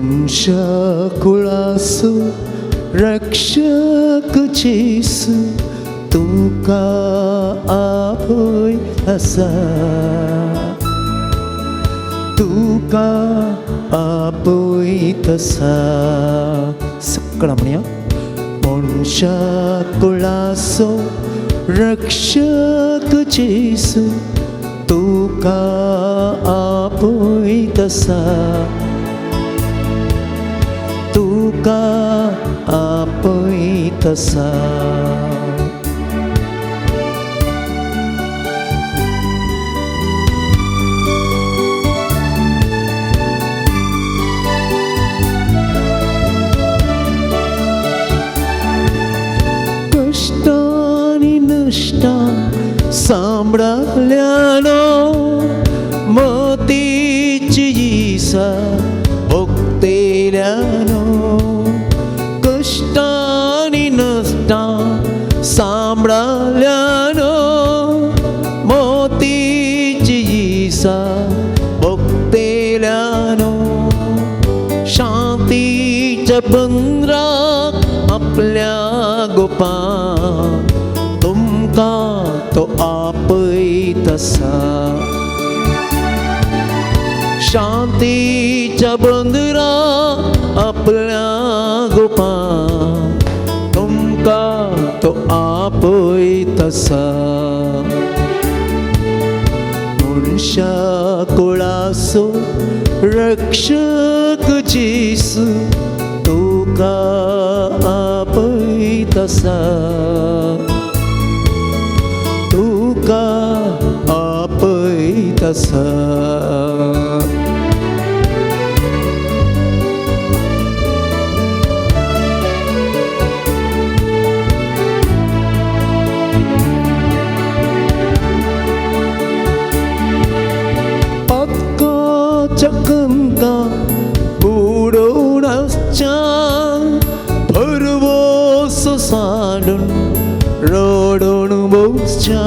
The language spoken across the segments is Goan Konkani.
मनशा कुळाचो रक्षक जेजू तुका आपय आसा, तुका आपयत आसा. सकळा म्हणया, मनशा कुळाचो रक्षक जेजू तुका आपयत आसा, तुका आपयत आसा. कश्टांनी नश्टां सांबळाल्यानो मतीची इसा भोगतेल्यानो, कश्टांनी नश्टां सांबळाल्यानो मोतीची इसा भोगतेल्यानो, शांतीच्या बंदराक आपल्या गोपा तुमकां तो आपयत आसा, शांतीच्या बंदराक आपल्या गोपा तुमकां तो आपयत आसा. मनशा कुळाचो रक्षक जेजू तुका आपयत आसा, तुका आपयत आसा. पातकाच्या कंता बुडोवन आसच्या भरवंसो सांडून रडून बसच्या,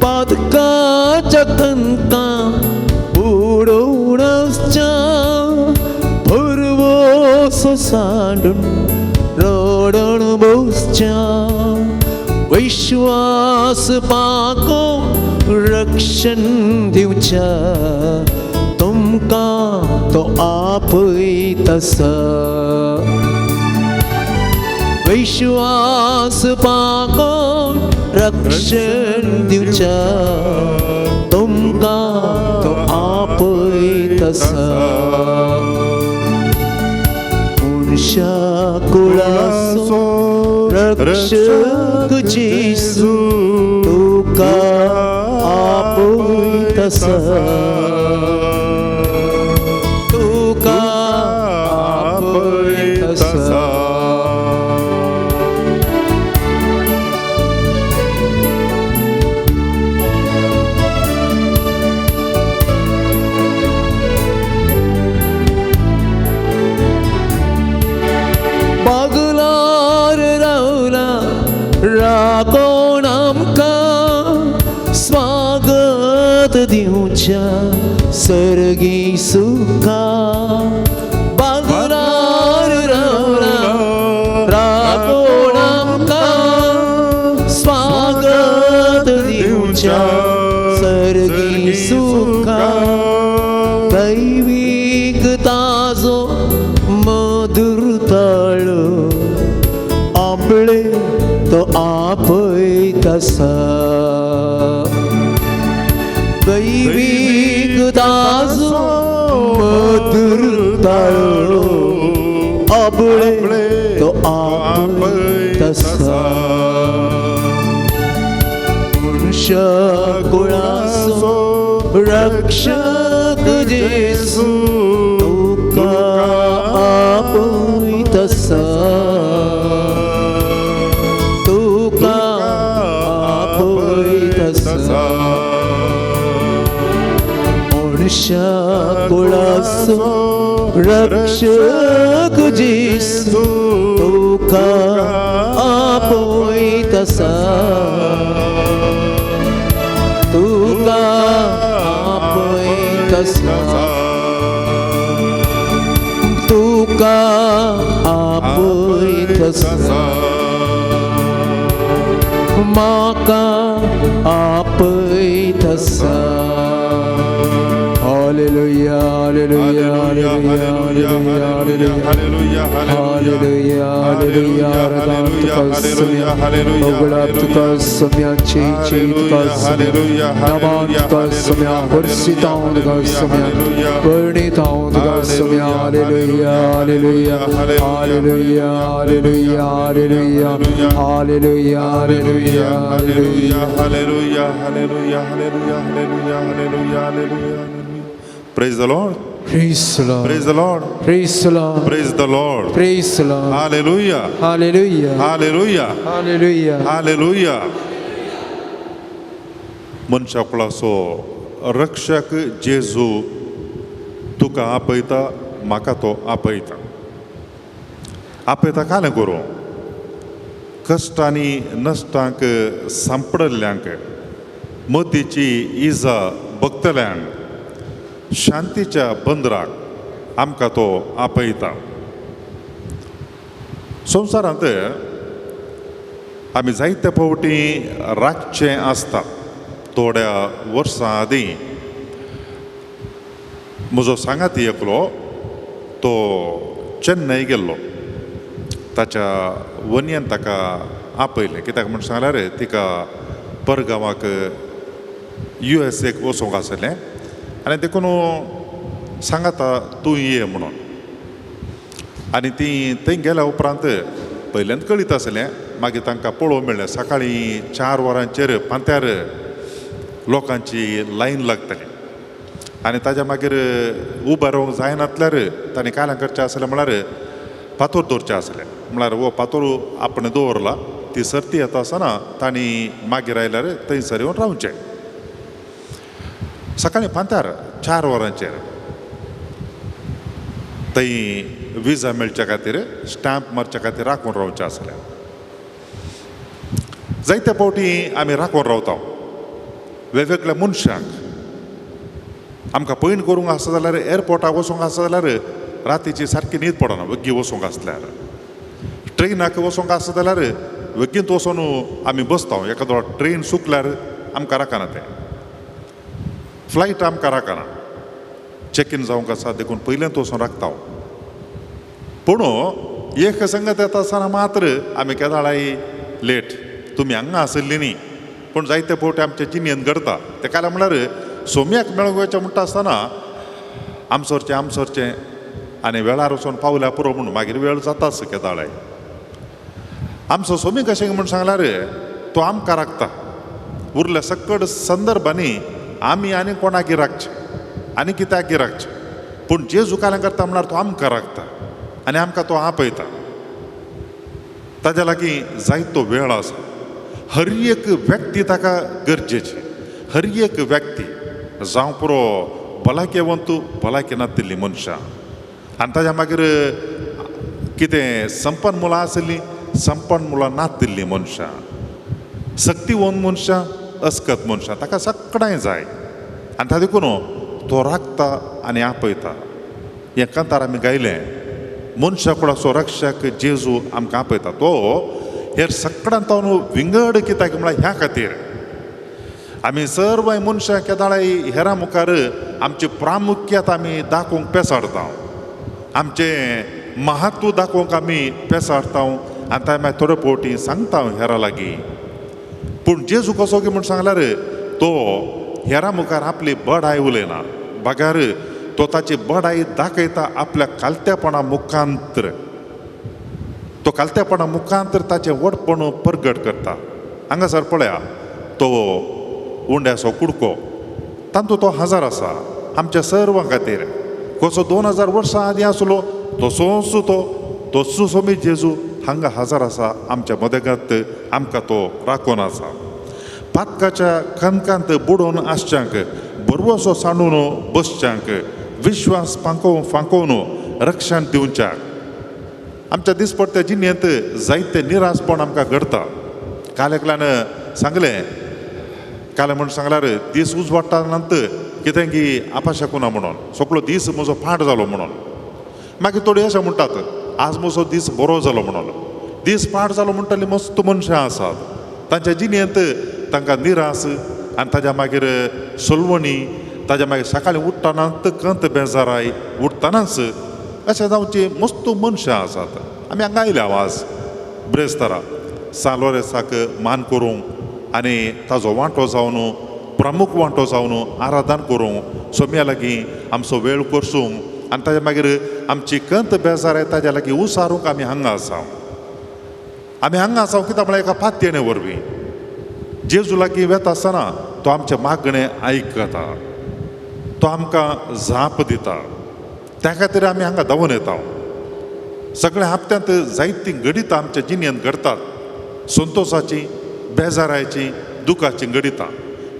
पातकाच्या कंता बुडोवन आसच्या भरवंसो सांडून रडून बसच्या, विश्वास पाको रक्षण दिवच्या तुमकां तो आपयत आसा, विश्वास पाको रक्षण दिवच्या तुमकां तो आपयत आसा. मनशा कुळाचो रक्षक जेजू तुका आपयत आसा, तुका आपयत आसा. बागलार रावला राकोण आमकां स्वागत दिवच्या सर्गी सुखा, बागलार रावला राकोण आमकां स्वागत दिवच्या सर्गी सुखा, दैवीक ताजो मधुर ताळो आपले तो आपयत आसा, दैवीक ताजो मधुर ताळो आपले तो आपयत आसा. मनशा कुळाचो रक्षक जेजू तुका आपयत आसा, तुका आपयत आसा. मनशा कुळाचो रक्षक जेजू तुका आपयत आसा, तुका आपयत आसा. तुका आपयतसा, म्हाका आपयतसा. Hallelujah, hallelujah, hallelujah, hallelujah, hallelujah, hallelujah. आराधना तुका सोम्या, होगळाप तुका सोम्या, चे तुका सोम्या, नमान तुका सोम्या, हर्षितांव तुका सोम्या, वर्णितांव तुका Saumya. Hallelujah, hallelujah, hallelujah, hallelujah, hallelujah, hallelujah, hallelujah, hallelujah. Hallelujah, hallelujah, hallelujah, hallelujah, hallelujah, hallelujah. Praise the Lord. Praise the Lord. Praise the Lord. Praise the Lord. Praise the Lord. Praise the Lord. Hallelujah. Hallelujah. Hallelujah. Hallelujah. Hallelujah. मनशा कुळाचो रक्षक जेजू तुका आपयता, म्हाका तो आपयता. आपयता कालें करूं कश्टांनी नश्टांक सांपडल्ल्यांक, मतीची इजा भोगतल्यांक शांतीच्या बंदराक आमकां तो आपयता. संवसारांत आमी जायते फावटी राखचें आसता. थोड्या वर्सां आदीं म्हजो सांगाती एकलो तो चेन्नय गेल्लो. ताच्या वन्यान ताका आपयलें. कित्याक म्हूण सांगल्यार तिका परगांवाक यू एस एक वचूंक आसलें आनी देखून सांगाता तूं ये म्हणून. आनी ती थंय गेल्या उपरांत पयल्यान कळीत आसलें, मागीर तांकां पळोवंक मेळ्ळें. सकाळीं 4 वरांचेर पांत्यार लोकांची लायन लागताली आनी ताज्या मागीर उबो रावंक जायनातल्यार तांणी काल्यां करचें आसलें म्हळ्यार फातोर दवरचें आसलें. म्हळ्यार हो फातोर आपणें दवरला, ती सर्ती येता आसतना तांणी मागीर आयल्यार थंयसर येवन रावचें. सकाळीं पांत्यार 4 वरांचेर थंय विजा मेळच्या खातीर स्टॅम्प मारच्या खातीर राखून रावचें आसलें. जायते फावटी आमी राखून रावता वेगवेगळ्या मनशांक. आमकां पयण करूंक आसा जाल्यार एअरपोर्टाक वचूंक आसा जाल्यार रातीची सारकी न्हीद पडना वग्गी वचूंक आसल्यार. ट्रेनाक वचूंक आसा जाल्यार वग्गींत वचून आमी बसता. एखादो ट्रेन चुकल्यार आमकां राखना, तें फ्लायट आमकां राखना. चॅक इन जावंक आसा देखून पयलेंत वचून राखता. पूण एक संगत येता आसतना मात्र आमी केदाळाय लेट, तुमी हांगा आशिल्ली न्ही. पूण जायते फावटी आमच्या जिणेंत घडता. तेका लागून म्हळ्यार सोम्याक मेळूंक वयचें म्हणटा आसतना आमसरचें आमसरचें आनी वेळार वचून पावल्या पुरो म्हूण मागीर वेळ जाताच केदाळाय. आमचो सोमी कशें म्हूण सांगल्यार तो आमकां राखता. उरल्या सकट संदर्भांनी आमी आनी कोणाक राखचें आनी कित्याक राखचें, पूण जेजू काल्यां करता म्हळ्यार तो आमकां राखता आनी आमकां तो आपयता. ताज्या लागीं जायतो वेळ आसा. हर एक व्यक्ती ताका गरजेची, हर एक व्यक्ती जावं पुरो भलायकेवंत भलायकी नातिल्ली मनशां आनी ताज्या मागीर कितें संपन्न मुलां आशिल्लीं, संपन्न मुलां नातिल्लीं मनशां, सक्तिवंत मनशां, अस्कत मनशां, ताका सगळें जाय. आनी ताका देखून तो राखता आनी आपयता. हें कांतार आमी गायलें, मनशा कुळाचो रक्षक जेजू आमकां आपयता. तो हेर सगळ्यांत विंगड कित्याक म्हळ्यार ह्या खातीर आमी सर्व मनशां केदाळाय हेरां मुखार आमची प्रामुख्यता आमी दाखोवंक पेसाडता, आमचें महत्व दाखोवंक आमी पेसाडता आनी तांकां मागीर थोडे फावटी सांगता हेरां लागीं. पूण जेजू कसो की म्हूण सांगल्यार तो हेरां मुखार आपली बडाय उलयना, बगार तो ताची बडाय दाखयता आपल्या कालत्यापणा मुखांतर. तो कालत्यापणा मुखांतर ताचें व्हडपण परगट करता. हांगासर पळया तो उंड्याचो कुडको, तातूंत तो हजार आसा आमच्या सर्वां खातीर. कसो 2000 वर्सां आदीं आसलो तसोच तो तसो सोमी जेजू हांगा हजार आसा आमच्या मदगत, आमकां तो राखून आसा. पातकाच्या खंदकांत बुडोवन आसच्यांक, बरवसो सांडून बसच्यांक, विश्वास फांकोवन रक्षण दिवच्याक. आमच्या दिसपट्ट्या जिणेंत जायते निराशपण आमकां घडता. काल एकल्यान सांगलें, काल म्हूण सांगल्यार दीस उजवाडटा नंतर कितें की आपाशकुना म्हणून सगळो दीस म्हजो पाड जालो म्हणून. मागीर थोडी अशें म्हणटात, आज म्हजो दीस बरो जालो म्हणून. दीस पाड जालो म्हणटली मस्त मनशां आसात, तांच्या जिणेंत तांकां निरास आनी ताज्या मागीर सोलवणी, ताज्या मागीर सकाळीं उठ्ठनाच कंत बेजाराय उठ्ठनाच अशें जावची मस्त मनशां आसात. आमी हांगा आयल्या आज ब्रेस्तारा सान लोरेंसाक मान करूंक आनी ताजो वांटो जावन, प्रमुख वांटो जावन आराधन करूंक, सोम्या लागीं आमचो वेळ करसूंक आनी ताज्या मागीर आमची कंत बेजाराय ताज्या लागीं उसारूंक आमी हांगा आसा. आमी हांगा आसा कित्याक म्हळ्यार एका पातयेणे वरवीं जेजू लागीं वेता आसतना तो आमचें मागणें आयकता, तो आमकां जाप दिता. त्या खातीर आमी हांगा धांवून येता. सगळ्या हप्त्यांत जायतीं घडितां आमच्या जिणेंत घडटात, संतोशाचीं, बेजारायचीं, दुखाचीं घडितां,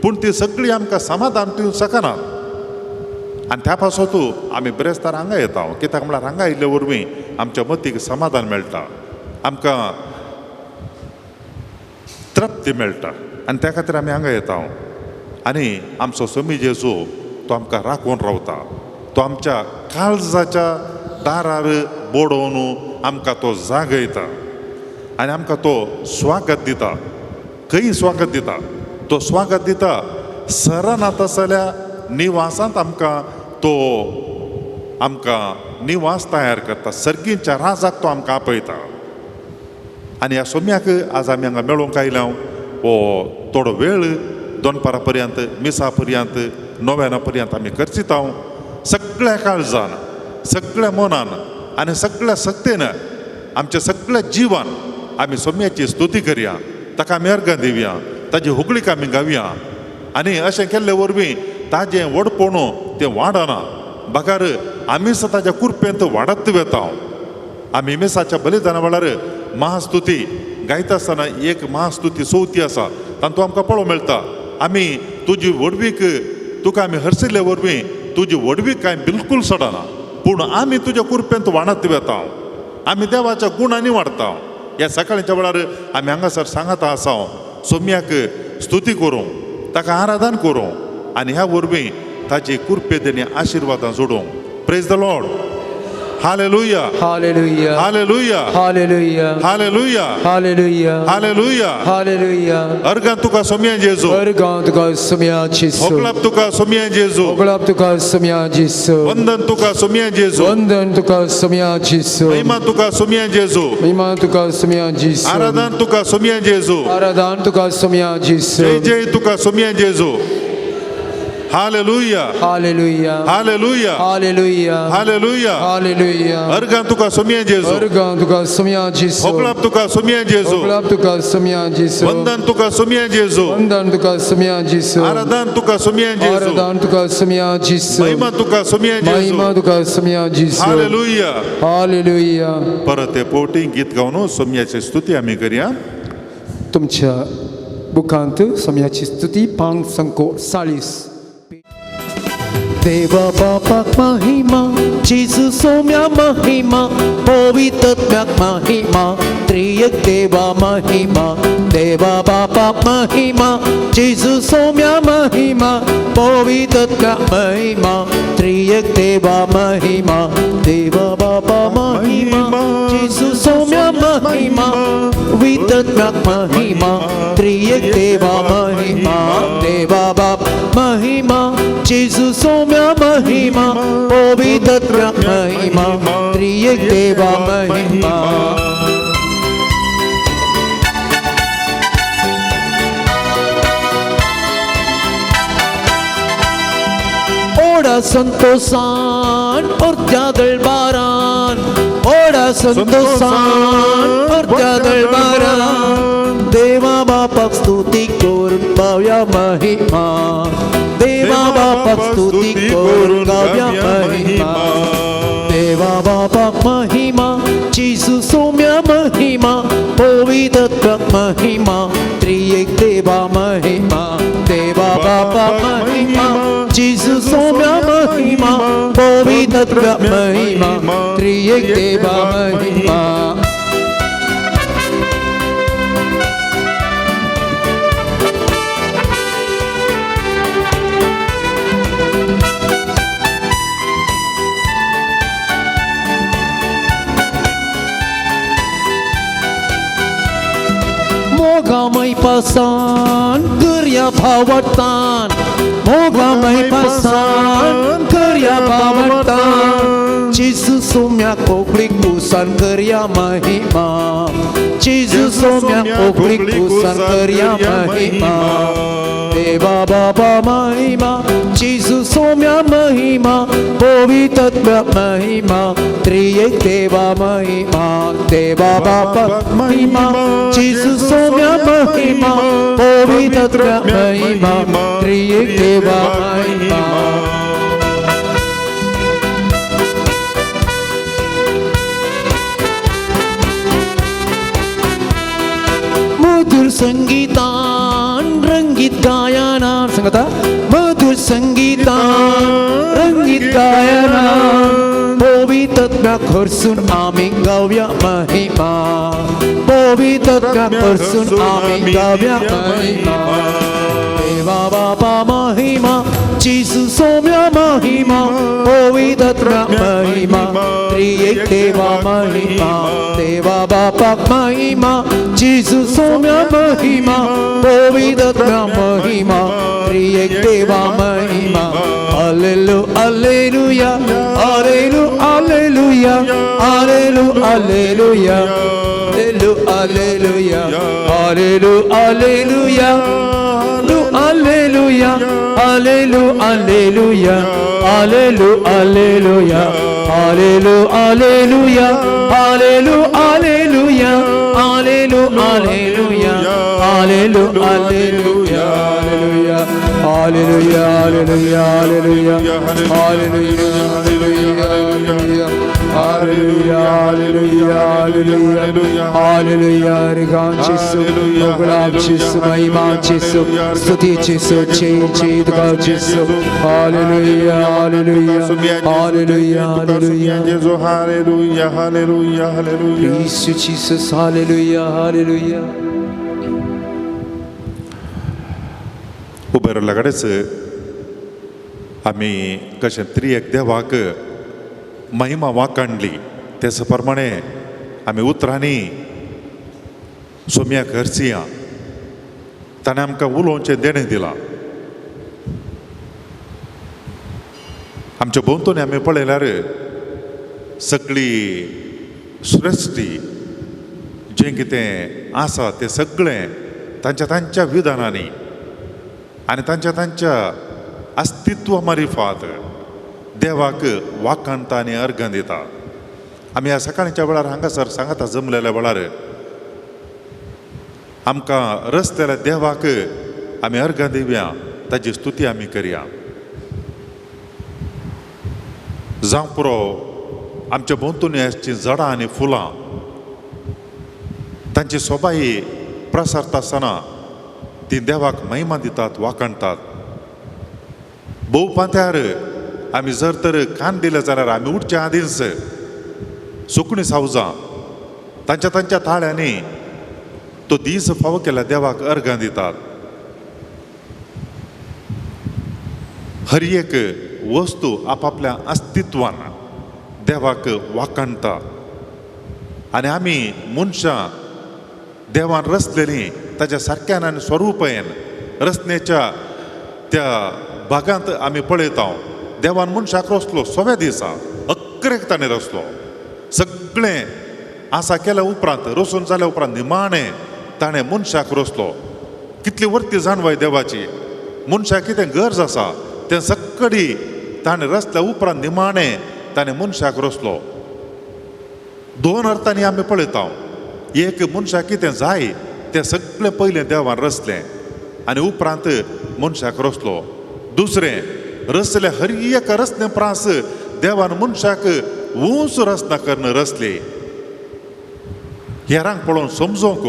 पूण ती सगळीं आमकां समाधान दिवंक शकनात. आनी त्या पासत आमी ब्रेस्तार हांगा येता, कित्याक म्हळ्यार हांगा आयिल्ले वरवीं आमच्या मतीक समाधान मेळटा, आमकां तृप्ती मेळटा आनी त्या खातीर आमी हांगा येता. आनी आमचो स्वामी जेजू तो आमकां राखून रावता, तो आमच्या काळजाच्या दारार बोडोवन आमकां तो जागयता आनी आमकां तो स्वागत दिता. खंय स्वागत दिता? तो स्वागत दिता सरानात आसल्या निवासांत आमकां तो आमकां निवास तयार करता, सर्गींच्या राजाक तो आमकां आपयता. आनी ह्या सोम्याक आज आमी हांगा मेळोवंक आयल्या. हो थोडो वेळ दनपारा पर्यंत, मिसा पर्यंत, नोव्याना पर्यंत आमी खर्चिता. सगळ्या काळजान, सगळ्या मनान आनी सगळ्या सक्तेन आमच्या सगळ्या जिवान आमी सोम्याची स्तुती करया, ताका आमी अर्गां दिवया, ताजी हुगळीक आमी गावया. आनी अशें केल्ले वरवीं ताजें व्हडपण तें वाडना, बगर आमीच ताज्या कुरपेंत वाडत वेता. आमी मिसाच्या बलिदाना वेळार महास्तुती गायता आसतना एक महास्तुती चवथी आसा, तातूंत आमकां पळोवंक मेळटा आमी तुजी व्हडवीक, तुका आमी हरशिल्ले वरवीं तुजी व्हडवीक कांय बिलकूल सोडना, पूण आमी तुज्या कुरपेंत वाडत वेता, आमी देवाच्या गुणांनी वाडता. ह्या सकाळच्या वेळार आमी हांगासर सांगाता आसा सोम्याक स्तुती करूंक, ताका आराधन करूंक आनी ह्या वरवीं ताजी कुरपेदेनी आशिर्वादां जोडूंक. Praise the Lord. Hallelujah. Hallelujah. Hallelujah. Hallelujah. Hallelujah. Hallelujah. Hallelujah. Hallelujah. अर्गां तुका सोम्या जेजू, अर्गां तुका सोम्या जेजू, होगळाप तुका सोम्या जेजू, होगळाप तुका सोम्या जेजू, वंदन तुका सोम्या जेजू, वंदन तुका सोम्या जेजू, महिमा तुका सोम्या जेजू, महिमा तुका सोम्या जेजू, आराधन तुका सोम्या जेजू, आराधन तुका सोम्या जेजू, जय जय तुका सोम्या जेजू. Hallelujah. Hallelujah. Hallelujah. Hallelujah. Hallelujah. Hallelujah. अर्गां तुका सोम्या जेजू, अर्गां तुका सोम्या जेजू, होगळाप तुका सोम्या जेजू, होगळाप तुका सोम्या जेजू, वंदन तुका सोम्या जेजू, वंदन तुका सोम्या जेजू, आराधन तुका सोम्या जेजू, आराधन तुका सोम्या जेजू, महिमा तुका सोम्या जेजू. महिमा तुका सोम्या जेजू. हालेलुया. हालेलुया. परत हे पोटी गीत गावन सोम्याची स्तुती आमी करया. तुमच्या बुकांत सोम्याची स्तुती 540. देवा बापाक महिमा, जेजू सोम्या महिमा, पवित्रत्म्याक महिमा, त्रियक देवा महिमा. देवा बापाक महिमा, जेजू सोम्या महिमा, पवित्रत्म्याक महिमा, त्रियक देवा महिमा. देवा बापा महिमा, जेजू सोम्या महिमा, पवित्रत्म्याक महिमा, त्रियक देवा महिमा. देवा बाप महिमा, जेजू सोम्या महिमा, पवित्रत्म्याक महिमा, त्रियक देवा महिमा. ओडा संतोषान अर्ध्या दळबारान, ओडा संतोषान अर्ध्या दळबारान, देवा बापाक स्तुती करून गावया महिमा, देवा बापाक स्तुती करून गावया महिमा. देवा बापाक महिमा, जेजू सोम्या महिमा, पवित्रत्वाक महिमा, त्रिएक देवा महिमा. देवा बापाक महिमा, जेजू सोम्या महिमा, पवित्रत्वाक महिमा, त्रिएक देवा महिमा. पासान करया भावार्थान, मोगामय पासान करया भावार्थान. जेजू सोम्या कोंकणी कुसान करया महिमा, जेजू सोम्या कोंकणी कुसान करया महिमा. देवा बाबा महिमा, जेजू सोम्या महिमा, पवित्र महिमा, त्रिएक देवा महिमा. देवा बाबा महिमा, जेजू सोम्या महिमा, पवित्र महिमा, त्रिएक देवा महिमा. मधुर संगीतान रंगीत गायनान, सांगता मधुर संगीतान रंगीत गायनान, पवित्र खरसून आमी गावया महिमा, पवित्र खरसून आमी गावया महिमा. देवा बापा महिमा, जेजू सोम्या महिमा, पवित्र महिमा, त्रिएक देवा महिमा. देवा बापा महिमा, जेजू सोम्या महिमा, पवित्र महिमा, त्रिएक देवा महिमा. Hallelu hallelujah, hallelu hallelujah, hallelu hallelujah, hallelu hallelujah, hallelu hallelujah, hallelujah, hallelu hallelujah, hallelu hallelujah, hallelu hallelujah, hallelu hallelujah, hallelu hallelujah, hallelu hallelujah, hallelujah, hallelujah, hallelujah, hallelujah, hallelujah, hallelujah, hallelujah, hallelujah. रिगान चेसु, गुलाब चेसु, महिमा चेसु, स्तुति चेसु, चे चे दुगा चेसु. Hallelujah, hallelujah, hallelujah, hallelujah. Hallelujah, hallelujah, hallelujah. Praise you, Jesus. Hallelujah, hallelujah. उबे रावल्या कडेच आमी कशें त्रिएक देवाक महिमा वाकांडली तेच प्रमाणे आमी उतरांनी सोम्याक हरसिया. ताणें आमकां उलोवचें देणें दिलां. आमच्या भोंवतणी आमी पळयल्यार सगळी सृश्टी जें कितें आसा तें सगळें तांच्या तांच्या विधानांनी आनी तांच्या तांच्या अस्तित्व मारिफात देवाक वाखाणता आनी अर्घां दिता. आमी ह्या सकाळच्या वेळार हांगासर सांगता जमलेल्या वेळार आमकां रस्त्यार देवाक आमी अर्घां दिवया, ताजी स्तुती आमी करया. जावं पुरो आमच्या भोंवतणी आसचीं झाडां आनी फुलां तांची सोबाई प्रसारता आसतना ती देवाक महिमा दितात, वाखाणतात. भोव पांथ्यार आमी जर तर कान दिले जाल्यार आमी उठच्या आदींच सुकणीं सावजां तांच्या तांच्या ताळ्यांनी तो दीस फावो केल्या देवाक अर्घां दितात. हर एक वस्तू आपापल्या अस्तित्वान देवाक वाखाणता आनी आमी मनशां देवान रचलेलीं ताच्या सारक्यान आनी स्वरुपान रचनेच्या त्या भागांत आमी पळयता. देवान मनशाक रचलो सव्या दिसा अकरेक ताणें रचलो. सगळें आसा केल्या उपरांत रचून जाल्या उपरांत निमाणें ताणें मनशाक रचलो. कितली वर्ती जाणवाय देवाची. मनशाक कितें गरज आसा तें सगळी ताणें रचल्या उपरांत निमाणें ताणें मनशाक रचलो. दोन अर्थांनी आमी पळयता. एक मनशाक कितें जाय तें सगळें पयलें देवान रचलें आनी उपरांत मनशाक रचलो. दुसरें रचलें हर एक रचने प्रास देवान मनशाक ऊंच रचना करून रचली. हेरांक पळोवन समजोवंक,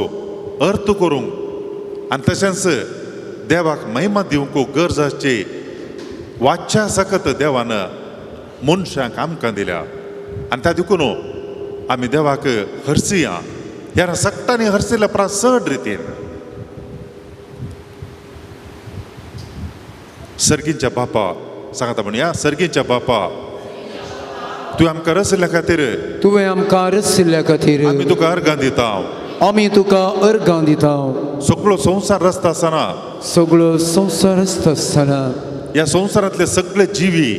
अर्थ करूंक आनी तशेंच देवाक महिमा दिवंक गरज आसची वाच्या सकत देवान मनशांक आमकां दिल्या आनी त्या देखून आमी देवाक हरसिया. ह्या सगटांनी हरसिल्या प्रास चड रितीन सर्गींच्या बापा सांगता म्हणया, सर्गींच्या बापा तुवें आमकां रचिल्ल्या खातीर, तुवें आमकां रचिल्ल्या खातीर आमी तुका अर्गां दिता. आमी तुका अर्गां दिता. सगळो संवसार रचता आसतना, सगळो संवसार आसता आसतना, ह्या संवसारांतले सगळे जिवी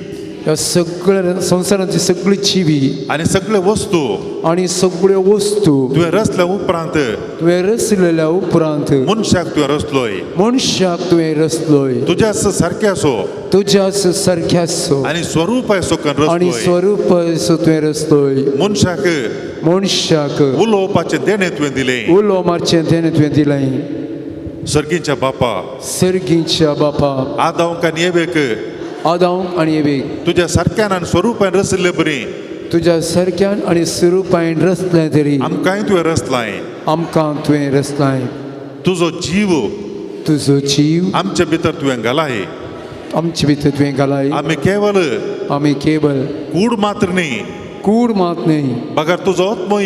ह्या सगळ्या संवसारांतली सगळी जिवी आनी सगळे वस्तू आनी सगळ्यो वस्तू तुवें रचल्या उपरांत तुवें रचलेल्या उपरांत मनशाक तुवें रचलोय. मनशाक तुवें रचलोय. तुज्या सारकें असो तुज्याच सारक्याचो आनी स्वरूप असो करून आनी रचलोय. स्वरूप असो तुवें रचलोय. मनशाक मनशाक उलोवपाचें देणें तुवें दिलें. उलो मारचें तेणें तुवें दिलें. सर्गीच्या बापा, सर्गीच्या बापा, आदांक आनी एवेक आदांक आनी एवेक तुज्या सारक्यान आनी स्वरुपान रचिल्ले बरी तुज्या सारक्यान आनी स्वरुपान रचलें तरी आमकांय तुवें रचलाय. आमकां तुवें रचलाय. तुजो जीव तुजो जीव आमचे भितर तुवें घालाय. आमचे भितर तुवें घालाय. आमी केवल आमी केवल कूड मात्र न्ही, कूड मात न्ही, बगर तुजो आत्मोय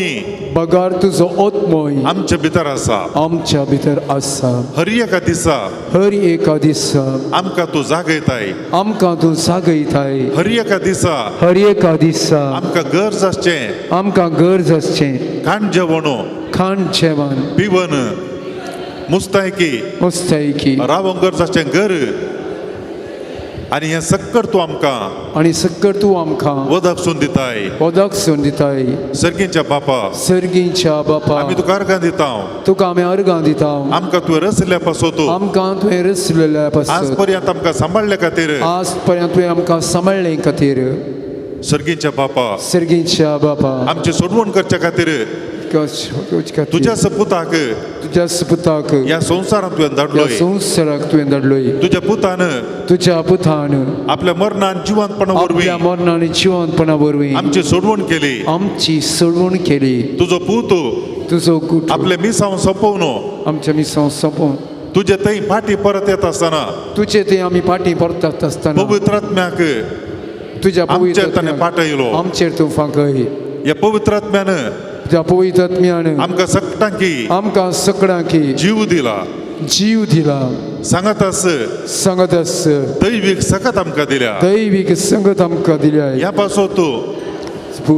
बगार तुजो आत्मोय आमचे भितर आसा. आमच्या भितर आसा. हर एका दिसा हर एका दिसा आमकां तूं जागयताय. आमकां तूं जागयताय. हर एका दिसा हर एका दिसा आमकां गरज आसचें आमकां गरज आसचें खाण जेवण, खाण जेवण, पिवन, मुस्तायकी, मुस्तायकी, रावंक गरज आसचें घर आनी हें सक्कर तूं आमकां आनी सक्कर तूं आमकां वदक सून दिताय. वदक सून दिताय. सर्गीच्या बापा, सर्गीच्या बापा, आमी तुका अर्गां दिता. तुका आमी अर्गां दिता. आमकां तुवें रचल्या पासत आमकां तुवें रचलेल्या आज पासत पर्यंत आमकां सांबाळ्ळे खातीर आज पर्यंत तुवें आमकां सांबाळ्ळे खातीर सर्गीच्या बापा, सर्गीच्या बापा, आमची सोडवण करच्या खातीर तुज्या सपुताक तुज्या सपुताक ह्या संवसारांत तुवें ह्या धाडलोय. संवसाराक तुवें धाडलोय. तुज्या पुतान तुज्या पुतान आपल्या मरणान जिवंतपणा वरवीं आपल्या मरणान आनी जिवंतपणा वरवीं आमची सोडवण केली. आमची सोडवण केली. तुजो पूत तुजो गुट आपले मिसांव सोंपोवन आमच्या मिसांव सोंपोवन तुजे थंय फाटी परत येता आसतना तुजे थंय आमी फाटीं परतात आसतना पवित्र आत्म्याक तुज्या आमचेर पवित्र ताणें पाठयलो. आमचेर तूं फांकय. ह्या पवित्र आत्म्यान तुज्या पवित्र आत्म्यान आमकां सगटांकी आमकां सगळ्यांकी जीव दिला. जीव दिला. सांगत आस सांगत आस दैवीक सकत आमकां दिल्या. दैवीक संगत आमकां दिल्या. ह्या पासत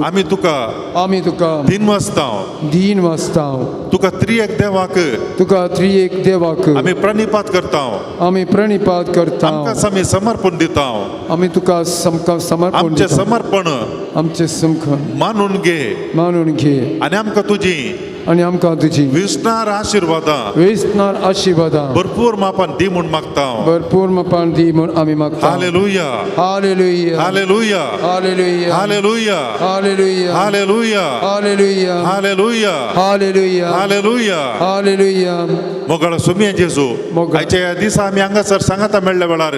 आमी तुका आमी तुका दिन वाजता, दीन वाचता, तुका त्रिएक देवाक तुका त्रिएक देवाक आमी प्रणिपात करता. आमी प्रणिपात करता. आमकां आमी समर्पण दिता. आमी तुका समका समर्पण आमचें दिता. समर्पण आमचें समखण मानून घे मानून घे आनी आमकां तुजी आनी आमकां तुजी विसणार आशिर्वादां वेसनार आशिर्वादां भरपूर मापान दी म्हूण मागता. भरपूर मापान दी म्हूण आमी मागता. Hallelujah, hallelujah, hallelujah, hallelujah, hallelujah, hallelujah, hallelujah, hallelujah, hallelujah, hallelujah, hallelujah. Hallelujah. मोगाळ सुमये जेजू, मोगाळ. आयच्या ह्या दिसा आमी हांगासर सांगाता मेळ्ळ्या वेळार,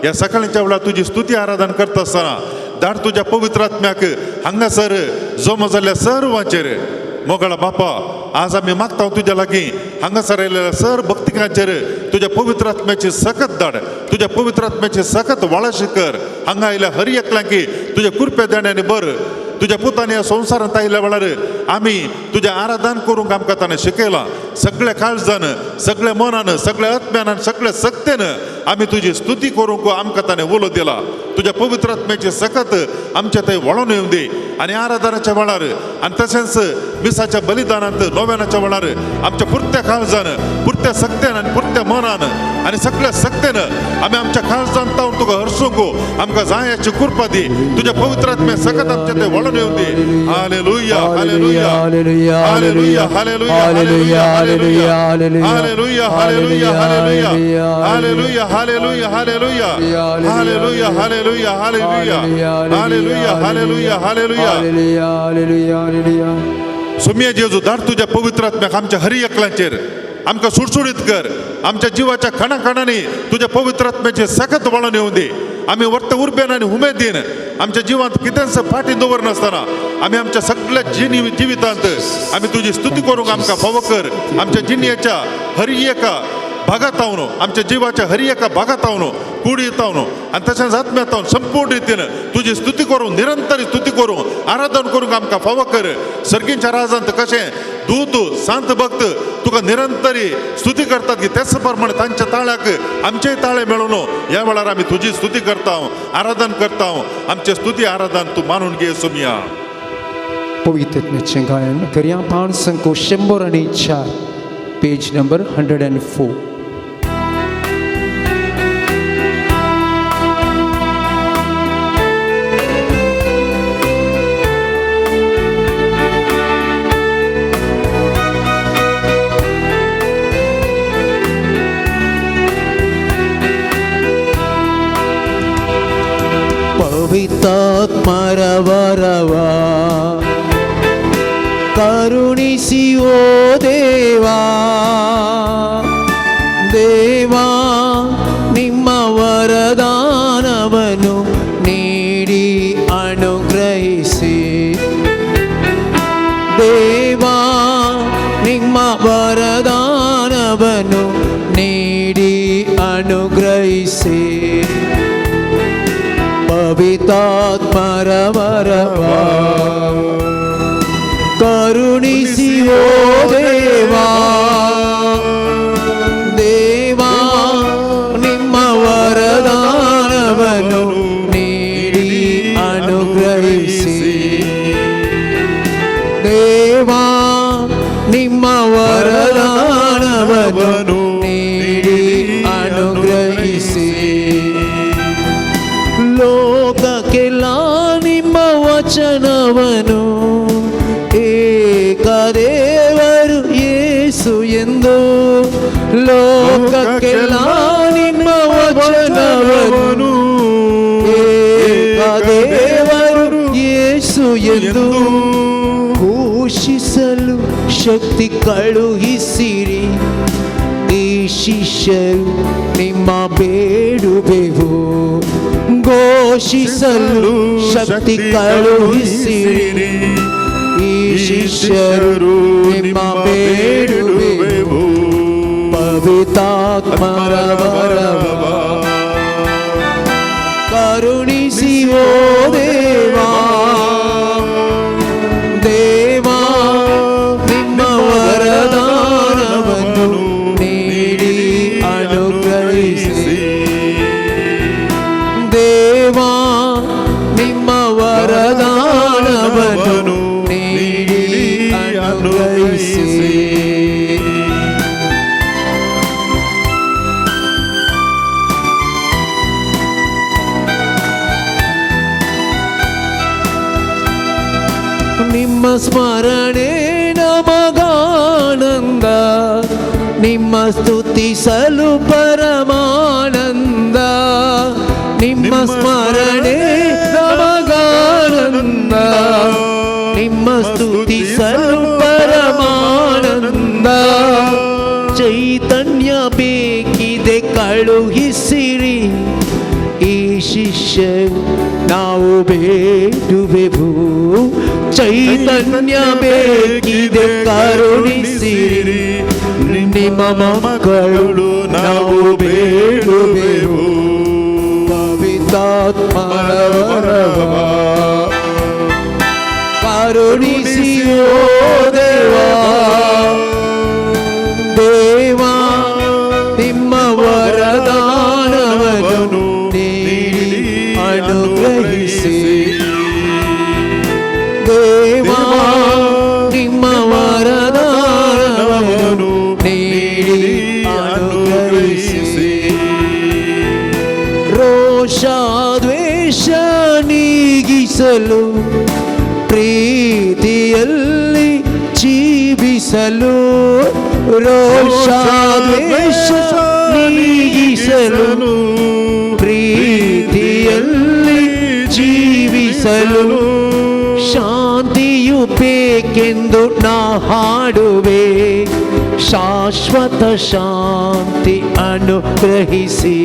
ह्या सकाळच्या वेळार तुजी स्तुती आराधन करता आसतना धाड तुज्या पवित्र आत्म्याक हांगासर जमो जाल्ल्या सर्वांचेर. मोगाळ बापा, आज आमी मागता तुज्या लागीं हांगासर आयिल्ल्या सर भक्तिकांचेर तुज्या पवित्र आत्म्याची सकत धाड. तुज्या पवित्र आत्म्याची सकत वाळाशी कर. हांगा आयिल्ल्या हर एकल्यांकी तुज्या कृपे देण्यानी बर. तुज्या पुतान ह्या संवसारांत आयिल्ल्या वेळार आमी तुजें आराधन करूंक आमकां ताणें शिकयलां. सगळ्या काळजान, सगळ्या मनान, सगळ्या आत्म्यान, सगळ्या सक्तेन आमी तुजी स्तुती करूंक आमकां ताणें उलो दिला. तुज्या पवित्र आत्म्याची सकत आमच्या थंय वळोन येवं दी आनी आराधनाच्या वेळार आनी तशेंच मिसाच्या बलिदानांत नोव्यानाच्या वेळार आमच्या पुरत्या काळजान, पुरत्या सक्तेन आनी पुरत्या मनान आनी सगळ्या सक्तेन आमी आमच्या काळजान तावन तुका हरसूंक आमकां जायाची कृपा दी. तुज्या पवित्र आत्म्या सकत आमच्या थंय वळोन येवं दी. Hallelujah, hallelujah, hallelujah, hallelujah, hallelujah, hallelujah, hallelujah, hallelujah, hallelujah, hallelujah, hallelujah, hallelujah, hallelujah, hallelujah, hallelujah, hallelujah, hallelujah, hallelujah, hallelujah. Hallelujah, hallelujah, hallelujah. सुम्या जेजू, धाड तुज्या पवित्र आत्म्याक आमच्या हरी एकलांचेर. आमकां सुडसुडीत कर. आमच्या जिवाच्या खणा खणांनी तुज्या पवित्र आत्म्याचे सकत वळण येवं दी. आमी वर्त उर्बेन आनी उमेदीन आमच्या जिवांत कितेंच फाटीं दवरनासतना आमी आमच्या सगळ्या जिवितांत आमी तुजी स्तुती करूंक आमकां फावो कर. आमच्या जिणेच्या हरी एका भागात जावन, आमच्या जिवाच्या हरी एका भागात जावन, कुडीत जावन आनी तशेंच आत्म्यात जावन संपूर्ण रितीन तुजी स्तुती करूंक, निरंतर स्तुती करूंक, आराधन करूंक आमकां फावो कर. सर्गींच्या राजांत कशें दूत सांत भक्त तुका निरंतरी स्तुती करतात की त्याच प्रमाणे तांच्या ताळ्याक आमचेय ताळे मेळून ह्या वेळार आमी तुजी स्तुती करता, आराधन करता. आमचे स्तुती आराधन तूं मानून घे सोमिया. पवित्रत्म्याचें गायन करया. पान संको 104, पेज नंबर 104. ಪವಿತ್ರಾತ್ಮರ ವರವ ಕರುಣಿಸಿ ಓ ದೇವಾ, ದೇವಾ ನಿಮ್ಮ ವರದಾನವನ್ನು ನೀಡಿ ಅನುಗ್ರಹಿಸಿ. ದೇವಾ ನಿಮ್ಮ ವರದಾನವನ್ನು ನೀಡಿ ಅನುಗ್ರಹಿಸಿ. ಪವಿತ್ರಾತ್ಮರ ವರವ ಕರುಣಿಸಿ ಓ ದೇವಾ, ದೇವಾ ನಿಮ್ಮ ವರದಾನವನ್ನು ನೀಡಿ ಅನುಗ್ರಹಿಸಿ. ದೇವಾ ನಿಮ್ಮ ವರದಾನವನ್ನು ನೀಡಿ ಅನುಗ್ರಹಿಸಿ. ಲೋಕಕ್ಕೆಲ್ಲ ನಿಮ್ಮ ವಚನವನು ಏಕದೇವರು ಯೇಸು ಎಂದು, ಲೋಕಕ್ಕೆಲ್ಲ ನಿಮ್ಮ ವಚನವನು ಏಕದೇವರು ಯೇಸು ಎಂದು ಘೋಷಿಸಲು ಶಕ್ತಿ ಕಳುಹಿಸಿರಿ. ಈ ಶಿಷ್ಯರು ನಿಮ್ಮ ಬೇಡುವೆವು, ಘೋಷಿಸಲು ಶಕ್ತಿ ಕಳುಹಿಸಿರಿ. ಈ ಶಿಷ್ಯರು ನಿಮ್ಮ ಬೇಡುವೆವು. ಪವಿತ್ರಾತ್ಮರ ವರವ ಕರುಣಿಸಿ ಓ ದೇವಾ, ದೇವಾ ನಿಮ್ಮ ವರದಾನವನ್ನು ನೀಡಿ ಅನುಗ್ರಹಿಸಿ. ದೇವಾ ನಿಮ್ಮ ವರದಾನವನ್ನು ನೀಡಿ ಅನುಗ್ರಹಿಸಿ. ನಿಮ್ಮ ಸ್ಮರಣೆ ನಮಗಾನಂದ, ನಿಮ್ಮ ಸ್ತುತಿಸಲು ಪರಮಾನಂದ. ನಿಮ್ಮ ಸ್ಮರಣೆ ನಮಗಾನಂದ, ನಿಮ್ಮ ಸ್ತುತಿಸಲು ಪರಮಾನಂದ. ಚೈತನ್ಯ ಬೇಕಿದೆ ಕಳುಹಿಸಿರಿ, ಈ ಶಿಷ್ಯರು ನಾವು ಬೇಡುವೆವು. ಚೈತನ್ಯ ಬೇಕಿದೆ ಕರುಣಿಸಿರಿ, ನಿಮ್ಮ ಮಕ್ಕಳು ನಾವು ಬೇಡುವೆವು. ಪವಿತ್ರಾತ್ಮರ ವರವ ಕರುಣಿಸಿ ಓ ದೇವಾ, ದೇವಾ ನಿಮ್ಮ ವರದಾನವನ್ನು ನೀಡಿ ಅನುಗ್ರಹಿಸಿ. ದೇವಾ ನಿಮ್ಮ ವರದಾನವನ್ನು ನೀಡಿ ಅನುಗ್ರಹಿಸಿ. ರೋಷ ದ್ವೇಷ ನೀಗಿಸಲು, ಪ್ರೀತಿಯಲ್ಲಿ ಜೀವಿಸಲು. ರೋಷ ದ್ವೇಷ ನೀಗಿಸಲು, ಪ್ರೀತಿಯಲ್ಲಿ ಜೀವಿಸಲು. ಶಾಂತಿಯು ಬೇಕೆಂದು ನಾ ಹಾಡುವೆ, ಶಾಶ್ವತ ಶಾಂತಿ ಅನುಗ್ರಹಿಸಿ.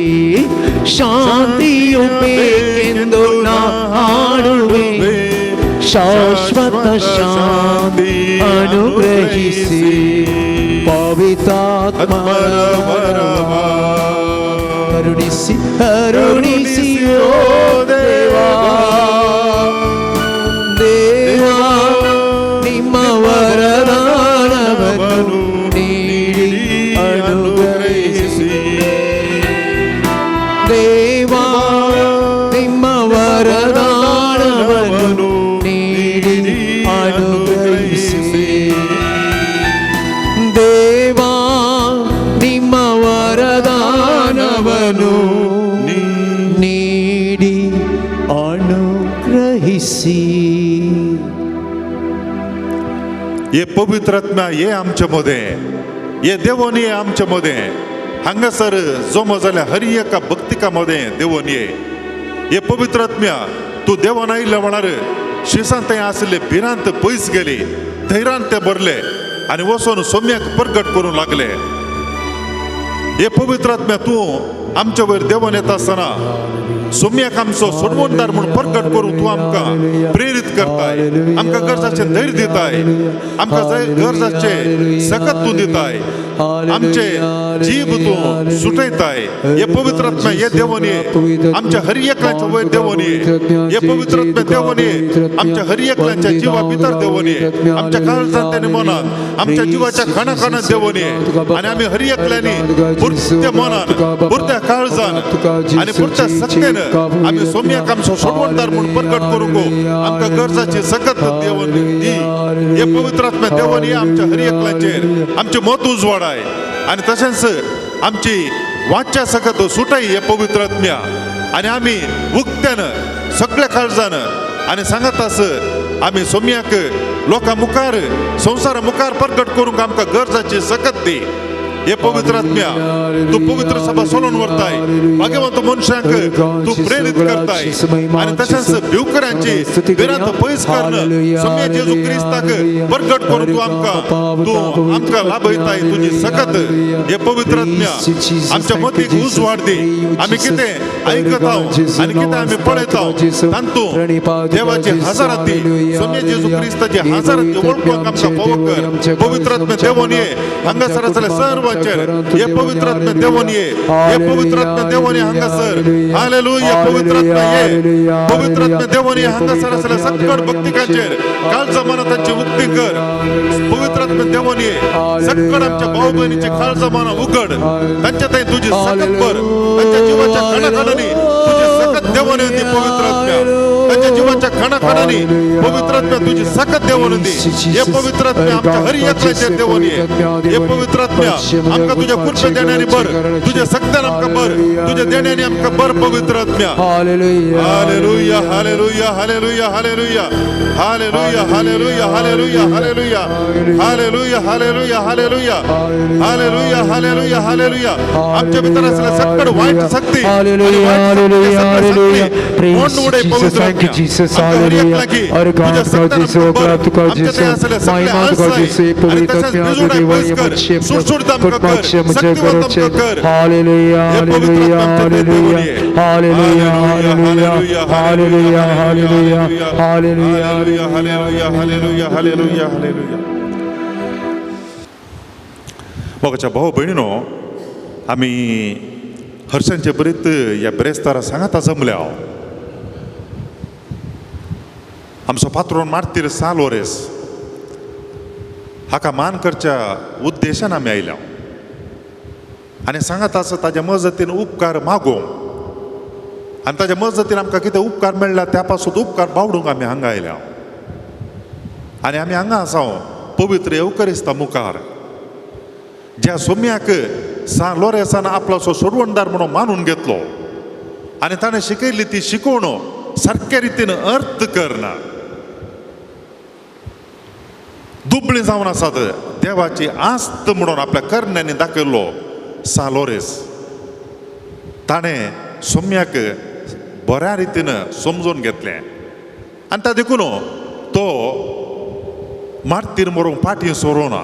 ಶಾಂತಿಯು ಬೇಕೆಂದು ನಾ ಹಾಡುವೆ, ಶಾಶ್ವತ ಶಾಂತಿ ಅನುಗ್ರಹಿಸಿ. ಪವಿತ್ರಾತ್ಮರ ವರವ ಕರುಣಿಸಿ, ಕರುಣಿಸಿ ಓ ದೇವಾ, ದೇವಾ ನಿಮ್ಮ ವರದಾನವನ್ನು ನೀಡಿ ಅನುಗ್ರಹಿಸಿ. ದೇವಾ ನಿಮ್ಮ ವರದಾನವನ್ನು ನೀಡಿ ಅನುಗ್ರಹಿಸಿ. हे पवित्र आत्म्या हे आमचे मदें, हे देवोन ये आमचे मदें. हांगासर जमो जाल्यार हर एका भक्तिका मदें देवोन ये. हे पवित्र आत्म्या तूं देवान आयिल्ल्या म्हळ्यार शिसान थंय आशिल्ले भिरांत पयस गेली, धैर्यान ते भरले आनी वचून सोम्याक प्रगट करूंक लागले. हे पवित्र आत्म्या तूं आमच्या वयर देवान येता आसतना सोम्याक आमचो सोडवणदार म्हूण प्रगट करूंक तूं आमकां प्रेरीत करताय, आमकां गरजाचें धैर्य दिताय, आमकां गरजाचें सकत तूं दिताय, आमचे जीव तूं सुटयताय. हे पवित्र आत्म्या हे देवन ये, आमच्या हर एकल्याच्या वयर देवन ये. हे पवित्र आत्म्या देवन ये, आमच्या हर एकल्याच्या जिवा भितर देवन ये, आमच्या काळजांत आनी मनान, आमच्या जिवाच्या खणा खणात देवन ये. आनी आमी हर एकल्यांनी पुरत्या मनान, पुरत्या काळजान आनी पुरत्या सक्तेन आमी सोम्याक आमचो सोडवणदार म्हूण प्रगट करूंक आमकां गरजाची सकत देवन दी. हे पवित्र आत्म्या देवन ये आमच्या हर एकल्याचेर, आमचें मत उजवाडाय आनी तशेंच आमची वाच्या सकत सुटाय हे पवित्र आत्म्या. आनी आमी उक्त्यान सगळ्या काळजान आनी सांगत आस आमी सोम्याक लोकां मुखार, संवसारा मुखार प्रगट करूंक आमकां गरजाची सकत दी. हे पवित्र आत्म्या तूं पवित्र सभा सोडून व्हरताय, भाग्यवंत मनशांक तूं प्रेरीत करताय आनी तशेंच भिवकऱ्यांची भिरांत पयस करून सोम्या जेजू क्रिस्ताक प्रगट करून तूं आमकां, तूं आमकां लाभयताय तुजी सकत. हे पवित्र आत्म्या आमच्या मतीक उजवाड दी. आमी कितें आयकत आनी कितें आमी पळयता तातूंत देवाची हजाराती, सोम्या जेजू क्रिस्ताची हजाराती वळखूंक आमकां फावो कर. पवित्र आत्म्या देवोन ये हांगासर आसले सर्वांचेर. हे पवित्र आत्म्या देवोन ये, हे पवित्र आत्म्या देवोन ये हांगासर. हालेलुया. पवित्र आत्म्या ये, पवित्र आत्म्या देवोन ये हांगासर आसले सकळ भक्तिकांचेर काळजा मनां तांची उक्ती कर. पवित्र आत्म्या देवोन ये सकळ आमच्या भाव भयणीचे काळजा मनां उगड, तांच्या थंय तुजी सकत भर, तांच्या जिवाच्या खणाखणांनी तुजी सकत देवोन दी. पवित्र आत्म्या तांच्या जिवाच्या खणाखणांनी पवित्र आत्म्या तुजी सकत देवोन दी. हे पवित्र आत्म्या आमच्या हर एकल्याचेर देवोन ये. हे पवित्र आत्म्या आमकां तुज्या कृपे देण्याने भर, तुझ्या सक्त्यान आमकां भर, तुझ्या देण्याने आमकां भर पवित्र आत्म्या. Hallelujah, hallelujah, hallelujah, hallelujah, hallelujah, hallelujah, hallelujah, hallelujah, hallelujah, hallelujah, hallelujah, hallelujah, hallelujah, hallelujah. आमच्या भितर असल्या सकळ वाईट शक्ती पवित्र आत्म्या तुझ्या सक्त्यान आमकां भर, आमच्या थंय आसल्या सगळे आळसाय आनी तशेंच बिजोडाय पयस कर, सुटसुटीत आमकां कर, शक्तिवंत आमकां कर. हे पवित्र आत्म्या आमच्या थंय देवून ये. Hallelujah, hallelujah, hallelujah, hallelujah, hallelujah, hallelujah, hallelujah, hallelujah. मोगाच्या भाऊ भयणीनो, आमी हर्षांचे बरीत ह्या ब्रेस्तारा सांगाता जमल्या. आमचो पात्रोन मार्तीर सालोरेस हाका मान करच्या उद्देशान आमी आयल्या आनी सांगात आसा ताज्या मजतीन उपकार मागोवंक आनी ताज्या मजतीन आमकां कितें उपकार मेळ्ळा त्या पासून उपकार बावडूंक आमी हांगा आयल्या. आनी आमी हांगा आसा पवित्र येवकरिस्ता मुखार, ज्या सोम्याक सान लोरेसान आपलो सोडवणदार म्हणून मानून घेतलो आनी ताणें शिकयल्ली ती शिकवण सारक्या रितीन अर्थ करना, दुबळी जावन आसात देवाची आस्त म्हणून आपल्या करण्यांनी दाखयल्लो सान लोरेस ताणें सोम्याक बऱ्या रितीन समजून घेतलें आनी ता देखून तो मार्तीर मरूंक फाटीं सरोना.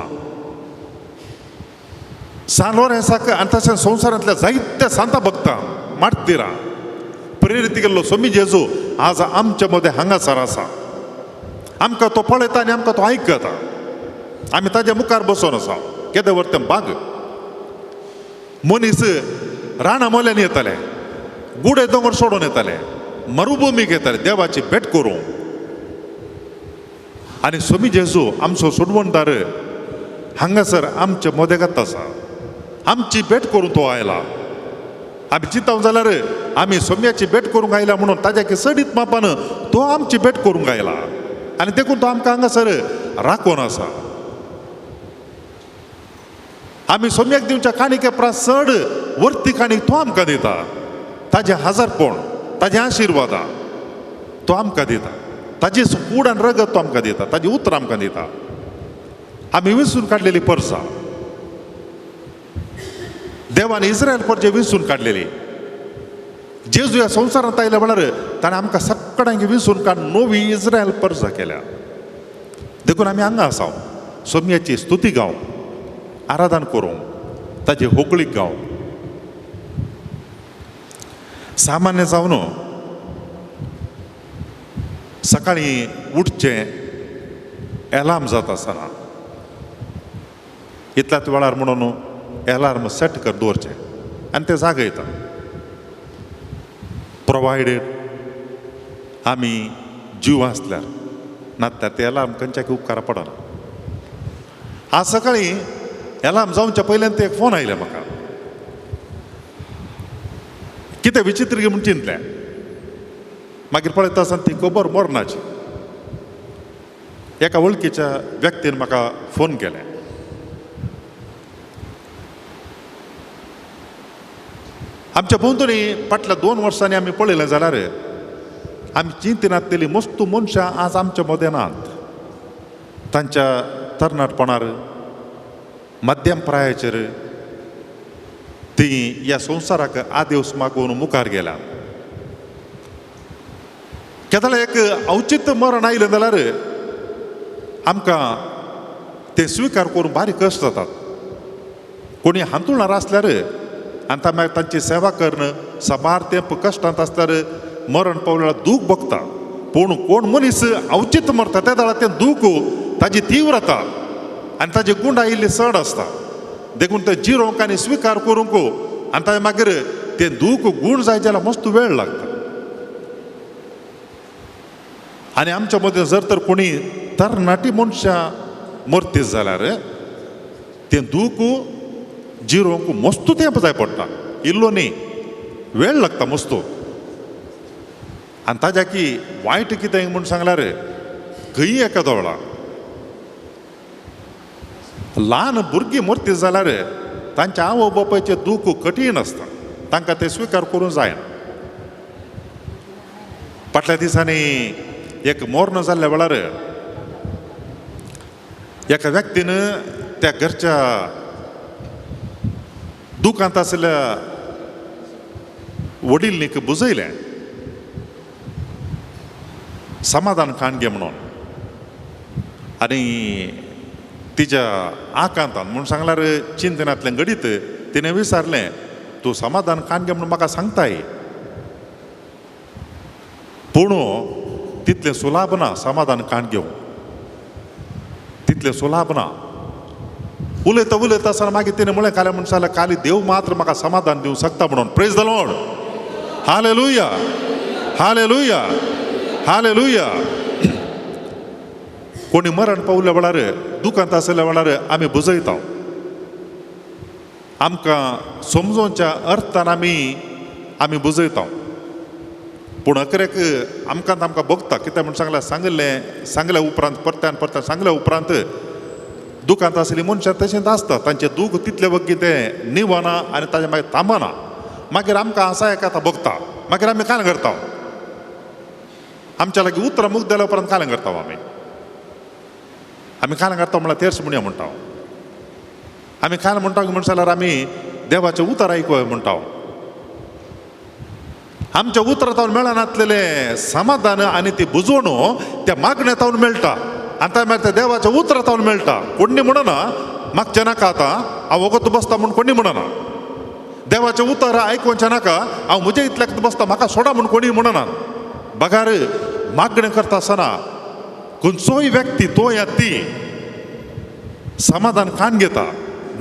सान लोरेसाक आनी तशें संवसारांतल्या जायत्या सांता भक्तां मार्तीरां प्रेरीत केल्लो सोमी जेजू आज आमच्या मदें हांगासर आसा. आमकां तो पळयता आनी आमकां तो आयकता. आमी ताज्या मुखार बसून आसा. केदें व्हर तें बाग मनीस रानां मोल्यान येताले, गुडे दोंगर सोडून येताले, मरुभुमीक येताले देवाची भेट करूंक. आनी सोमी जेजू आमचो सोडवणदार हांगासर आमच्या मदेगात आसा. आमची भेट करूंक तो आयला. आमी चिंतप जाल्यार आमी सोम्याची भेट करूंक आयला म्हणून ताज्या चडीत मापान तो आमची भेट करूंक आयला आनी देखून तो आमकां हांगासर राखून आसा. आमी सोम्याक दिवच्या काणिके परस चड वर्ती काणीक तो आमकां दिता. ताजें हजारपण, ताजें आशिर्वादां तो आमकां दिता, ताजी कूड आनी रगत तो आमकां दिता, ताजी उतरां आमकां दिता. आमी विसून काडलेली परसा. देवान इस्रायल परजे विसून काडलेली. जेजू ह्या संवसारांत आयल्या म्हळ्यार ताणें आमकां सगळ्यांक विसून काड नवी इस्रायल परजा केल्या. देखून आमी हांगा आसा सोम्याची स्तुती गावंक, आराधन करूंक, ताची होगळीक गावंक. सामान्य जावन सकाळीं उठचें एलार्म जाता आसतना इतल्याच वेळार म्हणून एलार्म सेट कर दवरचें आनी तें जागयता. प्रोवायडेड आमी जीव आसल्यार, नासल्यार तें एलार्म खंयच्याक उपकारा पडना. आज सकाळीं एलार्म जावच्या पयल्यान ते एक फोन आयले म्हाका. कितें विचित्र म्हूण चिंतलें. मागीर पळयता आसतना ती खबर मरणाची. एका वळखीच्या व्यक्तीन म्हाका फोन केलें. आमच्या भोंवतणी फाटल्या 2 वर्सांनी आमी पळयलें जाल्यार आमी चिंतनातलेली मस्त मनशां आज आमच्या मदें नात. तांच्या तरणाटपणार, मध्यम प्रायाचेर ती ह्या संवसाराक आदेस मागून मुखार गेल्या. केदळा एक अवचित मरण आयलें जाल्यार आमकां ते स्विकार करून बारीक कश्ट जातात. कोणी हांतुळणार आसल्यार आनी मागीर तांची सेवा करून साबार तेंप कश्टांत आसल्यार मरण पावल्यार दूख भोगता. पूण कोण मनीस अवचित मरता त्या वेळार तें दूख ताजी तीव्रता आनी ताजी गुंड आयिल्ली चड आसता. देखून तें जिरोवंक आनी स्विकार करूंक आनी ताजे मागीर तें दूख गूण जाय जाल्यार मस्त वेळ लागता. आनी आमच्या मदें जर तर कोणी तरणाटी मनशां मरतीत जाल्यार तें दूख जिरोवंक मस्त तेंप जाय पडटा, इल्लो न्ही, वेळ लागता मस्त. आनी ताज्या की वायट कितें म्हूण सांगल्यार खंय एका वेळा ल्हान भुरगीं मरतीत जाल्यार तांच्या आवय बापायचें दूख कठीण आसता, तांकां तें स्विकार करूंक जायना. फाटल्या दिसांनी एक मर्ण जाल्ल्या वेळार एका व्यक्तीन त्या घरच्या दुकांत आशिल्ल्या वडिल्लीक बुजयलें, समाधान खाण घे म्हणून. आनी तिच्या आकांतान म्हूण सांगल्यार चिंतनांतलें घडीत तिणें विचारलें, तूं समाधान खाण घे म्हणून म्हाका सांगताय, पूण तितलें सुलाभ ना समाधान खाण घेवंक, तितलें सुलाभ ना. उलयता उलयता आसतना मागीर तिणें म्हळें, काल्या म्हण सांगल्यार काली देव मात्र म्हाका समाधान दिवंक शकता म्हणून. Praise the Lord, hallelujah, hallelujah, hallelujah. कोणी मरण पावल्या वेळार, दुकांत आशिल्ल्या वेळार आमी बुजयता, आमकां समजोवच्या अर्थान आमी बुजयता. पूण अकरेक आमकां आमकां भोगता. कित्याक म्हूण सांगल्यार सांगिल्लें सांगल्या उपरांत परत्यान परत्यान सांगल्या उपरांत दुकांत आशिल्ली मनशां तशेंच आसता, तांचें दूख तितले वग्गी तें निवना आनी ताजें मागीर थांबना. मागीर आमकां आसा एक आतां भोगता, मागीर आमी काल करता, आमच्या लागीं उतरां मुख दिल्या उपरांत काल करता आमी. आमी काल करता म्हळ्यार तेर्स म्हणया म्हणटा आमी. काल म्हणटा म्हण जाल्यार आमी देवाचें उतर आयकूया म्हणटा. आमच्या उतरां मेळनातलेलें समाधान आनी ती बुजवण त्या मागण्या तावन मेळटा आनी त्या मागीर त्या देवाच्या उतरां तावन मेळटा. कोणी म्हणना मागचें नाका आतां हांव वगत बसता म्हूण कोणी म्हणना. देवाचें उतर आयकुचें नाका हांव म्हज्या इतल्याक बसता म्हाका सोडा म्हूण कोणी म्हणना. बगार मागणें करता आसतना खंयचोय व्यक्ती तो या ती समाधान खाण घेता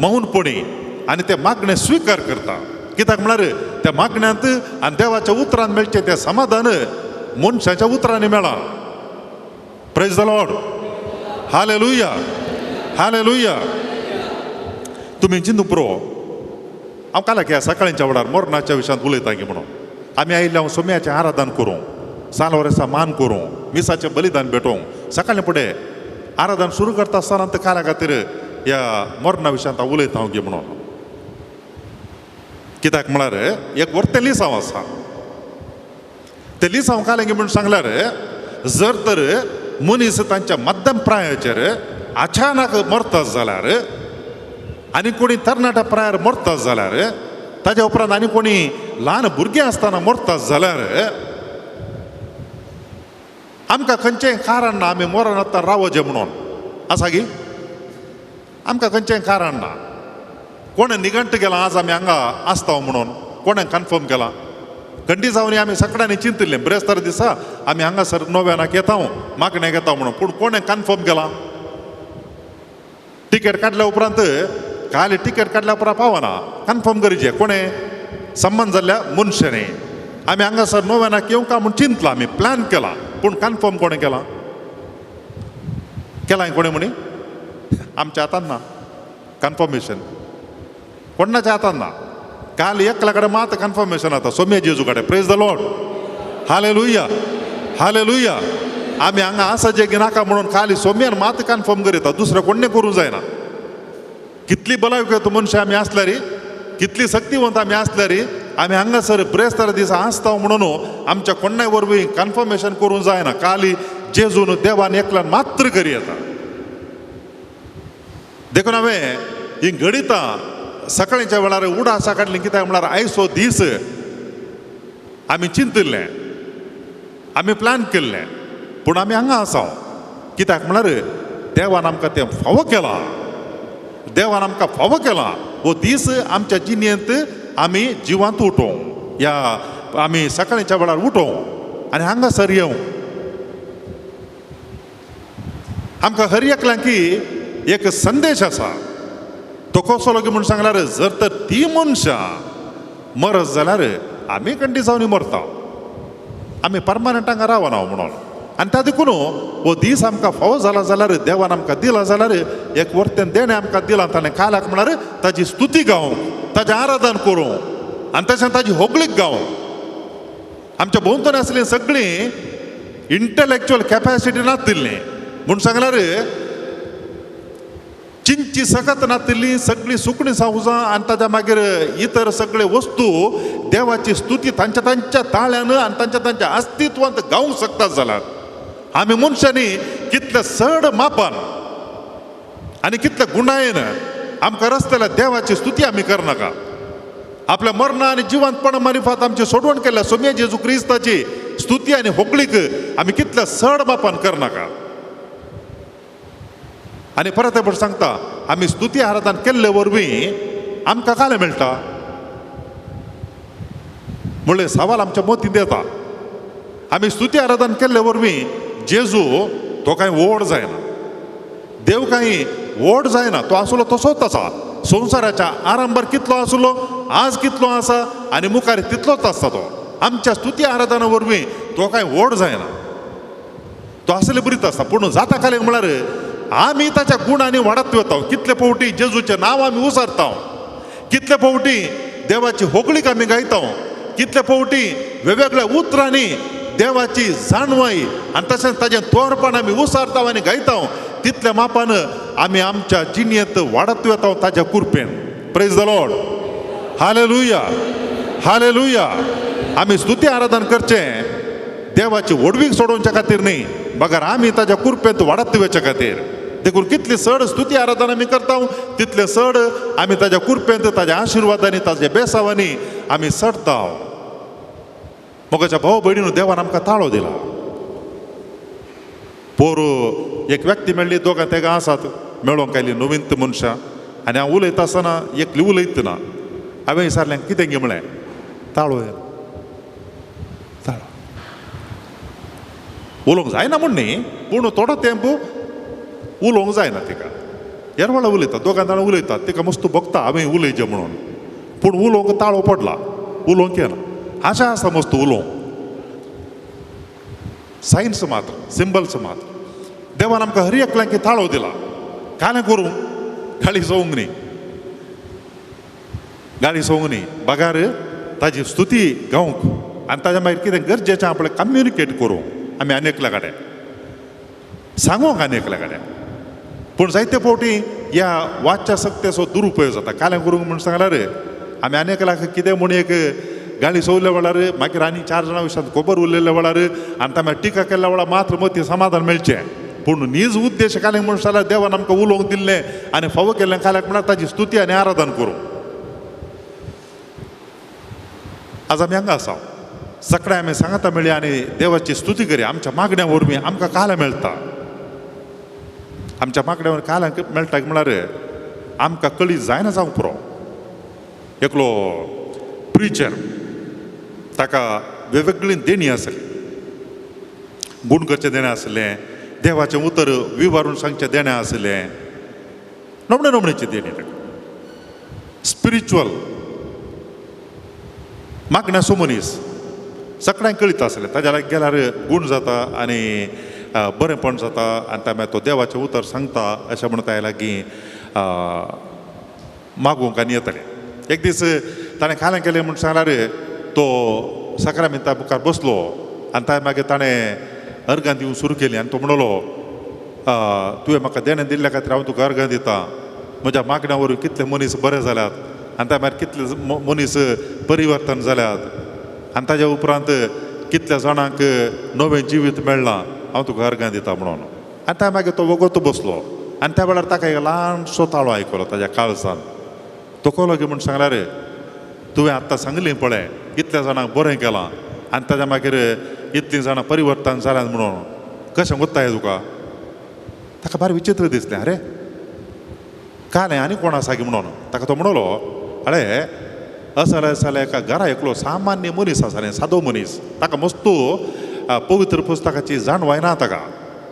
मौनपणी आनी तें मागणें स्विकार करता. कित्याक म्हळ्यार त्या मागण्यांत आनी देवाच्या उतरान मेळचें तें समाधान मनशाच्या उतरांनी मेळ्ळां. Praise the Lord, hallelujah, hallelujah. तुमी चिंतू पुरो, हांव काल ह्या सकाळींच्या वेळार मरणाच्या विशयांत उलयता की म्हणून आमी आयिल्ले हांव सोम्याचें आराधन करूं, सालवरेसा मान करूं, मिसाचें बलिदान भेटोवंक. सकाळीं फुडें आराधन सुरू करता आसतना ते काला खातीर ह्या मरणा विशयांत हांव उलयता हांव की म्हणून. कित्याक म्हळ्यार एक व्हडलें लिसांव आसा, तें लिसांव कालें म्हूण सांगल्यार जर तर मनीस तांच्या मध्यम प्रायाचेर अचानक मरता जाल्यार आनी कोणी तरणाट्या प्रायर मरता जाल्यार ताज्या उपरांत आनी कोणी ल्हान भुरगें आसतना मरता जाल्यार आमकां खंयचें कारण ना आमी मरण आतां रावचें म्हणून आसा की आमकां खंयचें कारण ना. कोणें निघंट केलां आज आमी हांगा आसता म्हणून कोणें कन्फर्म केलां? खंडी जावन आमी सगळ्यांनी चिंतिल्लें ब्रेस्तार दिसा आमी हांगासर नोव्यानाक येता मागण्याक येता म्हणून, पूण कोणें कन्फर्म केलां? टिकेट काडल्या उपरांत काल टिकेट काडल्या उपरांत पावना कन्फर्म करचें कोणें संबंद जाल्ल्या मनशांनी. आमी हांगासर नोव्यानाक येवंक म्हूण चिंतलां आमी प्लॅन केलां, पूण कन्फर्म कोणें केलां? केलां कोणें म्हणी आमच्या हातान ना कन्फर्मेशन, कोणाच्या हातान ना. काल एकल्या कडेन मात कन्फर्मेशन आतां सोम्या जेजू कडेन. Praise the Lord, hallelujah, hallelujah. आमी हांगा आसा जे की नाका म्हणून खाली सोम्यान मात कन्फर्म करता, दुसरें कोणें करूंक जायना. कितली बलायकी मनशां आमी आसल्यार, कितली शक्तिवंत आमी आसल्यार, आमी हांगासर ब्रेस्तार दिसा आसता म्हणून आमच्या कोणाय वरवीं कन्फर्मेशन करूंक जायना. काली जेजून देवान एकल्यान मात्र करी येता. देखून हांवें ही घडितां सकाळच्या वेळार उडासा काडली कित्याक म्हळ्यार आयचो दीस आमी चिंतिल्लें, आमी प्लॅन केल्लें, पूण आमी हांगा आसा कित्याक म्हळ्यार देवान आमकां तें फावो केलां, देवान आमकां फावो केलां. हो दीस आमच्या जिणेंत आमी जिवांत उठोवं, ह्या आमी सकाळच्या वेळार उठोवं आनी हांगासर येवं. आमकां हर एकल्यांकी एक संदेश आसा, तो कसो की म्हूण सांगल्यार जर तर ती मनशां मरत जाल्यार आमी कंटी जावन मरता, आमी परमनंट हांगा रावना म्हणून. आनी त्या देखून हो दीस आमकां फावो जाला जाल्यार देवान आमकां दिला जाल्यार एक वर्तेन देणें आमकां दिलां ताणें कालाक म्हळ्यार ताजी स्तुती गावंक, ताजें आराधन करूंक आनी तशें ताजी होगळीक गावंक. आमच्या भोंवतणी आसलीं सगळीं इंटलेक्च्युअल कॅपॅसिटी नातिल्ली म्हूण सांगल्यार चिंची सकत नातिल्ली सगळीं सुकणीं सावजां आनी ताच्या मागीर इतर सगळे वस्तू देवाची स्तुती तांच्या तांच्या ताळ्यान आनी तांच्या तांच्या अस्तित्वांत गावंक शकतात जाल्यार आमी मनशांनी कितले चड मापान आनी कितले गुणायेन आमकां रस्त्याला देवाची स्तुती आमी करनाका. आपल्या मरणा आनी जिवंतपणा मारिफात आमची सोडवण केल्या सोम्या जेजू क्रिस्ताची स्तुती आनी होगळीक आमी कितल्या चड मापान करनाका. आनी परत एक सांगता आमी स्तुती आराधन केल्ले वरवीं आमकां कालें मेळटा म्हणलें सवाल आमच्या मतींत येता. आमी स्तुती आराधन केल्ले वरवीं जेजू तो कांय व्हड जायना, देव कांय व्हड जायना, तो आसलो तसोच आसा. संवसाराच्या आरंभार कितलो आसलो, आज कितलो आसा आनी मुखार तितलोच आसता तो. आमच्या स्तुती आराधना वरवीं तो कांय व्हड जायना, तो आसले बरीच आसता. पूण जाता कालें म्हळ्यार आमी ताच्या गुणांनी वाडत वता. कितले फावटी जेजूचें नांव आमी उसारता, कितले फावटी देवाची होगळीक आमी गायता, कितले फावटी वेगवेगळ्या उतरांनी देवाची जाणवाय आनी तशेंच ताजें तोरपण आमी उसारता आनी गायता, तितल्या मापान आमी आमच्या जिणेंत वाडत वता ताच्या कृपेन. Praise the Lord, hallelujah, hallelujah. आमी स्तुती आराधन करचें देवाची व्हडवीक सोडोवच्या खातीर न्ही, बगर आमी ताच्या कृपेंत वाडत वचच्या खातीर. देखून कितली चड स्तुती आराधन आमी करता तितले चड आमी ताच्या कृपेंत, ताज्या आशिर्वादांनी, ताज्या बेसावांनी आमी चडता. मोगाच्या भाव भयणीन देवान आमकां ताळो दिला. पोर एक व्यक्ती मेळ्ळी, दोगां तेगां आसात मेळोंक आयली नवीन मनशां आनी हांव उलयता आसतना एकली उलयतना हांवें विचारलें कितें गे म्हळें, ताळो ताळो उलोवंक जायना म्हूण न्ही, पूण थोडो तेंप उलोवंक जायना तिका. येरवाळा उलयता, दोगां जाणां उलयतात, तिका मस्त भोगता हांवें उलयचें म्हणून, पूण उलोवंक ताळो पडला, उलोवंक येना. आशा आसा मस्त उलोवंक, सायन्स मात्र, सिंबल्स मात्र. देवान आमकां हर एकल्यांक ताळो दिला, कालें करूं गाळी सोवंक न्ही, गाळी सोवंक न्ही, बगार ताजी स्तुती गावंक आनी ताज्या मागीर कितें गरजेचें आपलें कम्युनिकेट करूं आमी आनी एकल्या कडेन सांगूंक आनी एकल्या कडेन. पूण जायते फावटी ह्या वाच्या सक्तेचो दुरुपयोग जाता. कालें करूंक म्हूण सांगल्यार आमी आनी एकल्याक कितें म्हूण एक गाळी सोवल्या वेळार मागीर आनी चार जाणां विशयांत खबर उरलेल्या वेळार आनी ताणें टिका केल्ल्या वेळार मात्र मती समाधान मेळचें. पूण नीज उद्देश कालें म्हूण जाल्यार देवान आमकां उलोवंक दिल्लें आनी फावो केल्लें काल्याक म्हळ्यार ताजी स्तुती आनी आराधन करूं. आज आमी हांगा आसा, सकाळीं आमी सांगाता मेळ्ळी आनी देवाची स्तुती करी. आमच्या मागण्या वरवीं आमकां काल्यां मेळटा. आमच्या मागण्या वरवीं काल्यां मेळटा म्हळ्यार आमकां कळी जायना जावंक पुरो. एकलो प्रिचर, ताका वेगवेगळी देणी आसली, गुण करचें देणें आसलें, देवाचें उतर विवारून सांगचें देणें आसलें, नमणे नमणेची देणी ताका, स्पिरिच्युअल मागण्याचो मनीस, सगळ्यांक कळीत आसलें. ताज्या लागीं गेल्यार गूण जाता आनी बरेंपण जाता आनी त्या मागीर तो देवाचें उतर सांगता अशें म्हणून ताज्या लागीं मागूंक आनी येतलें. एक दीस ताणें खालें केलें म्हूण सांगल्यार तो साक्रामेंता मुखार बसलो आनी ताज्या मागीर ताणें अर्गां दिवंक सुरू केली आनी तो म्हणलो, तुवें म्हाका देणें दिल्ल्या खातीर हांव तुका अर्गां दितां. म्हज्या मागण्या वरवीं कितले मनीस बरे जाल्यात आनी त्या मागीर कितले मनीस परिवर्तन जाल्यात आनी ताज्या उपरांत कितल्या जाणांक नवें जिवीत मेळ्ळां, हांव तुका अर्गां दिता म्हणून. आनी त्या मागीर तो वगत बसलो आनी त्या वेळार ताका एक ल्हानसो ताळो आयकलो ताज्या काळजान. तो कोलो की म्हूण सांगल्यार, तुवें आत्तां सांगलें पळय इतल्या जाणांक बरें केलां आनी ताज्या मागीर इतलीं जाणां परिवर्तन जाल्यात म्हणून, कशें गोत्ताय तुका? ताका भारी विचित्र दिसलें, अरे कालें आनी कोण आसा की म्हणून. ताका तो म्हणलो, अरे असले असले एका घरा एकलो सामान्य मनीस आसा न्ही, सादो मनीस, ताका मस्तू पवित्र पुस्तकाची जाणवाय ना, ताका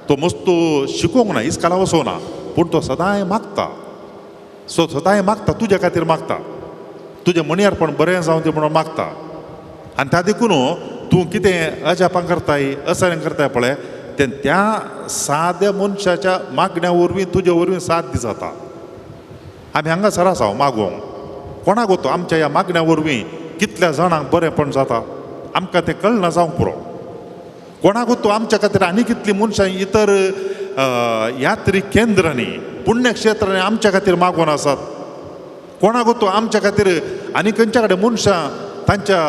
तो मस्तू शिकोवंक ना, इस्काला वचोंक ना, पूण तो सदांय मागता, सो सदांय मागता, तुज्या खातीर मागता, तुजें मणयारपण बरें जावं तें म्हणून मागता. आनी त्या देखून तूं कितें अजापां करताय, असरें करताय पळय, तें त्या साद्या मनशाच्या मागण्या वरवीं तुजे वरवीं साध्य जाता. आमी हांगासर आसा मागोवंक, कोणाक वतो आमच्या ह्या मागण्या वरवीं कितल्या जाणांक बरेंपण जाता आमकां तें कळना जावंक पुरो. कोणाक वतो आमच्या खातीर आनी कितलीं मनशां इतर यात्री केंद्रांनी पुण्यक्षेत्रांनी आमच्या खातीर मागोवन आसात. कोणाक वतो आमच्या खातीर आनी खंयच्या कडेन मनशां तांच्या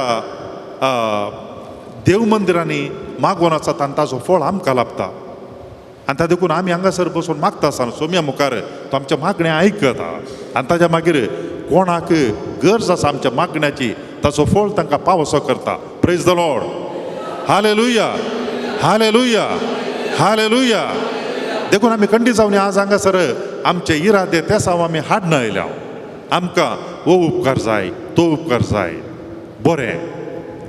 देव मंदिरांनी मागोवन आसात आनी ताचो फळ आमकां लाभता. आनी त्या देखून आमी हांगासर बसून मागता आसतना सोम्या मुखार तो आमच्या मागणें आयकता आनी ताज्या मागीर कोणाक गरज आसा आमच्या मागण्याची ताचो फळ तांकां पावसो करता. Praise the Lord, hallelujah, hallelujah, hallelujah. देखून आमी खंडीत जावन आज हांगासर आमचे इरादे ते साव आमी हाडना आयल्या. आमकां हो उपकार जाय, तो उपकार जाय. बरें,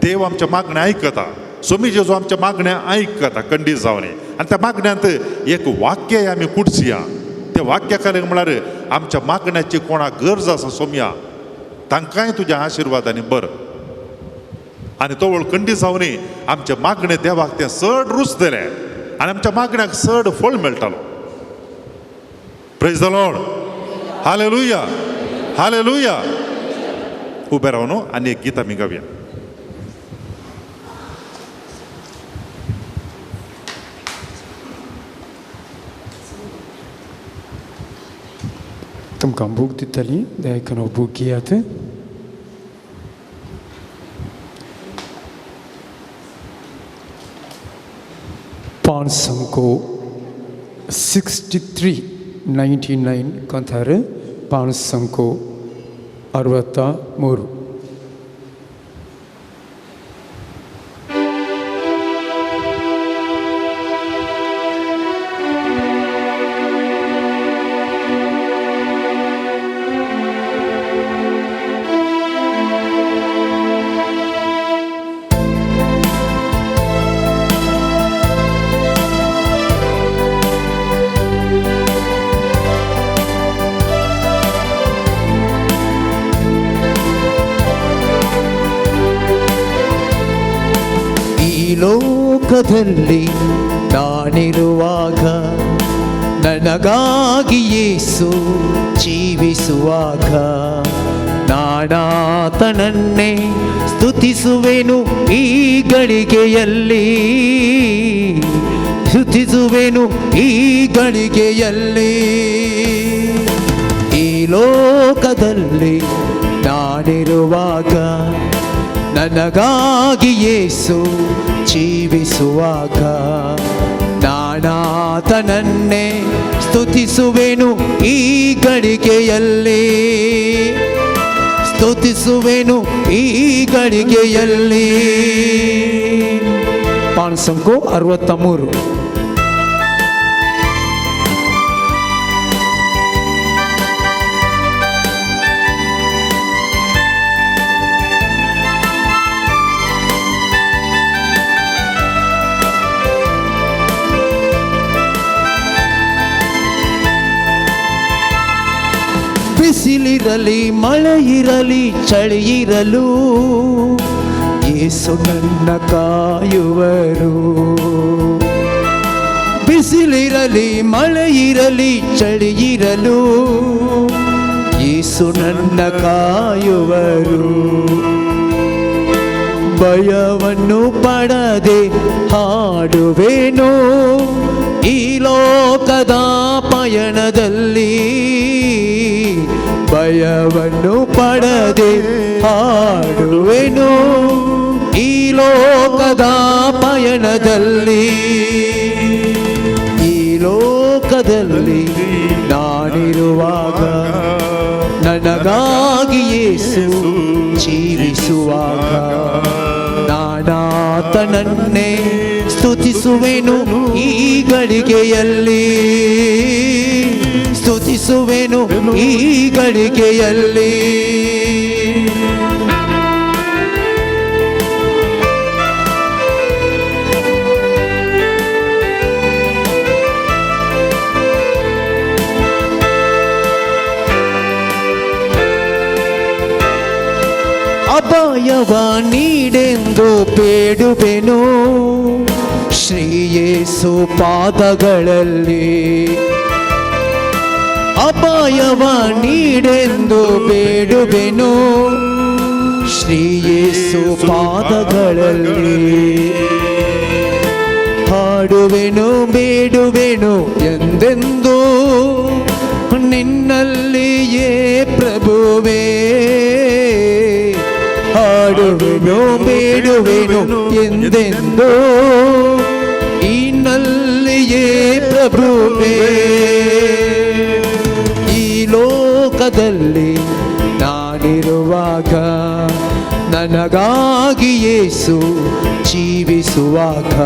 देव आमच्या मागणें आयकता, सोमी जेजू आमच्या मागणें आयकता खंडीत जावन. आनी त्या मागण्यांत एक वाक्य आमी कुडसया, त्या वाक्या खातीर म्हळ्यार आमच्या मागण्याची कोणाक गरज आसा सोमया, तांकांय तुज्या आशिर्वादांनी बर. आनी तो वळ खंडीत जावन आमच्या मागणें देवाक तें चड रुचतलें आनी आमच्या मागण्याक चड फळ मेळटलो. Praise the Lord, hallelujah, hallelujah. उबे रावन आनी एक गीत आमी गावया. तुमकां बूक दितली, दयाकरून हो बूक घेयात. पांच संको 6399 कांतार, पांच संको 63. ಲೋಕದಲ್ಲಿ ನಾನಿರುವಾಗ ನನಗಾಗಿ ಯೇಸು ಜೀವಿಸುವಾಗ ನಾನಾತನನ್ನೇ ಸ್ತುತಿಸುವೆನು ಈ ಗಳಿಗೆಯಲ್ಲಿ, ಸ್ತುತಿಸುವೆನು ಈ ಗಳಿಗೆಯಲ್ಲಿ. ಈ ಲೋಕದಲ್ಲಿ ನಾನಿರುವಾಗ ನನಗಾಗಿ ಯೇಸು ಜೀವಿಸುವಾಗ ನಾನಾತನನ್ನೇ ನಾನಾತನನ್ನೇ ಸ್ತುತಿಸುವೆನು ಈ ಗಳಿಗೆಯಲ್ಲಿ, ಸ್ತುತಿಸುವೆನು ಈ ಗಳಿಗೆಯಲ್ಲಿ. ಪಾಣಸಂಕು 63. ಬಿಸಿಲಿರಲಿ ಮಳೆ ಇರಲಿ ಚಳಿ ಇರಲು ಯೇಸು ನನ್ನ ಕಾಯುವರು. ಬಿಸಿಲಿರಲಿ ಮಳೆ ಇರಲಿ ಚಳಿ ಇರಲು ಯೇಸು ನನ್ನ ಕಾಯುವರು. ಭಯವನ್ನು ಪಡದೆ ಹಾಡುವೆನು ಈ ಲೋಕದ ಪಯಣದಲ್ಲಿ, ಭಯವನ್ನು ಪಡದೆ ಹಾಡುವೆನು ಈ ಲೋಕದ ಪಯಣದಲ್ಲಿ. ಈ ಲೋಕದಲ್ಲಿ ನಾನಿರುವಾಗ ನನಗಾಗಿ ಯೇಸು ಜೀವಿಸುವಾಗ ನಾನಾತನನ್ನೇ ಸ್ತುತಿಸುವೆನು ಈ ಗಳಿಗೆಯಲ್ಲಿ, ಸ್ತುತಿಸುವೆನು ಈ ಗಳಿಗೆಯಲ್ಲಿ. ಅಪಾಯವ ನೀಡೆಂದು ಬೇಡುವೆನು ಶ್ರೀ ಯೇಸು ಪಾದಗಳಲ್ಲಿ, ಅಪಾಯವ ನೀಡೆಂದು ಬೇಡುವೆನು ಶ್ರೀ ಯೇಸು ಪಾದಗಳಲ್ಲಿ. ಹಾಡುವೆನು ಬೇಡುವೆನು ಎಂದೆಂದು ನಿನ್ನಲ್ಲಿಯೇ ಪ್ರಭುವೇ, ಹಾಡುವೆನು ಬೇಡುವೆನು ಎಂದೆಂದು ನಿನ್ನಲ್ಲಿಯೇ ಪ್ರಭುವೇ. ಈ ಲೋಕದಲ್ಲಿ ನಾನಿರುವಾಗ ನನಗಾಗಿ ಯೇಸು ಜೀವಿಸುವಾಗ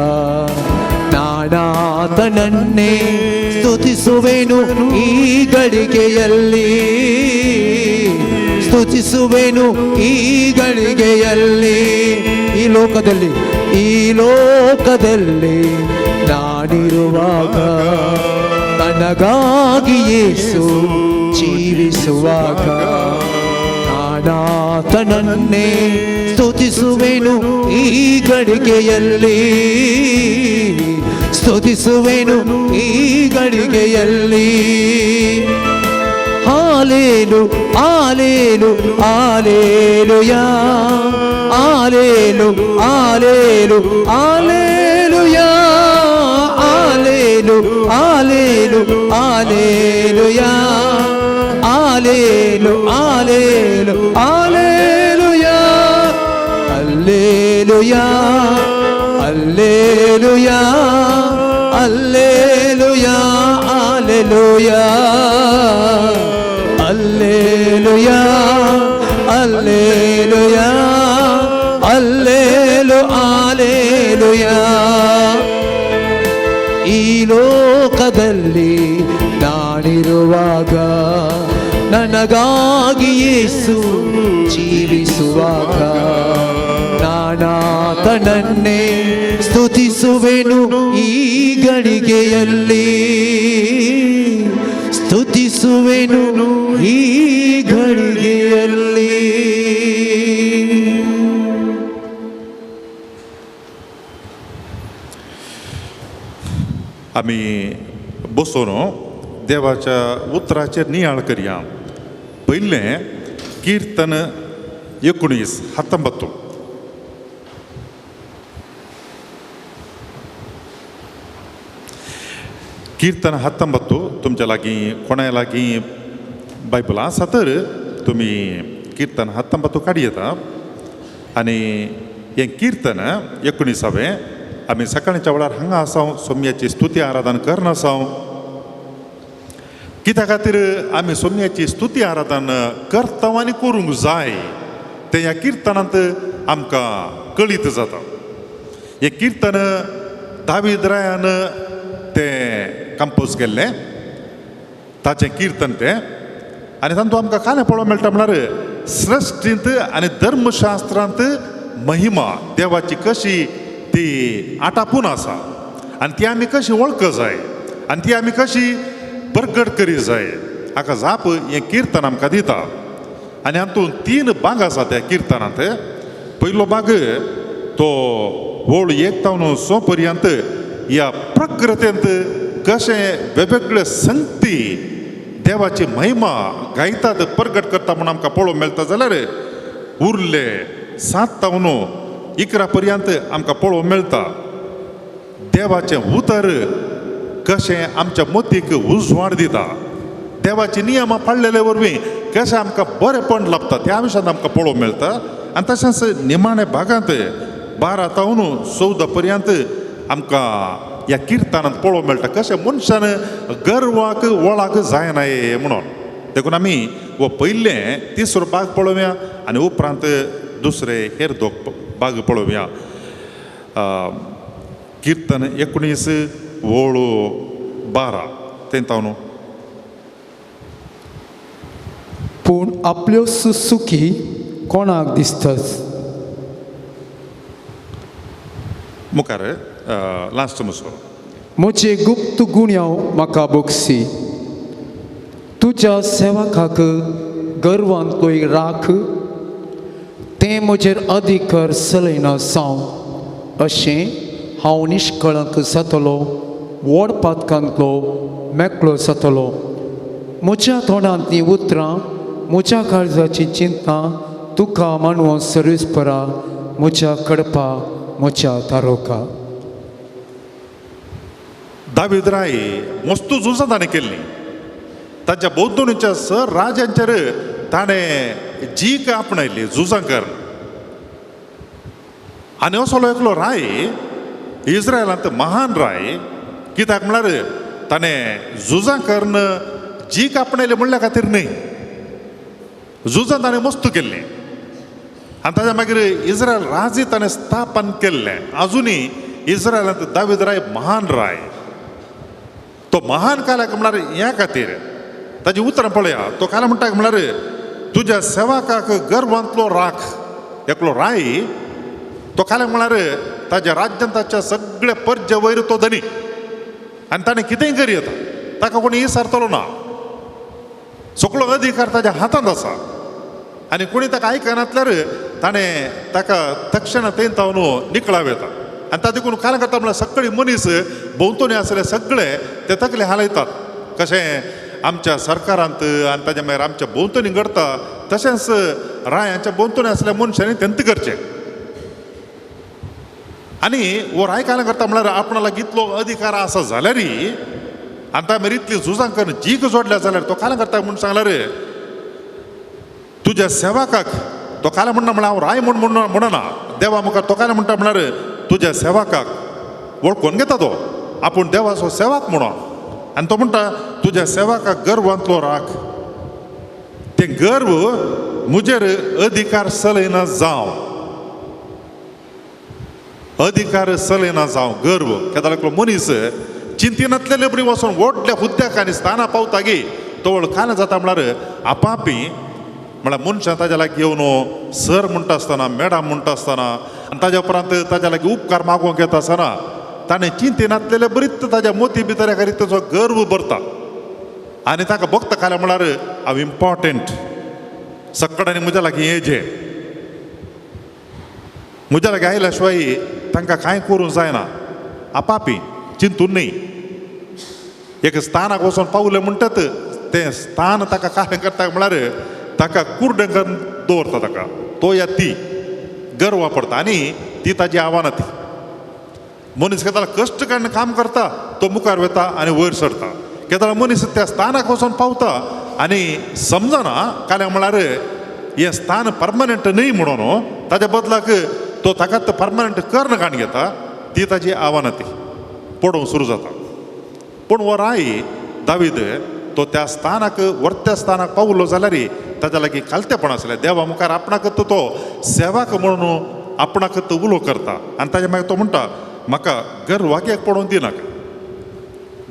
ನಾನಾತನನ್ನೇ ಸ್ತುತಿಸುವೆನು ಈ ಗಳಿಗೆಯಲ್ಲಿ, ಸ್ತುತಿಸುವೆನು ಈ ಗಳಿಗೆಯಲ್ಲಿ. ಈ ಲೋಕದಲ್ಲಿ, ಈ ಲೋಕದಲ್ಲಿ ನಾನಿರುವಾಗ ನನಗಾಗಿ ಯೇಸು ಜೀವಿಸುವಾಗ ನಾನಾತನನ್ನೇ ಸ್ತುತಿಸುವೆನು ಈ ಗಳಿಗೆಯಲ್ಲಿ, ಸ್ತುತಿಸುವೆನು ಈ ಗಳಿಗೆಯಲ್ಲಿ. ಹಾಲೇಲು ಆಲೇಲು ಆಲೇಲುಯಾ, ಆಲೇಲು ಆಲೇಲು ಆಲೇಲುಯಾ, ಆಲೇಲು ಆಲೇಲು ಆಲೇಲುಯಾ, ಆಲೇಲು ಆಲೇಲು ಆಲೇಲುಯಾ, ಅಲ್ಲೇಲುಯಾ ಅಲ್ಲೇಲುಯಾ ಅಲ್ಲೇಲುಯಾ alleluia, alleluia alleluia ಅಲ್ಲೇಲು alleluia. ಈ ಲೋಕದಲ್ಲಿ ನಾನಿರುವಾಗ ನನಗಾಗಿ ಯೇಸು ಜೀವಿಸುವಾಗ ನಾನಾತನನ್ನೇ ಸ್ತುತಿಸುವೆನು ಈ ಗಳಿಗೆಯಲ್ಲಿ, ಸ್ತುತಿಸುವೆನು ಈ ಗಳಿಗೆಯಲ್ಲಿ. आमी बसून देवाच्या उतराचेर नियाळ करया. पयलें कीर्तन 19 19. कीर्तन 19 तुमच्या लागीं कोणाय लागीं बायबल आसा तर तुमी कीर्तन 19 काडयेता. आनी हें कीर्तन 19वें आमी सकाळच्या वेळार हांगा आसा, सोम्याची स्तुती आराधन करना आसा. कित्या खातीर आमी सोम्याची स्तुती आराधन करता आनी करूंक जाय तें ह्या किर्तनांत आमकां कळीत जाता. हें किर्तन दावीद रायान तें कंपोज केल्लें, ताचें किर्तन तें. आनी तातूंत आमकां कांय पळोवंक मेळटा म्हळ्यार सृश्टींत आनी धर्मशास्त्रांत महिमा देवाची कशी ती आटापून आसा आनी ती आमी कशी वळख जाय आनी ती आमी कशी परगट करी जाय हाका जाप हें किर्तन आमकां दिता. आनी हातूंत तीन भाग आसा त्या किर्तनांत. पयलो भाग तो वळ 1 तावन 6 पर्यंत ह्या प्रकृतींत कशें वेगवेगळे संगती देवाची महिमा गायतात परगट करता म्हूण आमकां पळोवंक मेळटा. जाल्यार उरले 7 तावन 11 पर्यंत आमकां पळोवंक मेळटा देवाचें उतर कशें आमच्या मतीक उजवाड दिता, देवाची नियमां पाळलेले वरवीं कशें आमकां बरेंपण लाबता त्या विशयांत आमकां पळोवंक मेळटा. आनी तशेंच निमाण्या भागांत 12 तावन 14 पर्यंत आमकां ह्या किर्तनांत पळोवंक मेळटा कशें मनशान गर्वाक वळाक जायना म्हणून. देखून आमी हो पयलें तिसरो भाग पळोवया आनी उपरांत दुसरे हेर दोग भाग पळोवया. किर्तन 19 वळ 12 तें तावन. पूण आपल्यो सुसुकी कोणाक दिसतच? मुखार लास्ट मुसो. म्हजे गुप्त गुण्यांव म्हाका बोगसी, तुज्या सेवकाक गर्वांतलो राख, तें म्हजेर अधिकार चलयना जावं अशें हांव निश्कळंक जातलो, व्हड पातकांतलो मेकळो जातलो. म्हज्या तोंडांतलीं उतरां म्हज्या काळजाची चिंता तुका मानव सर्वीस परा म्हज्या कडपा म्हज्या तारोका. दावीद राय मस्तू झुजां ताणें केल्लीं. ताच्या भोंवतणीच्या सर राजांचेर ताणें जीक आपणायली झुजां कर. आनी असलो एकलो राय इस्रायलांत महान राय कित्याक म्हळ्यार ताणें झुजां करून जीक आपणायली म्हणल्या खातीर न्हय, झुजां ताणें मस्तू केल्लीं आनी ताच्या मागीर इस्रायल राजी ताणें स्थापन केल्लें. आजुनूय इस्रायलांत दावीद राय महान राय. तो महान काल्याक म्हळ्यार ह्या खातीर ताजी उतरां पळया. तो काल्या म्हणटा म्हळ्यार तुज्या सेवकाक गर्वांतलो राख. एकलो राय तो काल्याक म्हळ्यार ताज्या राज्यान ताच्या सगळे परजे वयर तो धनी आनी ताणें कितेंय करी येता, ताका कोणी विसारतलो ना. सगळो अधिकार ताज्या हातांत आसा आनी कोणी ताका आयकनातल्यार ताणें ताका तक्षणा थंय तावन निकळाव येता. आनी ता देखून काल करता म्हळ्यार सगळी मनीस भोंवतणी आसले सगळे ते तकले हालयतात. कशें आमच्या सरकारांत आनी ताच्या मागीर आमच्या भोंवतणी घडता तशेंच रायांच्या भोंवतणी आसल्या मनशांनी तेंत करचें. आनी हो राय काल करता म्हळ्यार आपणा लागीं इतलो अधिकार आसा जाल्यार आनी ता मागीर इतली झुजां करून जीक जोडल्या जाल्यार तो काल करता म्हूण सांगल्यार तुज्या सेवकाक तो काल म्हणना म्हळ्यार हांव राय म्हूण म्हणना देवा मुखार तो काल म्हणटा म्हळ्यार तुज्या सेवकाक वळखून घेता तो आपूण देवाचो सेवक म्हणून. आनी तो म्हणटा तुज्या सेवकाक गर्वांतलो राख, तें गर्व म्हजेर अधिकार चलयना जावं, अधिकार चलयना जावं. गर्व केदाळ एकलो मनीस चिंतिनातलेले बरी वचून व्हडल्या हुद्द्याक आनी स्थाना पावता गी तो वळखान जाता म्हळ्यार आपापी म्हळ्यार मनशां ताज्या लागीं येवन सर म्हणटा आसतना मॅडम म्हणटा आसतना आनी ताज्या उपरांत ताज्या लागीं उपकार मागोवंक येता आसतना ताणें चिंतिनातलेले बरीच ताज्या मोती भितर एका रितीचो गर्व भरता आनी ताका भक्त खाल्या म्हळ्यार हांव इम्पॉर्टंट, सगळ्यांनी म्हज्या लागीं येजे, म्हज्या लागीं आयल्या शिवाय तांकां कांय करूंक जायना. आपापी चिंतून न्हय एक स्थानाक वचून पावलें म्हणटात तें स्थान ताका कार्य करता म्हळ्यार ताका कुर्डें करून दवरता ताका तो या ती गर्वा पडटा आनी ती ताजी आव्हानां. ती मनीस केदाळ कश्ट काडून काम करता तो मुखार वता आनी वयर सरता. केदाळ मनीस त्या स्थानाक वचून पावता आनी समजना काल्या म्हळ्यार हें स्थान परमनंट न्हय म्हणून ताज्या बदलाक तो ताका परमनंट कर्ण काडून घेता. ती ताजी आव्हानां ती पडोवंक सुरू जाता. पूण हो राय दावीद तो त्या स्थानाक वरत्या स्थानाक पावलो जाल्यार ताज्या लागीं कालतेपण आसलें. देवा मुखार आपणाक तो सेवाक म्हणून आपणाक तो उलो करता आनी ताज्या मागीर तो म्हणटा म्हाका गर्वाक एक पडोवन दिनाका,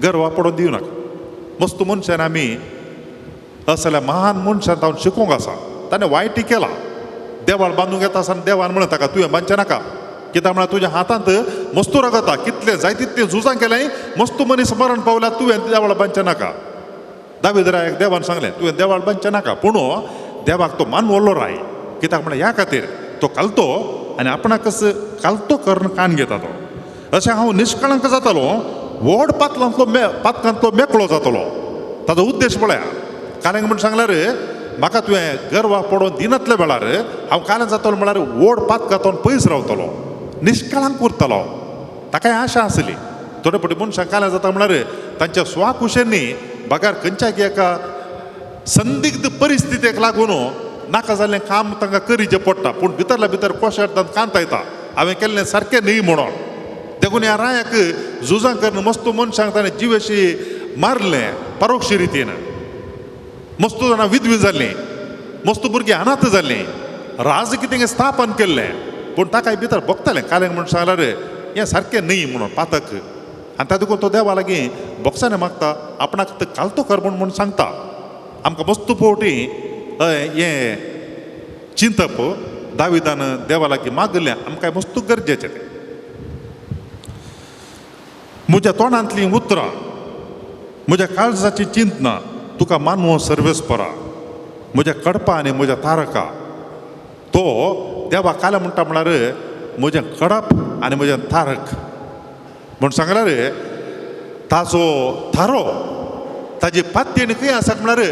गर्वा पडोवन दिवं नाका. मस्त मनशान आमी असल्या महान मनशान तावन शिकोवंक आसा. ताणें वायटी केला, देवाळ बांदूंक येता आसतना देवान म्हणलें ताका तुवें बांदचें नाका, कित्याक म्हळ्यार तुज्या हातांत मस्तू रगता, कितलें जाय तितलें झुजां केलें, मस्तू मनीस मरण पावल्या, तुवें देवाळ बांदचें नाका. दावीद रायाक देवान सांगलें तुवें देवाळ बांदचें नाका. पूण देवाक तो मानवलो राय, कित्याक म्हळ्यार ह्या खातीर तो कालतो आनी आपणाकच कालतो करून कान घेता तो. अशें हांव निश्कळंक जातालो, व्हड पातलांतलो पातकांतलो मेकळो जातलो. ताजो उद्देश पळया कालेंक म्हण सांगल्यार म्हाका तुवें गर्वा पडोवन दिनातल्या वेळार हांव कालें जातलो म्हळ्यार व्हड पातकांतून पयस रावतलो, निश्कळांक उरतलो. ताकाय आशा आसली. थोडे फावटी मनशां कालें जाता म्हळ्यार तांच्या स्वाकुशेंनी बगार खंयच्या एका संदिग्ध परिस्थितीक लागून नाका जाल्लें काम तांकां करीचें पडटा. पूण भितरल्या भितर कोशार्दान कांत येता हांवें केल्लें सारकें न्ही म्हणून. देखून ह्या रायाक झुजां करून मस्त मनशांक ताणें जिवेशी मारलें परोक्ष रितीन. मस्त जाणां विधवी जाल्लीं, मस्त भुरगीं अनाथ जाल्लीं, राज कितें स्थापन केल्लें. पूण ताकाय भितर भोगतालें कालेंक म्हण सांगल्यार हें सारकें न्ही म्हणून पातक. आनी ताका देखून तो देवा लागीं बोक्सांनी मागता, आपणाक कालतो कर म्हूण सांगता. आमकां मस्त फावटी हें चिंतप दाविदान देवा लागीं मागलें आमकां मस्त गरजेचें तें. म्हज्या तोंडांतलीं उतरां, म्हज्या काळजाची चिंतना तुका मानवो सर्वेस्परा, म्हज्या कडपा आनी म्हज्या तारका. तो देवा काल्या म्हणटा म्हळ्यार म्हजें कडप आनी म्हजें तारक म्हूण सांगल्यार ताजो थारो ताजी पात्येणी खंय आसा म्हळ्यार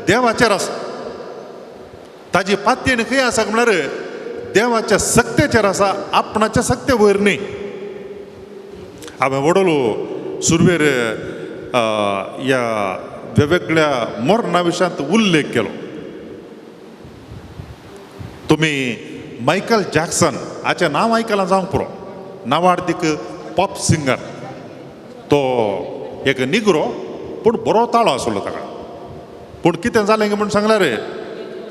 देवाचेर आसा. ताजी पात्येणी खंय आसा म्हळ्यार देवाच्या सक्तेचेर आसा, आपणाच्या सक्ते वयर न्ही. हांवें वडलो सुरवेर ह्या वेगवेगळ्या मरणा विशयांत उल्लेख केलो. तुमी मायकल जॅक्सन हाचें नांव आयकलां जावंक पुरो, नांवाडदीक पॉप सिंगर. तो एक निग्रो पूण बरो ताळो आसलो ताका. पूण कितें जालें म्हूण सांगल्यार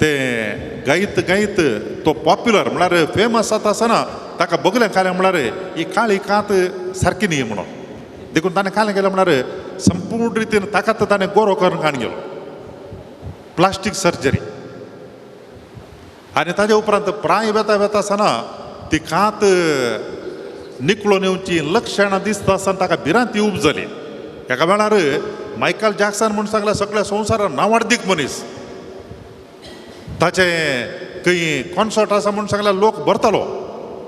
तें गायत गायत तो पॉप्युलर म्हळ्यार फेमस जाता आसतना ताका बगलें कालें म्हळ्यार ही काळी कात सारकी न्ही म्हणून. देखून ताणें कालें केलें म्हळ्यार संपूर्ण रितीन ताका तर ताणें गोरो करून काण गेलो, प्लास्टीक सर्जरी. आनी ताजे उपरांत प्राय वेता वेता आसतना ती कात निकळून येवची लक्षणां दिसता आसतना ताका भिरांती उब जाली. एका वेळार मायकल जॅक्सन म्हूण सांगल्यार सगळ्या संवसारान नांवाडदीक मनीस, ताचें खंय कॉन्सर्ट आसा म्हूण सांगल्यार लोक भरतालो.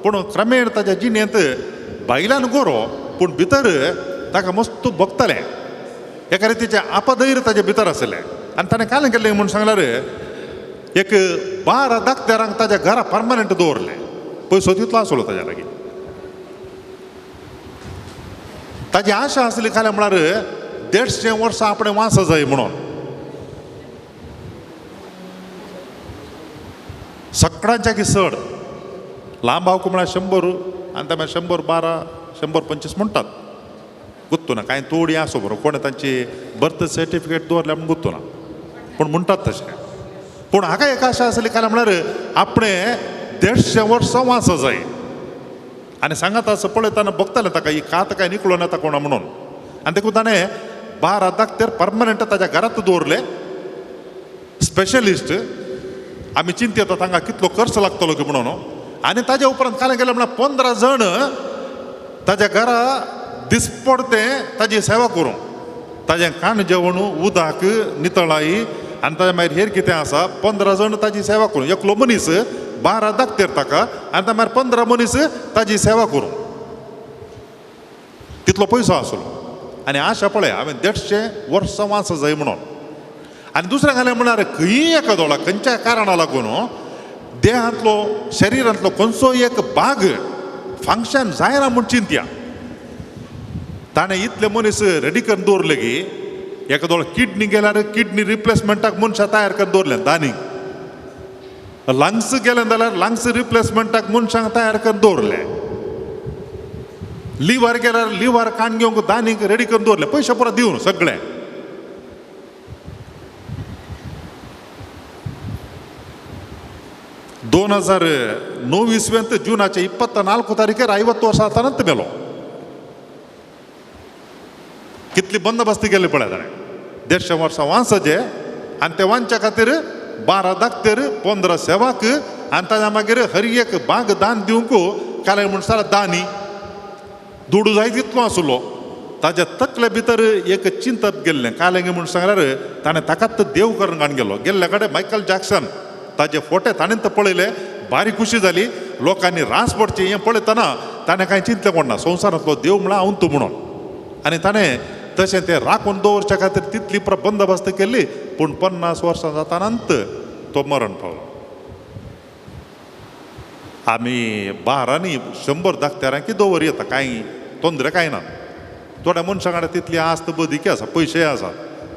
पूण क्रमेण ताच्या जिणेंत बायलान गोरो पूण भितर ताका मस्त भोगतालें. एका रितीचें आपधैर्य ताजे भितर आसलें. आनी ताणें कालें केल्लें म्हूण सांगल्यार एक 12 दाक्तेरांक ताज्या घरा परमनंट दवरलें. पयसो तितलो आसलो ताज्या लागीं. ताजी आशा आसली कालें म्हळ्यार 150 वर्सां आपणें वांसा जाय म्हणून. सगळ्यांच्या की चड लांब हांव म्हळ्यार 100 आनी ते मागीर 112 125 म्हणटात. गुत्तू ना कांय तोडी आसो बरो कोणें तांची बर्थ सर्टिफिकेट दवरल्या म्हूण गुत्तू ना, पूण म्हणटात तशें. पूण हाका एक आशा आसली कालें म्हळ्यार आपणें 150 वर्सां वांसा जाय. आनी सांगात आसा पळयतना बगतालें ताका ही कात काय निकळून येता कोणा म्हणून. आनी देखून ताणें 12 दाक्तेर परमनंट ताज्या घरांत दवरले स्पेशलिस्ट. आमी चिंतेता तांकां कितलो खर्च लागतलो की म्हणून. आनी ताज्या उपरांत कालें केलें म्हळ्यार 15 जण ताज्या घरा दिसपडते ताजी सेवा करूं, ताजें खाण जेवण उदक नितळाई आनी ताज्या मागीर हेर कितें आसा 15 जण ताजी सेवा करूं. एकलो मनीस 12 दाक्तेर ताका आनी ताज्या मागीर 15 मनीस ताजी सेवा करूं. तितलो पयसो आसलो. आनी आशा पळय हांवें 150 वर्सां वांसा जाय म्हणून. आनी दुसरें घालें म्हळ्यार खंयी एका दोळा खंयच्या कारणा लागून देहांतलो शरिरांतलो खंयचो एक भाग फंक्शन जायना म्हूण चिंतया. ताणें इतले मनीस रेडी करून दवरले की एका दोळो किडनी गेल्यार किडनी रिप्लेसमेंटाक मनशां तयार करून दवरले दानी. लंग्स गेले जाल्यार लंग्स रिप्लेसमेंटाक मनशांक तयार करून दवरले. लिव्हर गेल्यार लिव्हर काण घेवंक दानीक रेडी करून दवरले, पयशे पुरो दिवन सगळे. 2009 ಇಸ್ವಿಯಂತ ಜೂನ್ ಆಚೆ 24 ತಾರೀಖೆ 50 ವರ್ಷ ಆತನಂತ मेलो. कितली बंदोबस्ती केली पळय ताणें. 150 वर्सां वांसाचे आनी ते वांच्या खातीर 12 दाक्तेर 15 सेवाक आनी ताज्या मागीर हर एक बाग दान दिवंक काले म्हण सार दानी दुडू जाय तितलो आसलो. ताज्या तकले भितर एक चिंतप गेल्लें कालेंगे म्हूण सांगल्यार ताणें ताकाच देव करून काण गेलो. गेल्ल्या कडेन मायकल जॅक्सन ताजे फोटे ताणें तर पळयले, बारी खुशी जाली. लोकांनी रास पडची हें पळयतना ताणें कांय चिंतलें कोण ना, संवसारांतलो देव म्हळ्यार हांव तूं म्हणून. आनी ताणें तशें तें राखून दवरच्या खातीर तितली बंदोबस्त केल्ली. पूण 50 वर्सां जातानांत तो मरण पावलो. आमी बारांनी 100 दाखत्यारांकी दवर येता, कांय तोंदरे कांय ना. थोड्या मनशां कडेन तितली आस्त बदिकी आसा, पयशेय आसा,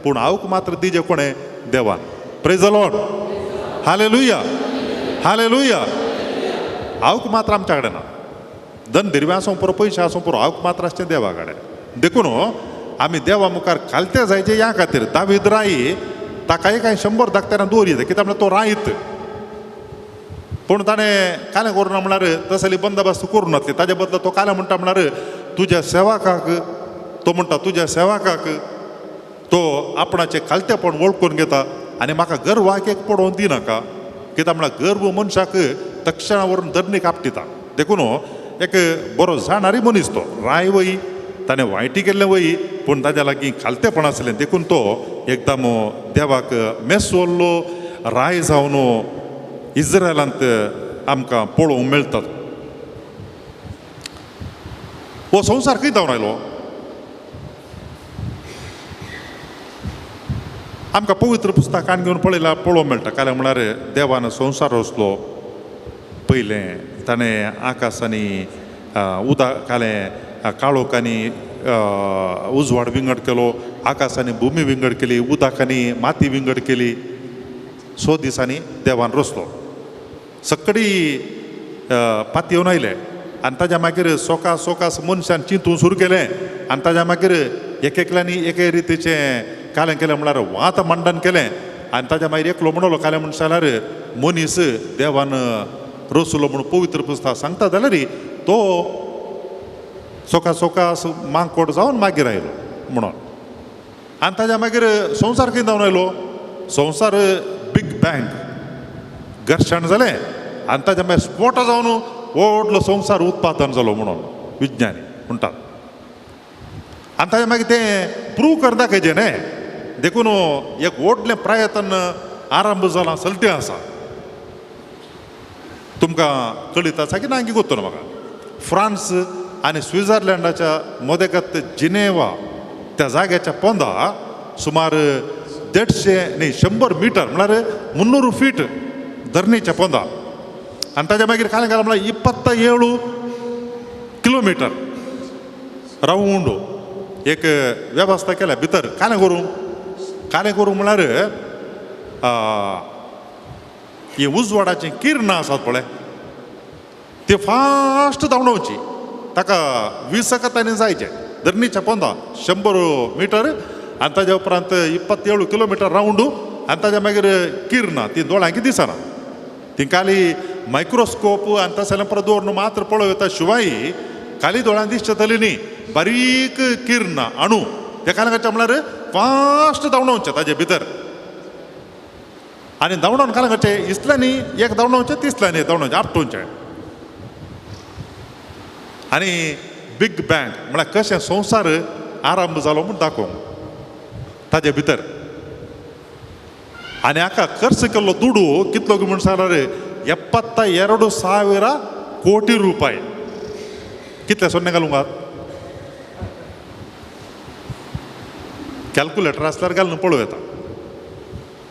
पूण आवक मात्र दिजे कोणें देवान. Praise the Lord, hallelujah, hallelujah. आवक मात्र आमच्या कडेन ना, धन दिरवे आसूं पुरो, पयशे आसूं पुरो, आवक मात्र आसचें देवा कडेन. देखून आमी देवा मुखार खालते जायचे ह्या खातीर. दावीद राई ताकाय कांय 100 दाखत्यारां दवर येता, कित्याक म्हणल्यार तो रायत. पूण ताणें कालें करूं ना म्हणल्यार तसली बंदोबस्त करूं नासली. ताजे बदला तो कालें म्हणटा म्हणल्यार तुज्या सेवकाक, तो म्हणटा तुज्या सेवकाक तो आपणाचें खालतेपण वळखून घेता आनी म्हाका गर्वाक एक पडोवन दिनाका, कित्याक म्हणल्यार गर्व मनशाक तक्षणा व्हरून धरणीक आपटिता. देखून एक बरो जाणारी मनीस तो राय वय, ताणें वायटी केल्लें वय, पूण ताज्या लागीं खालतेपण आसलें. देखून तो एकदम देवाक मेसवल्लो राय जावन इस्रायलांत आमकां पळोवंक मेळटात. हो संवसार खंय जावन आयलो? आमकां पवित्र पुस्तकान घेवन पळयल्यार पळोवंक मेळटा. कारण म्हळ्यार देवान संवसार रचलो पयलें, ताणें आकाश आनी उदक कालें, काळोख आनी उजवाड विंगड केलो, आकाश आनी भुमी विंगड केली, उदक आनी माती विंगड केली. 100 दिसांनी देवान रचलो. सगळी पातयेवन आयले आनी ताज्या मागीर सोकास सोकास मनशान चिंतून सुरू केलें आनी ताज्या मागीर एक एकल्यांनी एके रितीचें कालें केलें म्हळ्यार वात मांडण केलें आनी ताज्या मागीर एकलो म्हणलो कालें म्हण जाल्यार मनीस देवान रचलो म्हूण पवित्र पुस्तक सांगता जाल्यार तो सोकास सोकास मांकोड जावन मागीर आयलो म्हणून. आनी ताज्या मागीर संवसार खंय जावन आयलो? संवसार बिग बँग घर्शण जालें आनी ताज्या मागीर स्फोट जावन व्हडलो संवसार उत्पादन जालो म्हणून विज्ञानी म्हणटात. आनी ताज्या मागीर तें प्रूव कर दाखयचें न्हय. देखून एक व्हडलें प्रयत्न आरंभ जाला चलतें आसा. तुमकां कळीत आसा की ना की गोत्तो म्हाका. फ्रांस आनी स्वित्झर्लंडाच्या मदेगत जिनेवा त्या जाग्याच्या पोंदा सुमार 150 न्ही 100 मिटर म्हळ्यार 300 फीट धरणीच्या पोंदा आनी ताज्या मागीर कालें घालां म्हळ्यार 27 किलोमिटर रावंड एक वेवस्था केल्या भितर. कालें करूं कालें करूं म्हळ्यार ही उजवाडाचीं किरणां आसात पळय ती फास्ट धांवडावची, ताका 20 सेकंदांनी जायचें धरणीच्या पोंदा 100 मिटर आनी ताज्या उपरांत 27 किलोमिटर रावंड आनी ताज्या मागीर किरणां ती दोळ्यांक दिसना, ती खाली मायक्रोस्कोप आनी तसलें परत दवरून मात्र पळोवं येता, शिवाय खाली दोळ्यांक दिसतली न्ही. बारीक किरणां अणू ते कालें करचें म्हळ्यार फास्ट धांवडावचें ताजे भितर आनी धांवडावन कालें करचें इसल्यांनी एक धांवडावचें तिसल्यांनी धांवडावचें आपटोवचें. आनी बिग बँग म्हळ्यार कशें संवसार आरंभ जालो म्हूण दाखोवंक ताजे भितर. आनी हाका खर्च केल्लो दुडू कितलो म्हूण सांगल्यार 72,000 कोटी रुपये. कितले सोन्ने घालूंक कॅल्कुलेटर आसल्यार घालून पळोवं येता,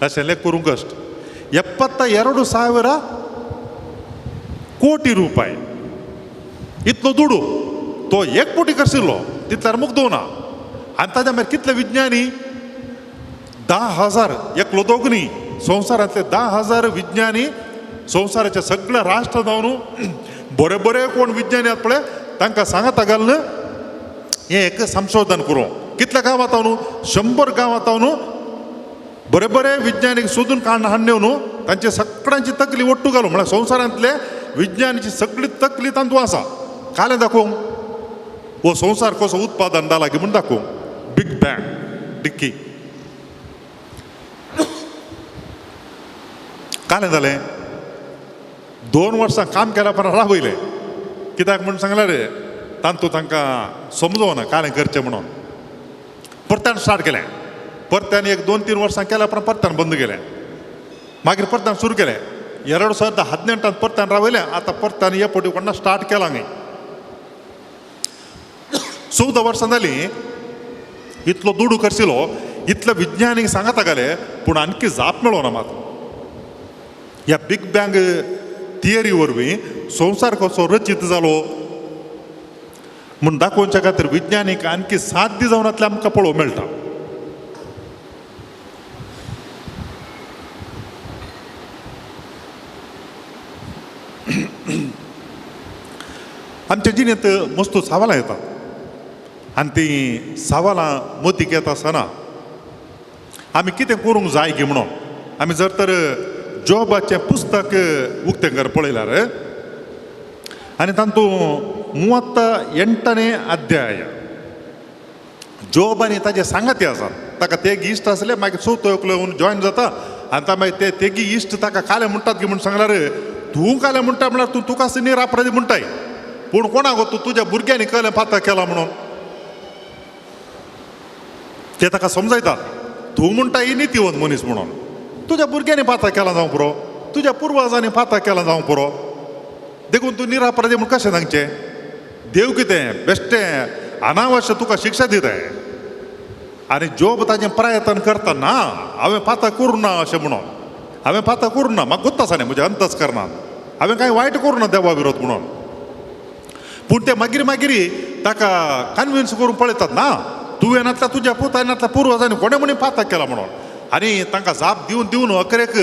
अशें लेख करूंक कश्ट. 72,000 कोटी रुपये इतलो दुडू तो एक कोटी खर्चिल्लो तितल्यार मुग्दो ना. आनी ताज्या मागीर कितले विज्ञानी 10,000 एकलो दोग न्ही, संवसारांतले 10,000 विज्ञानी संवसाराचे सगळे राष्ट्र जावन बरे बरे कोण विज्ञानी आसात पळय तांकां सांगाता घालून हें एक संशोधन करूं. कितल्या गांवांत न्हू, 100 गांवांत न्हू बरे बरे विज्ञानीक सोदून काडून हाडले न्हू, तांचे सगळ्यांची तकली ಒಟ್ಟು घालूं. म्हळ्यार संवसारांतले विज्ञानाची सगळी तकली तांतू आसा. कालें दाखोवंक हो संवसार कसो उत्पादन जाला की म्हूण दाखोवंक बिग बँग डिक्की कालें जालें. 2 वर्सां काम केल्या उपरांत रावयलें. कित्याक म्हूण सांगलें रे, तांतू तांकां समजोना कालें करचें म्हणून. परत्यान स्टार्ट केलें, परत्यान एक 2-3 वर्सां केल्या उपरांत परत्यान बंद केलें. मागीर परत्यान सुरू केलें 2018 परत्यान रावयलें. आतां परत्यान हे पटी कोणा स्टार्ट केलां न्ही. 14 वर्सां जालीं, इतलो दुडू खर्चिलो, इतले विज्ञानीक सांगता घाले, पूण आणखी जाप मेळना मात. ह्या बिग बँग थियरी वरवीं संवसार कसो रचीत जालो म्हूण दाखोवच्या खातीर विज्ञानीक आणखी साध्य जावन आमकां पळोवंक मेळटा. आमच्या जिणेंत मस्त सवालां येतात आनी तीं सवालां मतीक येता आसतना आमी कितें करूंक जाय की म्हणून आमी जर तर जॉबाचें पुस्तक उक्तें कर पळयल्यार आनी तातूंत 38 अध्याय जॉब आनी ताजे सांगाती आसात. ताका तेगी इश्ट आसले, मागीर चवथो एकलो येवन जॉयन जाता आनी ता मागीर ते तेगी इश्ट ताका कालें म्हणटात की म्हूण सांगल्यार, तूं कालें म्हणटा म्हळ्यार तूं तुका निरापराधी म्हणटाय, पूण कोणाक तूं तुज्या भुरग्यांनी कलें पाता केला म्हणून ते ताका समजायतात. तूं म्हणटा ही नितीवंत मनीस म्हणून, तुज्या भुरग्यांनी पाता केला जावं पुरो, तुज्या पुर्वजांनी पाता केला जावं पुरो, देखून तूं निरापराधी म्हूण कशें सांगचें? देव कितें बेश्टें अनावश्य तुका शिक्षा दिताय. आनी जोब ताजें प्रयत्न करता ना, हांवें पाता करूं ना अशें म्हणून, हांवें पाता करूं ना, म्हाका गोत्त आसा न्ही म्हज्या अंतस करना, हांवें कांय वायट करूं ना देवा विरोध म्हणून. पूण ते मागीर मागीर ताका कन्विन्स करून पळयतात ना, तुवें नातल्या तुज्या पुतान नातल्या पुर्वजांनी कोणें म्हणून पाता केला म्हणून. आनी तांकां जाप दिवन दिवन अकरेक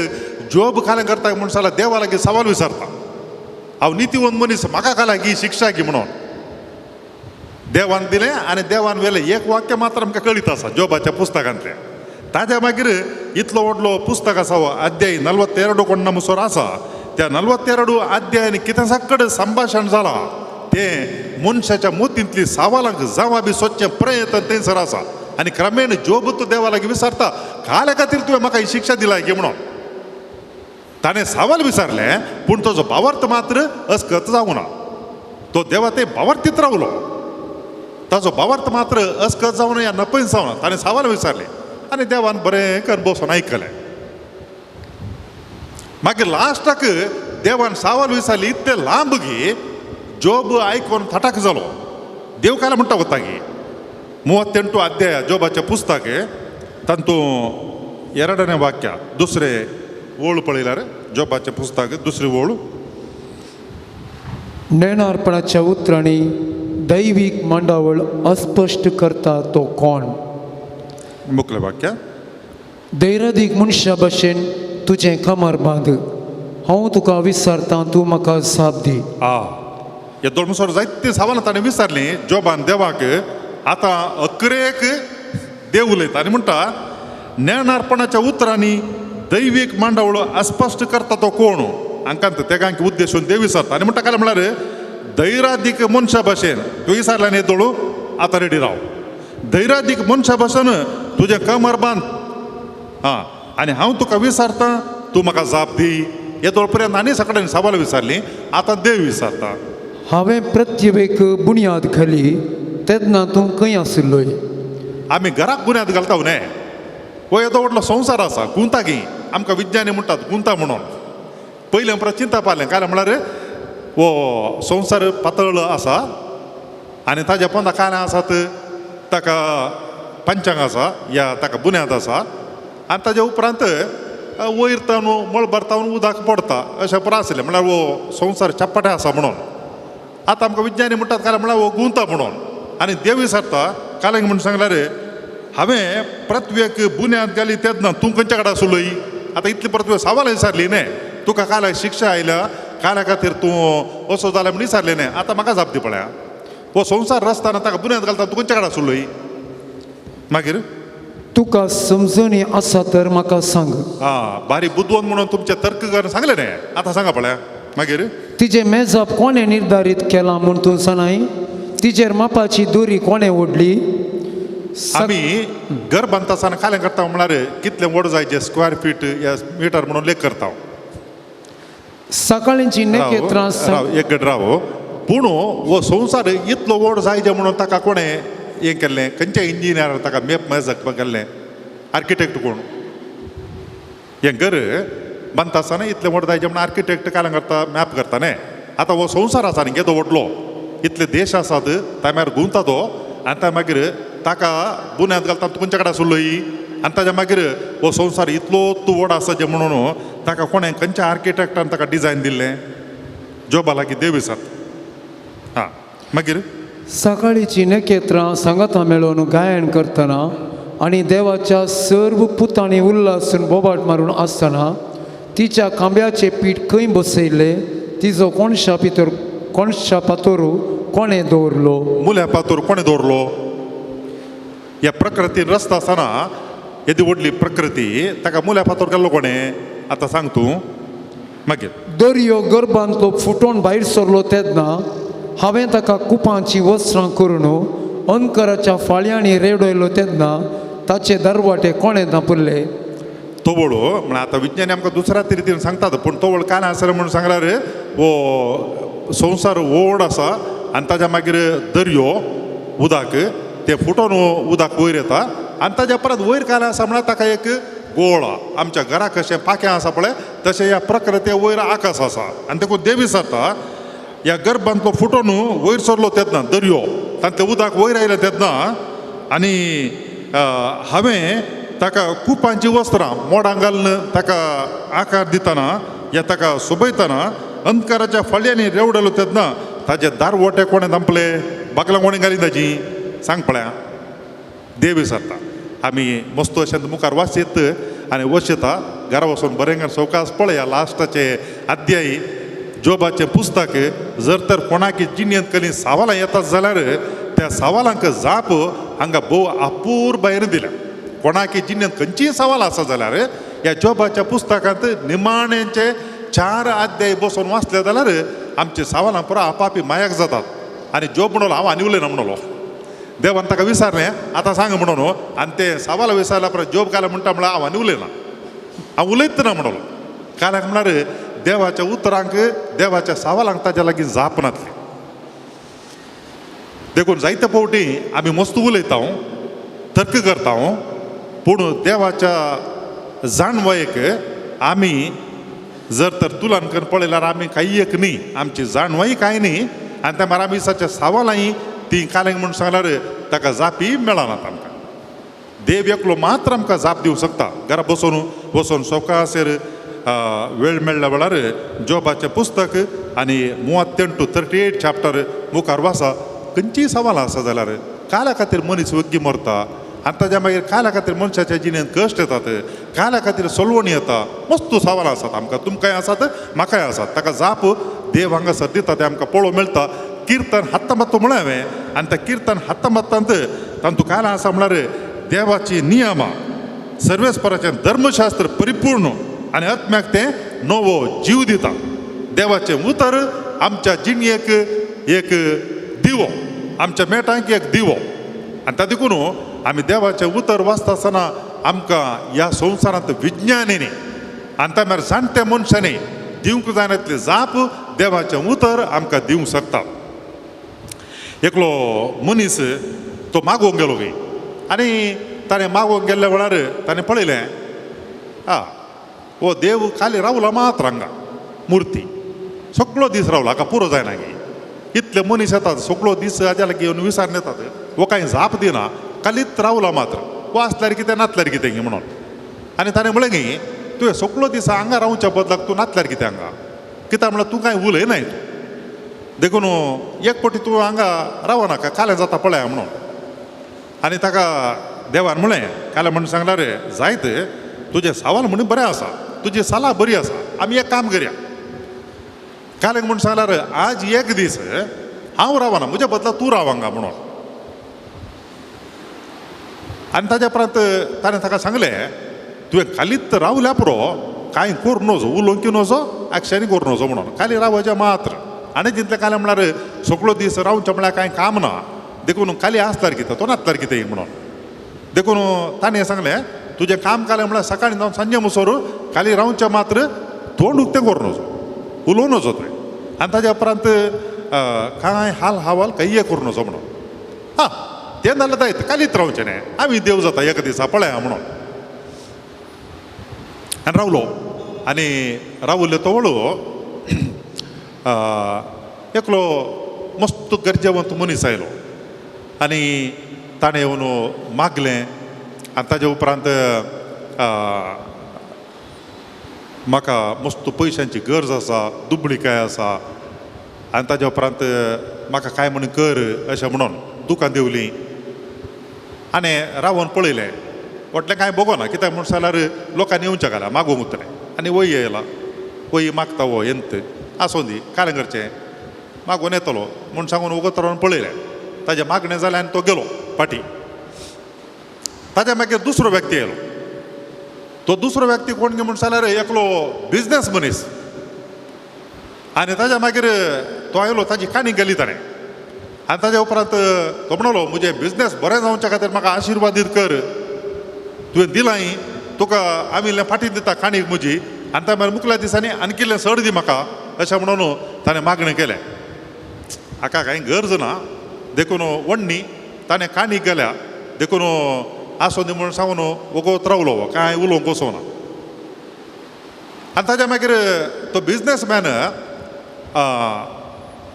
जोब खालें करता म्हूण जाल्यार देवा लागीं सवाल विचारता, हांव नितीवंत मनीस, म्हाका खाला ही शिक्षा की म्हणून. देवान दिलें आनी देवान वेलें एक वाक्य मात्र आमकां कळीत आसा जोबाच्या पुस्तकांतलें. ताज्या मागीर इतलो व्हडलो पुस्तक आसा हो अध्याय 42 कोण मुसोर आसा. त्या 42 अध्यायान कितें सगळें संभाशण जालां तें मनशाच्या मोतींतली सवालांक जवाबी सोदचें प्रयत्न थंयसर आसा. आनी क्रमेण जोब तूं देवा लागीं विचारता, काल्या खातीर तुवें म्हाका ही शिक्षा दिला की म्हणून. ताणें सवाल विचारलें, पूण ताजो भावार्थ मात्र अस्कत जावंक ना. तो देवा ते भावार्थीत रावलो, ताजो भावार्थ मात्र अस्कत जावं या नपयन जावं ना. ताणें सवाल विचारलें आनी देवान बरें कर बसून आयकलें. मागीर लास्टाक देवान सवाल विचारली इतलें लांब गी जोब आयकून थटाक जालो. देव काय म्हणटा वता की 38 अध्याय जोबाचें पुस्तक तातूंत 2 वाक्य दुसरें ओळ पळयल्यार जोबाचें पुस्तक दुसरी ओळ. नेणारपणाच्या उतरांनी दैवीक मांडावळ अस्पश्ट करता तो कोण? मुखलें वाक्य. दैरादीक मनशा भशेन तुजें कमर बांद, हांव तुका विचारतां, तूं म्हाका जाप दी. हे दोळमुसोर जायते सवालां ताणें विचारलीं जोबान देवाक. आतां अकरेक देव उलयता आनी म्हणटा, नेणारपणाच्या उतरांनी दैवीक मांडावळ अस्पश्ट करता तो कोण? हांकां तेगांक उद्देशून देव विचारता आनी म्हणटा काय म्हळ्यार धैरादीक मनशा भाशेन तूं विचारला न्ही दोळू, आतां रेडी राव. धैरादीक मनशा भाशेन तुजें कमर बांद, आं, आनी हांव तुका विचारतां, तूं म्हाका जाप दी. हे दोळ पर्यंत आनी सगळ्यांनी सवाल विचारली, आतां देव विचारता. हांवें प्रत्यवेक बुन्याद घाली तेन्ना तूं खंय आशिल्लोय? आमी घराक बुन्याद घालता न्ही, हो येदो व्हडलो संवसार आसा, गुंता गी आमकां विज्ञानी म्हणटात गुंता म्हणून. पयलें उपरांत चिंता पारलें काय म्हळ्यार हो संवसार पातळ आसा आनी ताज्या पोंदा कांय आसात, ताका पंचांग आसा या ताका बुन्याद आसा आनी ताज्या उपरांत वयर तावन मळबार तावन उदक पडता अशें पुरो आसलें. म्हळ्यार हो संवसार चप्पाटे आसा म्हणून. आतां आमकां विज्ञानी म्हणटात काय म्हळ्यार हो गुंता म्हणून. आनी देव विचारता कालेंग म्हूण सांगल्यार हांवें पृथ्वेक बुन्याद घाली तेन्ना तूं खंयच्या कडेन आसलोय? आतां इतली पृथ्वी सवाल विचारली न्ही, तुका काल्या शिक्षा आयल्या, काल्या खातीर तूं असो जाला म्हूण विचारलें न्ही, आतां म्हाका जाप दी पळया. हो संवसार रचताना ताका बुन्याद घालता तूं खंयच्या कडेन आसलोय? मागीर तुका समजणी आसा तर म्हाका सांग. आं, बारी बुदवंत म्हणून तुमचे तर्क करून सांगलें न्ही, आतां सांगा पळया. मागीर तिजें मेजप कोणें निर्धारीत केलां म्हूण तूं जाणाय? तिजेर मापाची दोरी कोणें ओडली? आमी घर बांदता आसतना कालें करता म्हळ्यार कितलें व्हड जाय जे स्क्वेअर फीट या मिटर म्हणून लेख करता. सकाळींची नखेत्रां राव एक गड राव. पूण हो संवसार इतलो व्हड जाय जे म्हणून ताका कोणें हें केल्लें? खंयच्या इंजिनियरान ताका मेप मेजप केल्लें? आर्किटेक्ट कोण? हें घर बांदता आसतना इतलें व्हड जाय जे म्हणून आर्किटेक्ट कालें करता, मॅप करता न्ही. आतां हो संवसार आसा न्ही केदो व्हडलो, इतले देश आसात, ताज्या गुंता तो आनी त्या मागीर ताका बुन्याद घालता तूं खंयच्या कडेन आसलोय? आनी ताज्या मागीर हो संवसार इतलो तूं व्हड आसा जे म्हणून ताका कोणें खंयच्या आर्किटेक्टान ताका डिजायन दिल्लें? जोबा लागीं देव आसात. आं, मागीर सकाळींची नखेत्रां सांगाता मेळोवन गायन करतना आनी देवाच्या सर्व पुतांनी उल्लासून बोबाट मारून आसतना तिच्या खांब्याचें पीठ खंय बसयलें? तिजो कोणशा भितर कोणशा पातोरू कोणें दवरलो? मुल्या पातूर कोणें दवरलो? ह्या प्रकृतीन रस्ता आसतना येदी व्हडली प्रकृती ताका मुल्या फातोर केल्लो कोणें? आतां सांग तूं. मागीर दर्यो गर्भांतलो फुटोवन भायर सरलो तेन्ना हांवें ताका कुपांची वस्त्रां करून अंकराच्या फाळयांनी रेडयलो तेन्ना ताचे दरवाटे कोणें धांपुरले? तोवळ म्हळ्यार आतां विज्ञानी आमकां दुसऱ्या रितीन सांगतात, पूण तोवळ कांय आसलें म्हणून सांगल्यार हो संवसार व्हड आसा आनी ताज्या मागीर दर्यो उदक तें फुटोन उदक वयर येता आनी ताज्या परत वयर कांय आसा म्हळ्यार ताका एक गोळ, आमच्या घरा कशें पाखें आसा पळय तशें ह्या प्रकृती वयर आकाश आसा आनी देखून देवी सरता ह्या गर्भांतलो फुटोन वयर सरलो तेन्ना दर्यो तांतलें उदक वयर आयलें तेन्ना आनी हांवें ताका कुपांची वस्त्रां मोडां घालून ताका आकार दितना या ताका सोबयतना अंधकाराच्या फाळयांनी रेवडलो तेन्ना ताजे दारवोटे कोणें धांपले? बागलां कोणें घाली ताजी? सांग पळया. देव विसरता. आमी मस्त अशें मुखार वाचयत आनी वचयता घरा वचून बरें सवकास पळया लास्टाचे अध्यायी जोबाचें पुस्तक. जर तर कोणाकी जिणेंत कली सवालां येतात जाल्यार त्या सवालांक जाप हांगा भोव अपूर्बायेन दिल्या. कोणाकी जिणेंत खंयचीय सवाल आसा जाल्यार ह्या जोबाच्या पुस्तकांत निमाणेचे 4 अध्याय बसून वाचले जाल्यार आमची सवालां पुरा आपापी मायाक जातात. आनी जोब म्हणलो हांव आनी उलयना म्हणलो, देवान ताका विचारलें आतां सांग म्हणून, आनी ते सवाल विचारल्या परत जोब काल म्हणटा म्हळ्यार हांव आनी उलयना, हांव उलयत ना म्हणलो. काल्याक म्हळ्यार देवाच्या उतरांक देवाच्या सवालांक ताज्या लागीं जाप नासली. देखून जायते फावटी आमी मस्त उलयता, तर्क करता, पूण देवाच्या जाणवायेक आमी जर तर तुलन करून पळयल्यार आमी कांय एक न्ही, आमची जाणवाय कांय न्ही आनी त्या मागीर आमी दिसाच्या सवालांय ती कालेंक म्हूण सांगल्यार ताका जापी मेळनात आमकां. देव एकलो मात्र आमकां जाप दिवंक शकता. घरा बसून वचून सवकासर वेळ मेळ्ळ्या वेळार जोबाचें पुस्तक आनी 38 38 चॅप्टर मुखार वाचा. खंयचीय सवालां आसा जाल्यार काल्या खातीर मनीस वग्गी मरता आनी ताज्या मागीर काल्या खातीर मनशाच्या जिणेंत कश्ट येतात, काल्या खातीर सोलवणी येता. मस्त सवालां आसात आमकां, तुमकांय आसात म्हाकाय आसात. ताका जाप देव हांगासर दिता तें आमकां पळोवंक मेळटा. किर्तन हत्तमत्त म्हळें हांवें आनी त्या किर्तन हत्तमत्तांत तातूंत कांय आसा म्हळ्यार देवाची नियमां सर्वेस्पराचें धर्मशास्त्र परिपूर्ण आनी आत्म्याक तें नवो जीव दिता. देवाचें उतर आमच्या जिणेक एक दिवो, आमच्या मेटांक एक दिवो. आनी त्या देखून आमी देवाचें उतर वाचता आसतना आमकां ह्या संवसारांत विज्ञानीनी आनी त्या मागीर जाणट्या मनशांनी दिवंक जायना जाप देवाचें उतर आमकां दिवंक शकता. एकलो मनीस तो मागोवंक गेलो गे आनी ताणें मागोवंक गेल्ल्या वेळार ताणें पळयलें आ हो देव खाली रावला मात्र हांगा मुर्ती सगळो दीस रावला, हाका पुरो जायना गे. इतले मनीस येतात सगळो दीस हाज्या लागीं येवन विचारून येतात, हो कांय जाप दिना, खालीच रावला मात्र, हो आसल्यार कितें नातल्यार कितें गे म्हणून. आनी ताणें म्हळें गे तुवें सगळो दीस हांगा रावच्या बदलाक तूं नातल्यार कितें हांगा, कित्याक म्हळ्यार तूं कांय उलयनाय तूं, देखून एक फावटी तूं हांगा रावनाका कालें जाता पळया म्हणून. आनी ताका देवान म्हळें कालें म्हणून सांगल्यार जायत तुजें सवाल म्हणून बरें आसा, तुजी सलाह बरी आसा, आमी एक काम करया. कालें म्हणून सांगल्यार आज एक दीस हांव रावना, म्हज्या बदला तूं राव हांगा म्हणून. आनी ताज्या उपरांत ताणें ताका सांगलें, तुवें खालीत रावल्या पुरो, कांय करूं नजो, उलोवंक नजो, एक्शनी करूं नजो म्हणून, खाली रावचें मात्र. आनी तितलें कालें म्हळ्यार सगळो दीस रावचें म्हळ्यार कांय काम ना, देखून खाली आसल्यार कितें, तो नासल्यार कितें म्हणून. देखून ताणें सांगलें, तुजें काम कालें म्हळ्यार सकाळीं जावन सांजे मुसोर खाली रावचें मात्र, तोंड उक्तें करूं नजो, उलोवं नजो तुवें. आनी ताज्या उपरांत कांय हाल हवाल कांय करूं नजो म्हणून. हां, तें जाल्यार जायत, खालीच रावचें न्ही, आमी देव जाता एका दिसा पळया म्हणून. आनी रावलो. आनी रावल्लो तो वळू एकलो मस्त गरजेवंत मनीस आयलो आनी ताणें येवन मागलें. आनी ताजे उपरांत म्हाका मस्त पयशांची गरज आसा, दुबळीकाय आसा, आनी ताज्या उपरांत म्हाका कांय म्हण कर अशें म्हणून दुकान देंवली. आनी रावन पळयलें, व्हडलें कांय बगोना, कित्याक म्हण जाल्यार लोकांनी येवचें घाला मागूंक उतरें. आनी वय येयला, वय मागता हो येंत आसूं दी, कालें करचें, मागून येतलो म्हूण सांगून वगत रावन पळयलें. ताजें मागणें जालें आनी तो गेलो फाटीं. ताज्या मागीर दुसरो व्यक्ती आयलो. तो दुसरो व्यक्ती कोण गे म्हूण जाल्यार एकलो बिजनेस मनीस. आनी ताज्या मागीर तो आयलो, ताजी काणी गेली ताणें. आनी ताज्या उपरांत तो म्हणलो, म्हजें बिजनेस बरें जावच्या खातीर म्हाका आशिर्वादीत कर, तुवें दिलाय, तुका आमी इल्लें फाटीं दिता काणीक म्हजी, आनी त्या मागीर मुखल्या दिसांनी आनी इल्लें चड दी म्हाका अशें म्हणून ताणें मागणें केलें. हाका कांय गरज ना देखून वण्णी ताणें काणीक गेल्या, देखून आसूं दी म्हणून सांगून वगत रावलो, कांय उलोवंक वचोना. आनी ताज्या मागीर तो बिजनेसमॅन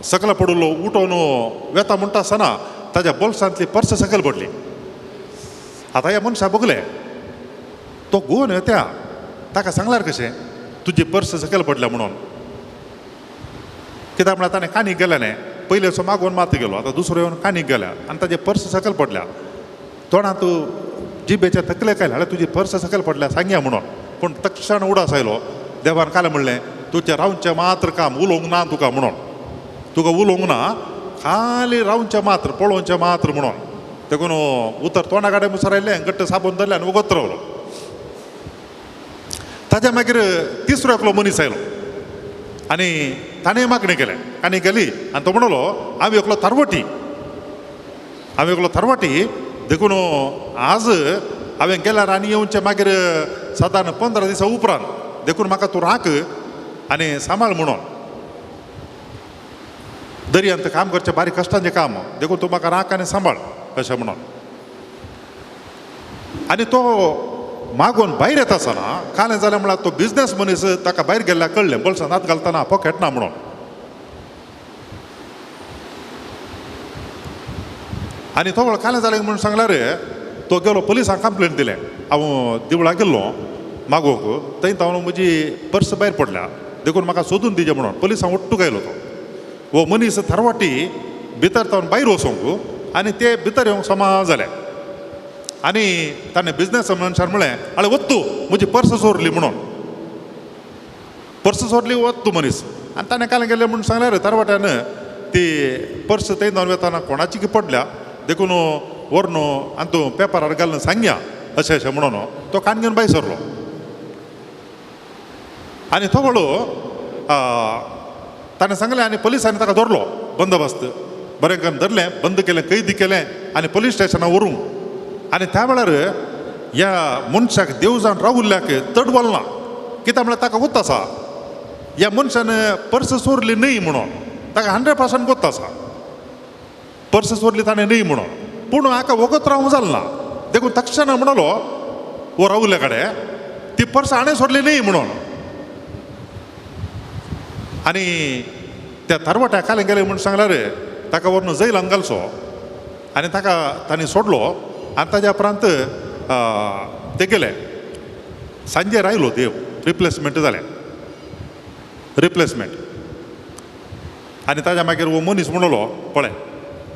सकला पडिल्लो उठोवन वेता म्हणटा आसतना ताज्या बोल्सांतली पर्स सकयल पडली. आतां ह्या मनशा बगलें, तो गोवन येत्या ताका सांगल्यार कशें तुजी पर्स सकयल पडल्या म्हणून, कित्याक म्हळ्यार ताणें काणीक गेलें न्ही, पयलेचो मागोवन मात गेलो, आतां दुसरो येवन काणीक गेल्या आनी ताजे पर्स सकयल पडल्या. तोंडांत जिबेच्या तकले कायले, जाल्यार तुजी पर्स सकयल पडल्या सांगया म्हणून. पूण तक्षण उडास आयलो, देवान कालें म्हणलें, तुजें रावचें मात्र काम, उलोवंक ना तुका म्हणून, तुका उलोवंक ना, खाली रावचें मात्र, पळोवचें मात्र म्हणून. देखून उतर तोंडा काडे मुसर आयलें, घट्ट साबून धरलें आनी वगत रावलो. ताज्या मागीर तिसरो एकलो मनीस आयलो आनी ताणें मागणें केलें, आनी गेली. आनी तो म्हणलो, हांव एकलो तारवटी, हांव एकलो तारवटी, देखून आज हांवें गेल्यार आनी येवचें मागीर सादारण 15 दिसां उपरांत, देखून म्हाका तूं राख आनी सांबाळ म्हणून. दर्यांत काम करचें बारीक कश्टांचें काम, देखून तूं म्हाका राख आनी सांबाळ अशें म्हणून. आनी तो मागून भायर येता आसतना कालें जालें म्हळ्यार तो बिजनेस मनीस ताका भायर गेल्ल्या कळ्ळें, बोल्सांत हात घालतना पॉकेट ना म्हणून. आनी तो कालें जालें म्हणून सांगल्यार तो गेलो पुलिसांक कंप्लेन दिलें, हांव दिवळाक गेल्लो मागोवंक, थंय तावन म्हजी पर्स भायर पडल्या, देखून म्हाका सोदून दिजे म्हणून. पुलिसांक ಒಟ್ಟುಗ್ आयलो तो. हो मनीस थरवाटी भितर तावन भायर वचोंक आनी ते भितर येवंक समा जाले. आनी ताणें बिजनेस मनशान म्हळें, आळे वत्तू म्हजी पर्स चोरली म्हणून, पर्स चोरली वत्तू मनीस. आनी ताणें कालें गेलें म्हणून सांगल्यार तरवाट्यान ती पर्स थंय जावन वेताना कोणाची की पडल्या, देखून व्हरून आनी तूं पेपरार घालून सांगया अशें अशें म्हणून तो कान घेवन भायर सरलो. आनी तो वळू ताणें सांगलें आनी पुलिसांनी ताका धरलो, बंदोबस्त बरें करून धरलें, बंद केलें, कैदी केलें आनी पुलीस स्टेशनार व्हरूंक. आनी त्या वेळार ह्या मनशाक देव जावन रावुल्ल्याक तडवल ना, कित्याक म्हळ्यार ताका गोत्त आसा ह्या मनशान पर्स चोरली न्हय म्हणून, ताका 100% गोत्त आसा पर्स चोरली ताणें न्हय म्हणून. पूण हाका वगत रावूंक जालें ना, देखून तक्षणा म्हणलो हो रावुल्ल्या कडेन ती पर्स हाणें सोडली न्हय म्हणून. आनी त्या तरवाट्या कालें गेलें म्हूण सांगल्यार ताका व्हरून जैलान घालचो आनी ताका तांणी सोडलो. आनी ताज्या उपरांत ते गेले. सांजेर आयलो देव, रिप्लेसमेंट जालें, रिप्लेसमेंट. आनी ताज्या मागीर हो मनीस म्हणलो, पळय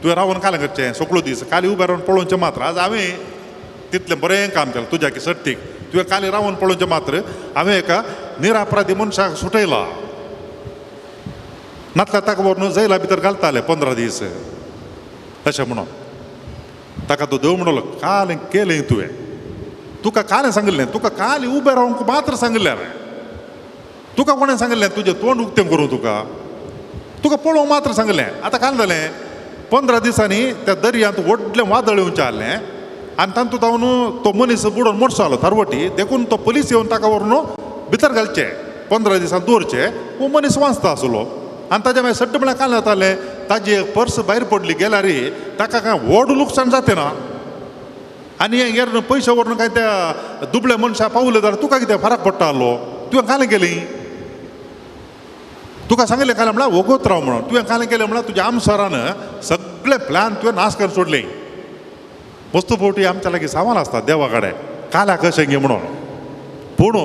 तुवें रावन कालें करचें सगळो दीस काली उबें रावन पळोवचें मात्र, आज हांवें तितलें बरें काम केलें तुज्या की सर्तीक, तुवें काली रावन पळोवचें मात्र, हांवें एका निरापराधी मनशाक सुटयला. नातल्यार ताका व्हरून जैला भितर घालताले 15 दीस अशें म्हणून. ताका तो देव म्हणलो काल केलें तुवें, तुका काल सांगिल्लें, तुका काल उबें रावंक मात्र सांगिल्लें हांवें, तुका कोणें सांगिल्लें तुजें तोंड उक्तें करूं, तुका तुका पळोवंक मात्र सांगिल्लें. आतां काल जालें 15 दिसांनी त्या दर्यांत व्हडलें वादळ येवचें आहलें आनी तातूंत जावन तो मनीस बुडोवन मोडसो जालो थारवटी, देखून तो पुलीस येवन ताका व्हरून भितर घालचे 15 दिसां दवरचे. हो मनीस वाचता आसलो आनी ताज्या मागीर सट्ट म्हळ्यार काल जातालें ताजी पर्स भायर पडली गेल्यार ताका कांय व्हड लुकसाण जातें ना आनी हें पयशे व्हरून काय त्या दुबळ्या मनशा पावले जाल्यार तुका कितें फरक पडटा आहलो, तुवें कालें केली, तुका सांगिल्लें कालें म्हळ्यार वोगोत राव म्हणून, तुवें कालें केलें म्हळ्यार तुज्या आमसरान सगळे प्लॅन तुवें नाश करून सोडले. वस्तू फावटी आमच्या लागीं सवाल आसता देवा कडेन काल्या कशें गे म्हणून, पूण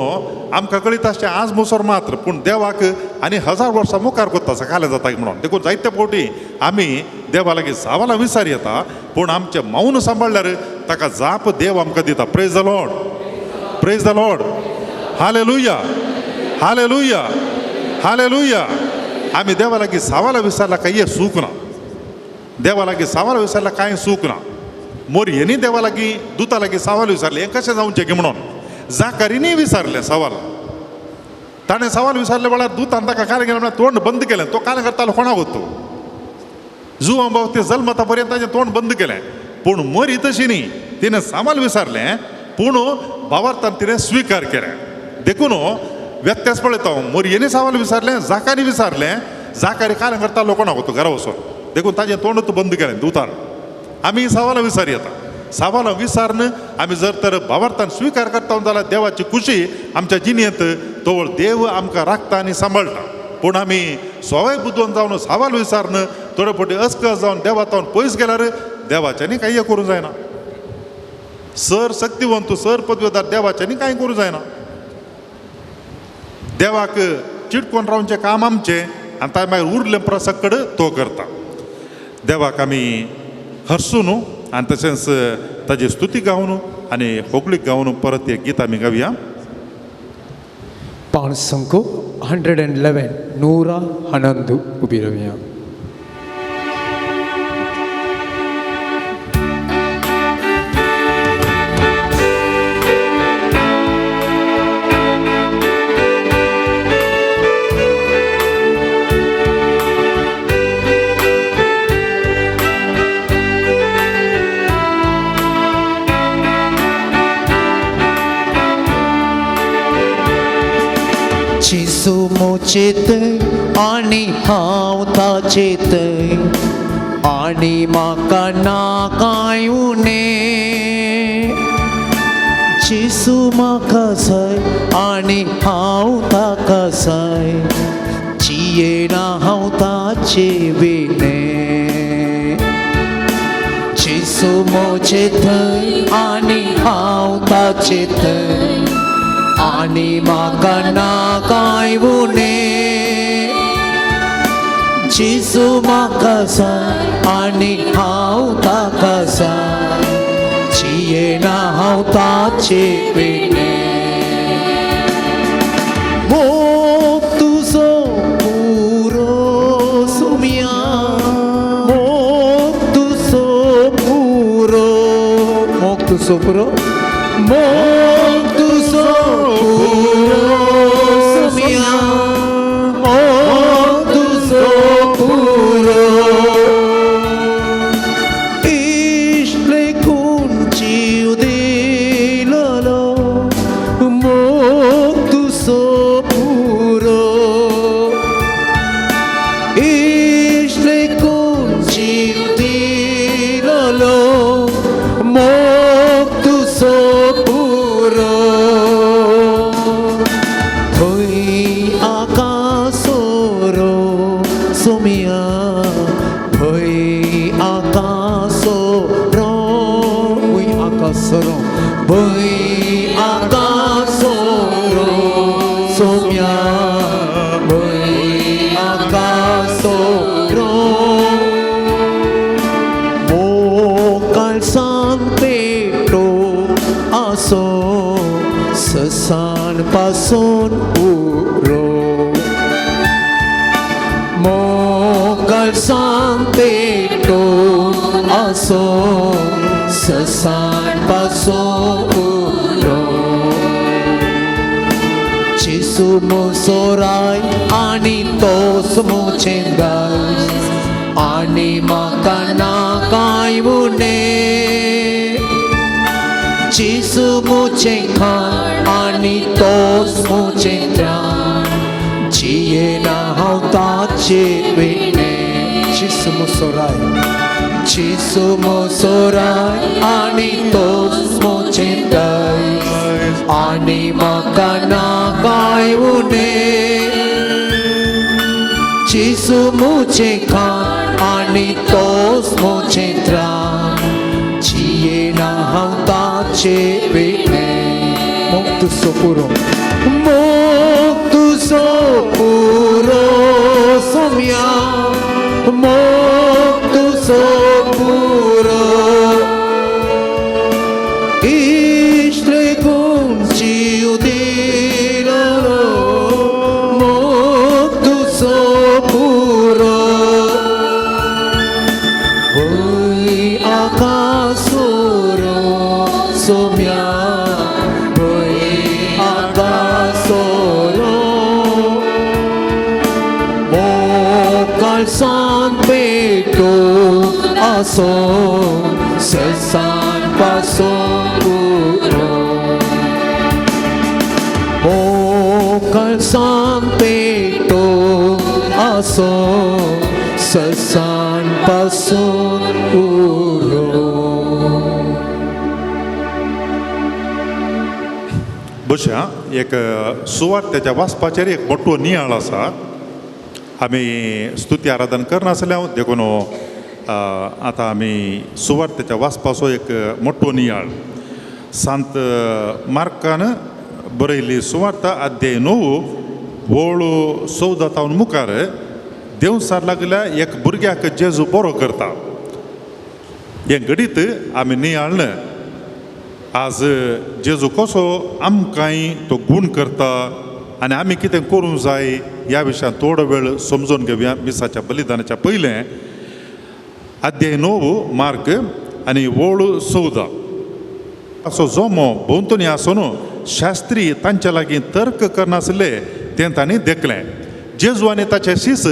आमकां कळीत आसचें आज मुसर मात्र, पूण देवाक आनी 1000 वर्सां मुखार कोत्ता आसा कालें जाता म्हणून. देखून जायते फावटी आमी देवा लागीं सवालां विचार येता, पूण आमचें मौन सांबाळल्यार ताका जाप देव आमकां दिता. Praise the Lord, praise the Lord, hallelujah, hallelujah, hallelujah. आमी देवा लागीं सवालां विचारला कांय सूख ना, देवा लागीं सवालां विचारला कांय सूख ना. मोरयेनी देवा लागीं दुता लागीं सवाल विचारलें हें कशें जावचें की म्हणून, जाकारीनी विचारलें सवाल, ताणें सवाल विचारलें म्हळ्यार दुतान ताका कालें केलें म्हळ्यार तोंड बंद केलें. तो कालें करतालो कोणाक वतो जुवां बाब ते जल्मता पर्यंत ताजें तोंड बंद केलें, पूण मरी तशी न्ही, तिणें सवाल विचारलें पूण भावार्थान तिणें स्विकार केलें. देखून व्यत्यास पळयता हांव, मोरयेनी सवाल विचारलें, जाकारी विचारलें, जाकारी कालें करतालो कोणाक वतो घरा वचोन, देखून ताजें तोंडूच बंद केलें दुतान. आमी सवालां विचार येता, सवालां विचारून आमी जर तर भावार्थान स्विकार करता जाल्यार देवाची खुशी आमच्या जिणेंत तवळ देव आमकां राखता आनी सांबाळटा. पूण आमी सवाय बुदवंत जावन सवाल विचारून थोडे फावटी अस्कस जावन देवा तावन पयस गेल्यार देवाच्यांनी कांय करूं जायना. सर शक्तिवंत सर पदवेदार देवाच्यांनी कांय करूं जायना. देवाक चिटकोन रावचें काम आमचें आनी ताजे मागीर उरलें प्रसकड तो करता. देवाक आमी हरसूं न्हू आनी तशेंच ताजी स्तुती गावन आनी होगळीक गावन परत एक गीत आमी गावया. 5 111 111 उबी रावया. जेसू आनी हांव ताचेत आनी म्हाका ना कांय उणें. जेसू म्हाका जाय आनी हांव ताका जाय, जियेना हांव ताचे विणें. जेसू म्हजे थंय आनी हांव ताचे थंय आनी म्हाका ना कांय उणें. जेसू म्हाका जाय आनी हांव ताका जाय, जियेना हांव ताचे विणें. मोग तुजो पुरो सुम्या, मोग तुजो पुरो, मोग तुजो पुरो, मोग तुजो पुरो सुम्या, मोग तुजो पुरो. इश्ट लेखून जीव दिलोलो, मोग तुजो पुरो. इश्ट लेखून जीव दिलोलो, मोग तुजो पुरो. भंय आकासोरो सुम्या, भंय आकासोरो, भंय आकासोरो, भंय आकासोरो सुम्या, भंय आकासोरो. मोकाळ सांपेटो आसो ससान पासून पुरो. काळसान पेटोवन आसो ससान पासो उरो जेसू मोसोराय आनी तोस मोचें दायज आनी म्हाका ना कांय उणें जेसू मोचें खाण आनी तोस मोचें त्राण जियेना हांव ताचे विणें जेसू मोसोराय जेसू मोसोराय आनी तोस मोचें दायज आनी म्हाका ना कांय उणें जेसू मोचें खाण आनी तोस मोचें त्राण जियेना हांव ताचे विणें मोग तुजो पुरो मोग तुजो पुरो सोम्या मोग तुजो पुरो इश्ट लेगून जीव दिलो मोग तुजो पुरो भंय आकासोरो सोम्या भंय आकासोरो मोकाळसान पेटो आसो ससान पासो पुरो मोकाळसान पेटो आसो ससान पासून उरो. बशा एक सुवार्तेच्या वाचपाचेर एक मोटो नियाळ आसा. आमी स्तुती आराधन करनासल्या देखून आतां आमी सुवार्तेच्या वाचपाचो एक मोटो नियाळ सांत मार्कान बरयल्ली सुवार्ता अध्याय 9 ओळ 14 तावन मुखार देवसार लागल्या एक भुरग्याक जेजू बरो करता. हें घडीत आमी नियाळ्ळें. आज जेजू कसो आमकांय तो गूण करता आनी आमी कितें करूंक जाय ह्या विशयान थोडो वेळ समजून घेवया. मिसाच्या बलिदानाच्या पयलें अध्याय 9 मार्क आनी ओळ 14 असो जोमो भोंवतणी आसून शास्त्री तांच्या लागीं तर्क करनासले तें तांणी देखलें. जेजू आनी ताचे शीस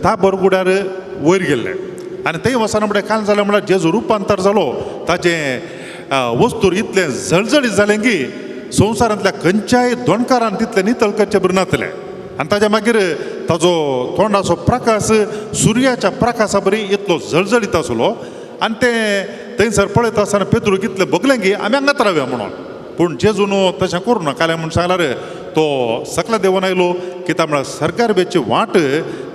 ताबरगुड्यार वयर गेल्ले आनी थंय वचना म्हळ्यार काल जालें म्हळ्यार जेजू रुपांतर जालो. ताचें वस्तूर इतलें जळजळीत जालें की संवसारांतल्या खंयच्याय दोणकारान तितलें नितळ करचें बरें नातलें आनी ताज्या मागीर ताजो तोंडाचो प्रकाश सुर्याच्या प्रकाशा बरी इतलो जळजळीत आसलो आनी तें थंयसर पळयता आसतना पेत्रूक इतलें भोगलें की आमी हांगात रावया म्हणून. पूण जेजून तशें करूं नाका म्हूण सांगल्यार तो सकला देवून आयलो कित्याक म्हळ्यार सरकार बेची वाट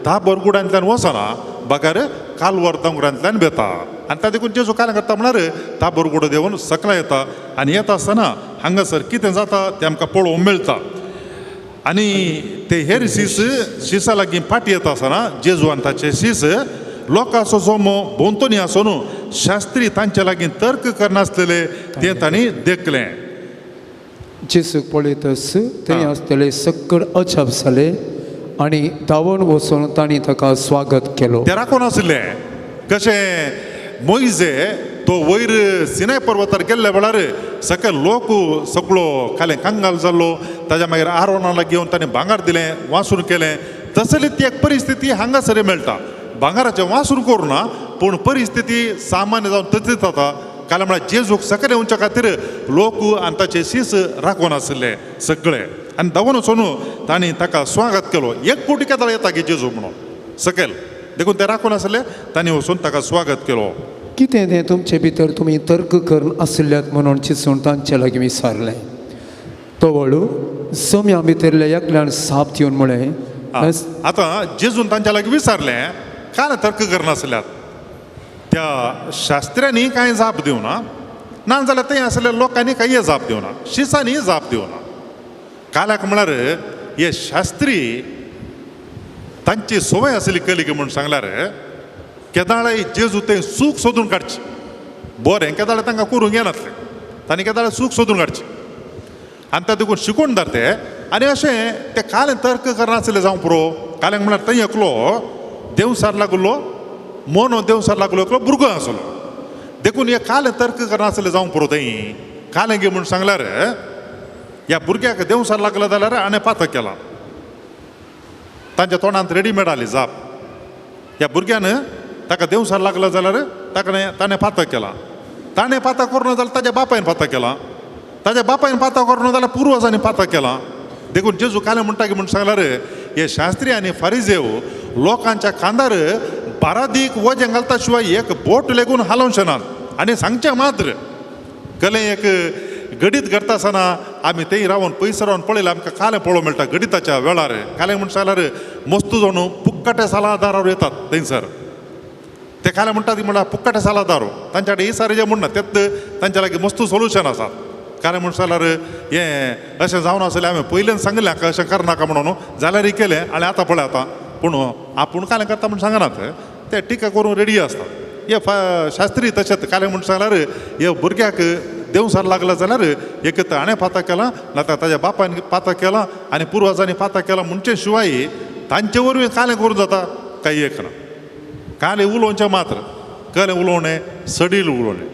ताबरगुडांतल्यान वचना बगर कालवर दोंगरांतल्यान वेता आनी ता देखून जेजू काल करता म्हळ्यार ताबरगुडो देवून सकला येता आनी येता आसतना हांगासर कितें जाता तें आमकां पळोवंक मेळटा. आनी ते हेर शीस शिसा लागीं फाटी येता आसतना जेजू आनी ताचे शीस लोकांचो जोमो भोंवतणी आसून शास्त्री तांच्या लागीं तर्क करनासलेले तें तांणी देखलें. जेजूक पळयतच थंय आसतले सक्कड अजाप जाले आनी धांवून वचून तांणी ताका स्वागत केलो. ते राखून आशिल्ले कशें मोयजे तो वयर सिनाय पर्वतार गेल्ल्या वेळार सगळे लोक सगळो कालें कंगाल जाल्लो. ताज्या मागीर आरोना लागीं येवन ताणें भांगर दिलें वासून केलें. तसली ती एक परिस्थिती हांगासर मेळटा. भांगराचें वासून करूं ना पूण परिस्थिती सामान्य जावन तशीच जाता. काल म्हळ्यार जेजूक सकयल येवच्या खातीर लोक आनी ताचे शीस राखून आशिल्ले सगळे आनी धांवून वचून तांणी ताका स्वागत केलो. एक कोटी केदळ येता की जेजू म्हणून सकयल देखून ते राखून आशिल्ले तांणी वचून ताका स्वागत केलो. कितें तें तुमचे भितर तुमी तर्क करून आशिल्ल्यात म्हणून चिसून तांचे लागीं विचारलें. तो वळू जम्या भितरल्या एकल्यान साप दिवन म्हळें, आतां जेजून तांच्या लागीं विचारलें कांय तर्क करनासल्यात त्या शास्त्र्यांनी कांय जाप दिवना ना जाल्यार थंय आशिल्ल्या लोकांनी कांय जाप दिवना शिसांनी जाप दिवना. काल्याक म्हळ्यार हे शास्त्री तांची संवय आशिल्ली कलिकी म्हूण सांगल्यार केदाळाय जेजू तें सूख सोदून काडची बरें केदाळे तांकां करूंक येनासलें तांणी केदाळे सूख सोदून काडची आनी त्या देखून शिकून ते आनी अशें ते कालें तर्क करनासले जावं पुरो. काल्यांक म्हळ्यार थंय एकलो देवसार लागलो मोनो देंवसार लागलो एकलो भुरगो आसलो. देखून हे कालें तर्क करनासलें जावंक पुरो थंय कालें गे म्हूण सांगल्यार ह्या भुरग्याक देंवसार लागलो जाल्यार हाणें पातक केलां. तांच्या तोंडांत रेडीमेड आली जाप. ह्या भुरग्यान ताका देंवसार लागलो जाल्यार ताका ताणें पातक केलां. ताणें पातक करूं जाल्यार ताज्या बापायन पातक केलां. ताज्या बापायन पातक करूं जाल्यार पुर्वजांनी पातक केलां. देखून जेजू कालें म्हणटा की म्हूण सांगल्यार हे शास्त्री आनी फारिजेव लोकांच्या खांदार बारादीक वजें घालता शिवाय एक बोट लेगून हालोवचें नात. आनी सांगचें मात्र कलें एक गडीत घडटा आसतना आमी थंय रावन पयस रावन पळयलें आमकां कालें पळोवंक मेळटा गडिताच्या वेळार. कालें म्हूण सांगल्यार मस्तू जावन पुक्काटे सालादारार येतात थंयसर. ते कालें म्हणटात म्हणल्यार पुक्काटे सालादारो तांच्या कडेन इसारे जे म्हणना तेत तांच्या लागीं मस्तू सोल्युशन आसात. कालें म्हूण सांगल्यार हें अशें जावन आसलें हांवें पयल्यान सांगलें हाका अशें करनाका म्हणून जाल्यारय केलें आनी आतां पळय आतां पूण आपूण कालें करता म्हूण सांगनात ते टिका करूंक रेडी आसतात. हे शास्त्री तशेंच कालें म्हूण सांगल्यार हे भुरग्याक देंवसार लागला जाल्यार एक तर हाणें पातक केलां ना तर ताज्या बापायन पातक केलां आनी पुर्वजांनी पातक केलां म्हणचे शिवाय तांचे वरवीं कालें करूं जाता कांय एक ना. कालें उलोवचें मात्र कलें उलोवणें सडील उलोवणें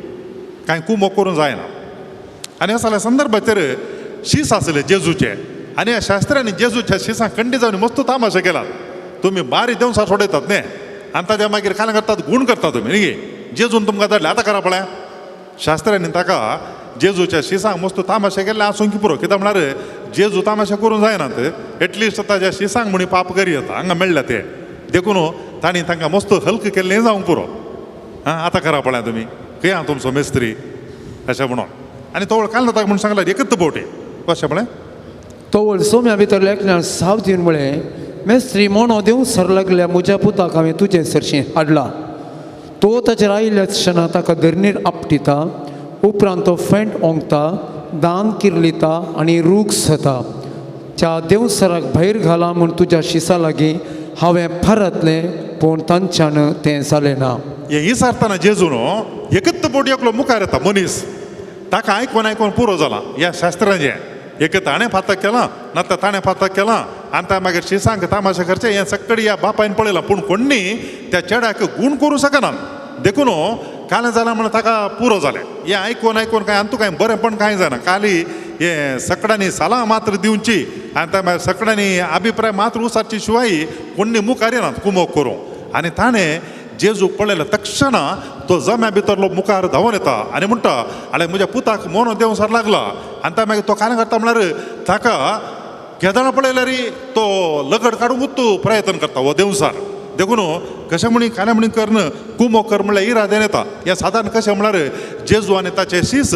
कांय कुमो करूं जायना. आनी ह्या सगळ्या संदर्भाचेर शीस आसले जेजूचे आनी ह्या शास्त्र्यांनी जेजूच्या शिसां खंडी जावन मस्त तामाशे केला. तुमी बारी देंवसार सोडयतात न्ही आनी ताज्या मागीर कालें करतात गूण करता तुमी न्ही जेजून तुमकां धाडलें आतां करा पळया. शास्त्र्यांनी ताका जेजूच्या शिसांक मस्त तामाशे केल्ले आसूंक पुरो कित्याक म्हळ्यार जेजू तामाशे करूंक जायनात एटलिस्ट ताज्या शिसांक म्हणी पाप करी येता हांगा मेळ्ळ्या ते. देखून तांणी तांकां मस्त हल्क केल्लें जावंक पुरो. आं आतां करा पळया तुमी खंय आहा तुमचो मेस्त्री अशें म्हणून. आनी तो काल ताका म्हूण सांगला एकच बोटे कशें म्हळें तवळ सोम्या भितर एकल्यान साव दिवन म्हळें मेस्त्री मोनो देंवसार लागल्या म्हज्या पुताक हांवें तुजे सरशीं हाडला. तो ताचेर आयिल्ल्या क्षणा ताका धरणीर आपटिता उपरांत तो फेंट ओंकता दान किर्लिता आनी रूख सता. त्या देंवसराक भायर घाला म्हूण तुज्या शिसा लागीं हांवें फारातलें पूण तांच्यान तें जालें ना. हें विचारतना जेजू न्हू एकच बोट एकलो मुखार येता मनीस ताका आयकून आयकून पुरो जाला ह्या शास्त्रांचें एक ताणें फातक केलां ना तर ताणें फातक केलां आनी ता मागीर शिसांक तामाशे करचें हें सगळें ह्या बापायन पळयलां पूण कोण्णी त्या चेड्याक गूण करूं शकना. देखून कालें जालां म्हणून ताका पुरो जालें. हें आयकून आयकून कांय आनी कांय बरेंपण कांय जायना. खाली हें सगळ्यांनी सलाह मात्र दिवची आनी त्या मागीर सगळ्यांनी अभिप्राय मात्र उसारची शिवाय कोण्णी मुखार येनात कुमोक करूं. आनी ताणें जेजूक पळयलें तक्षणा तो जम्या भितरलो मुखार धांवून येता आनी म्हणटा आनी म्हज्या पुताक मोनो देंवसार लागला. आनी ता मागीर तो कालें करता म्हळ्यार ताका केदळां पळयल्यार तो लगड काडूंक तूं प्रयत्न करता हो देंवसार. देखून कशें म्हणी कालें म्हणी करन कुमो कर म्हणल्यार इरादेन येता. हें सादारण कशें म्हळ्यार जेजू आनी ताचे शीस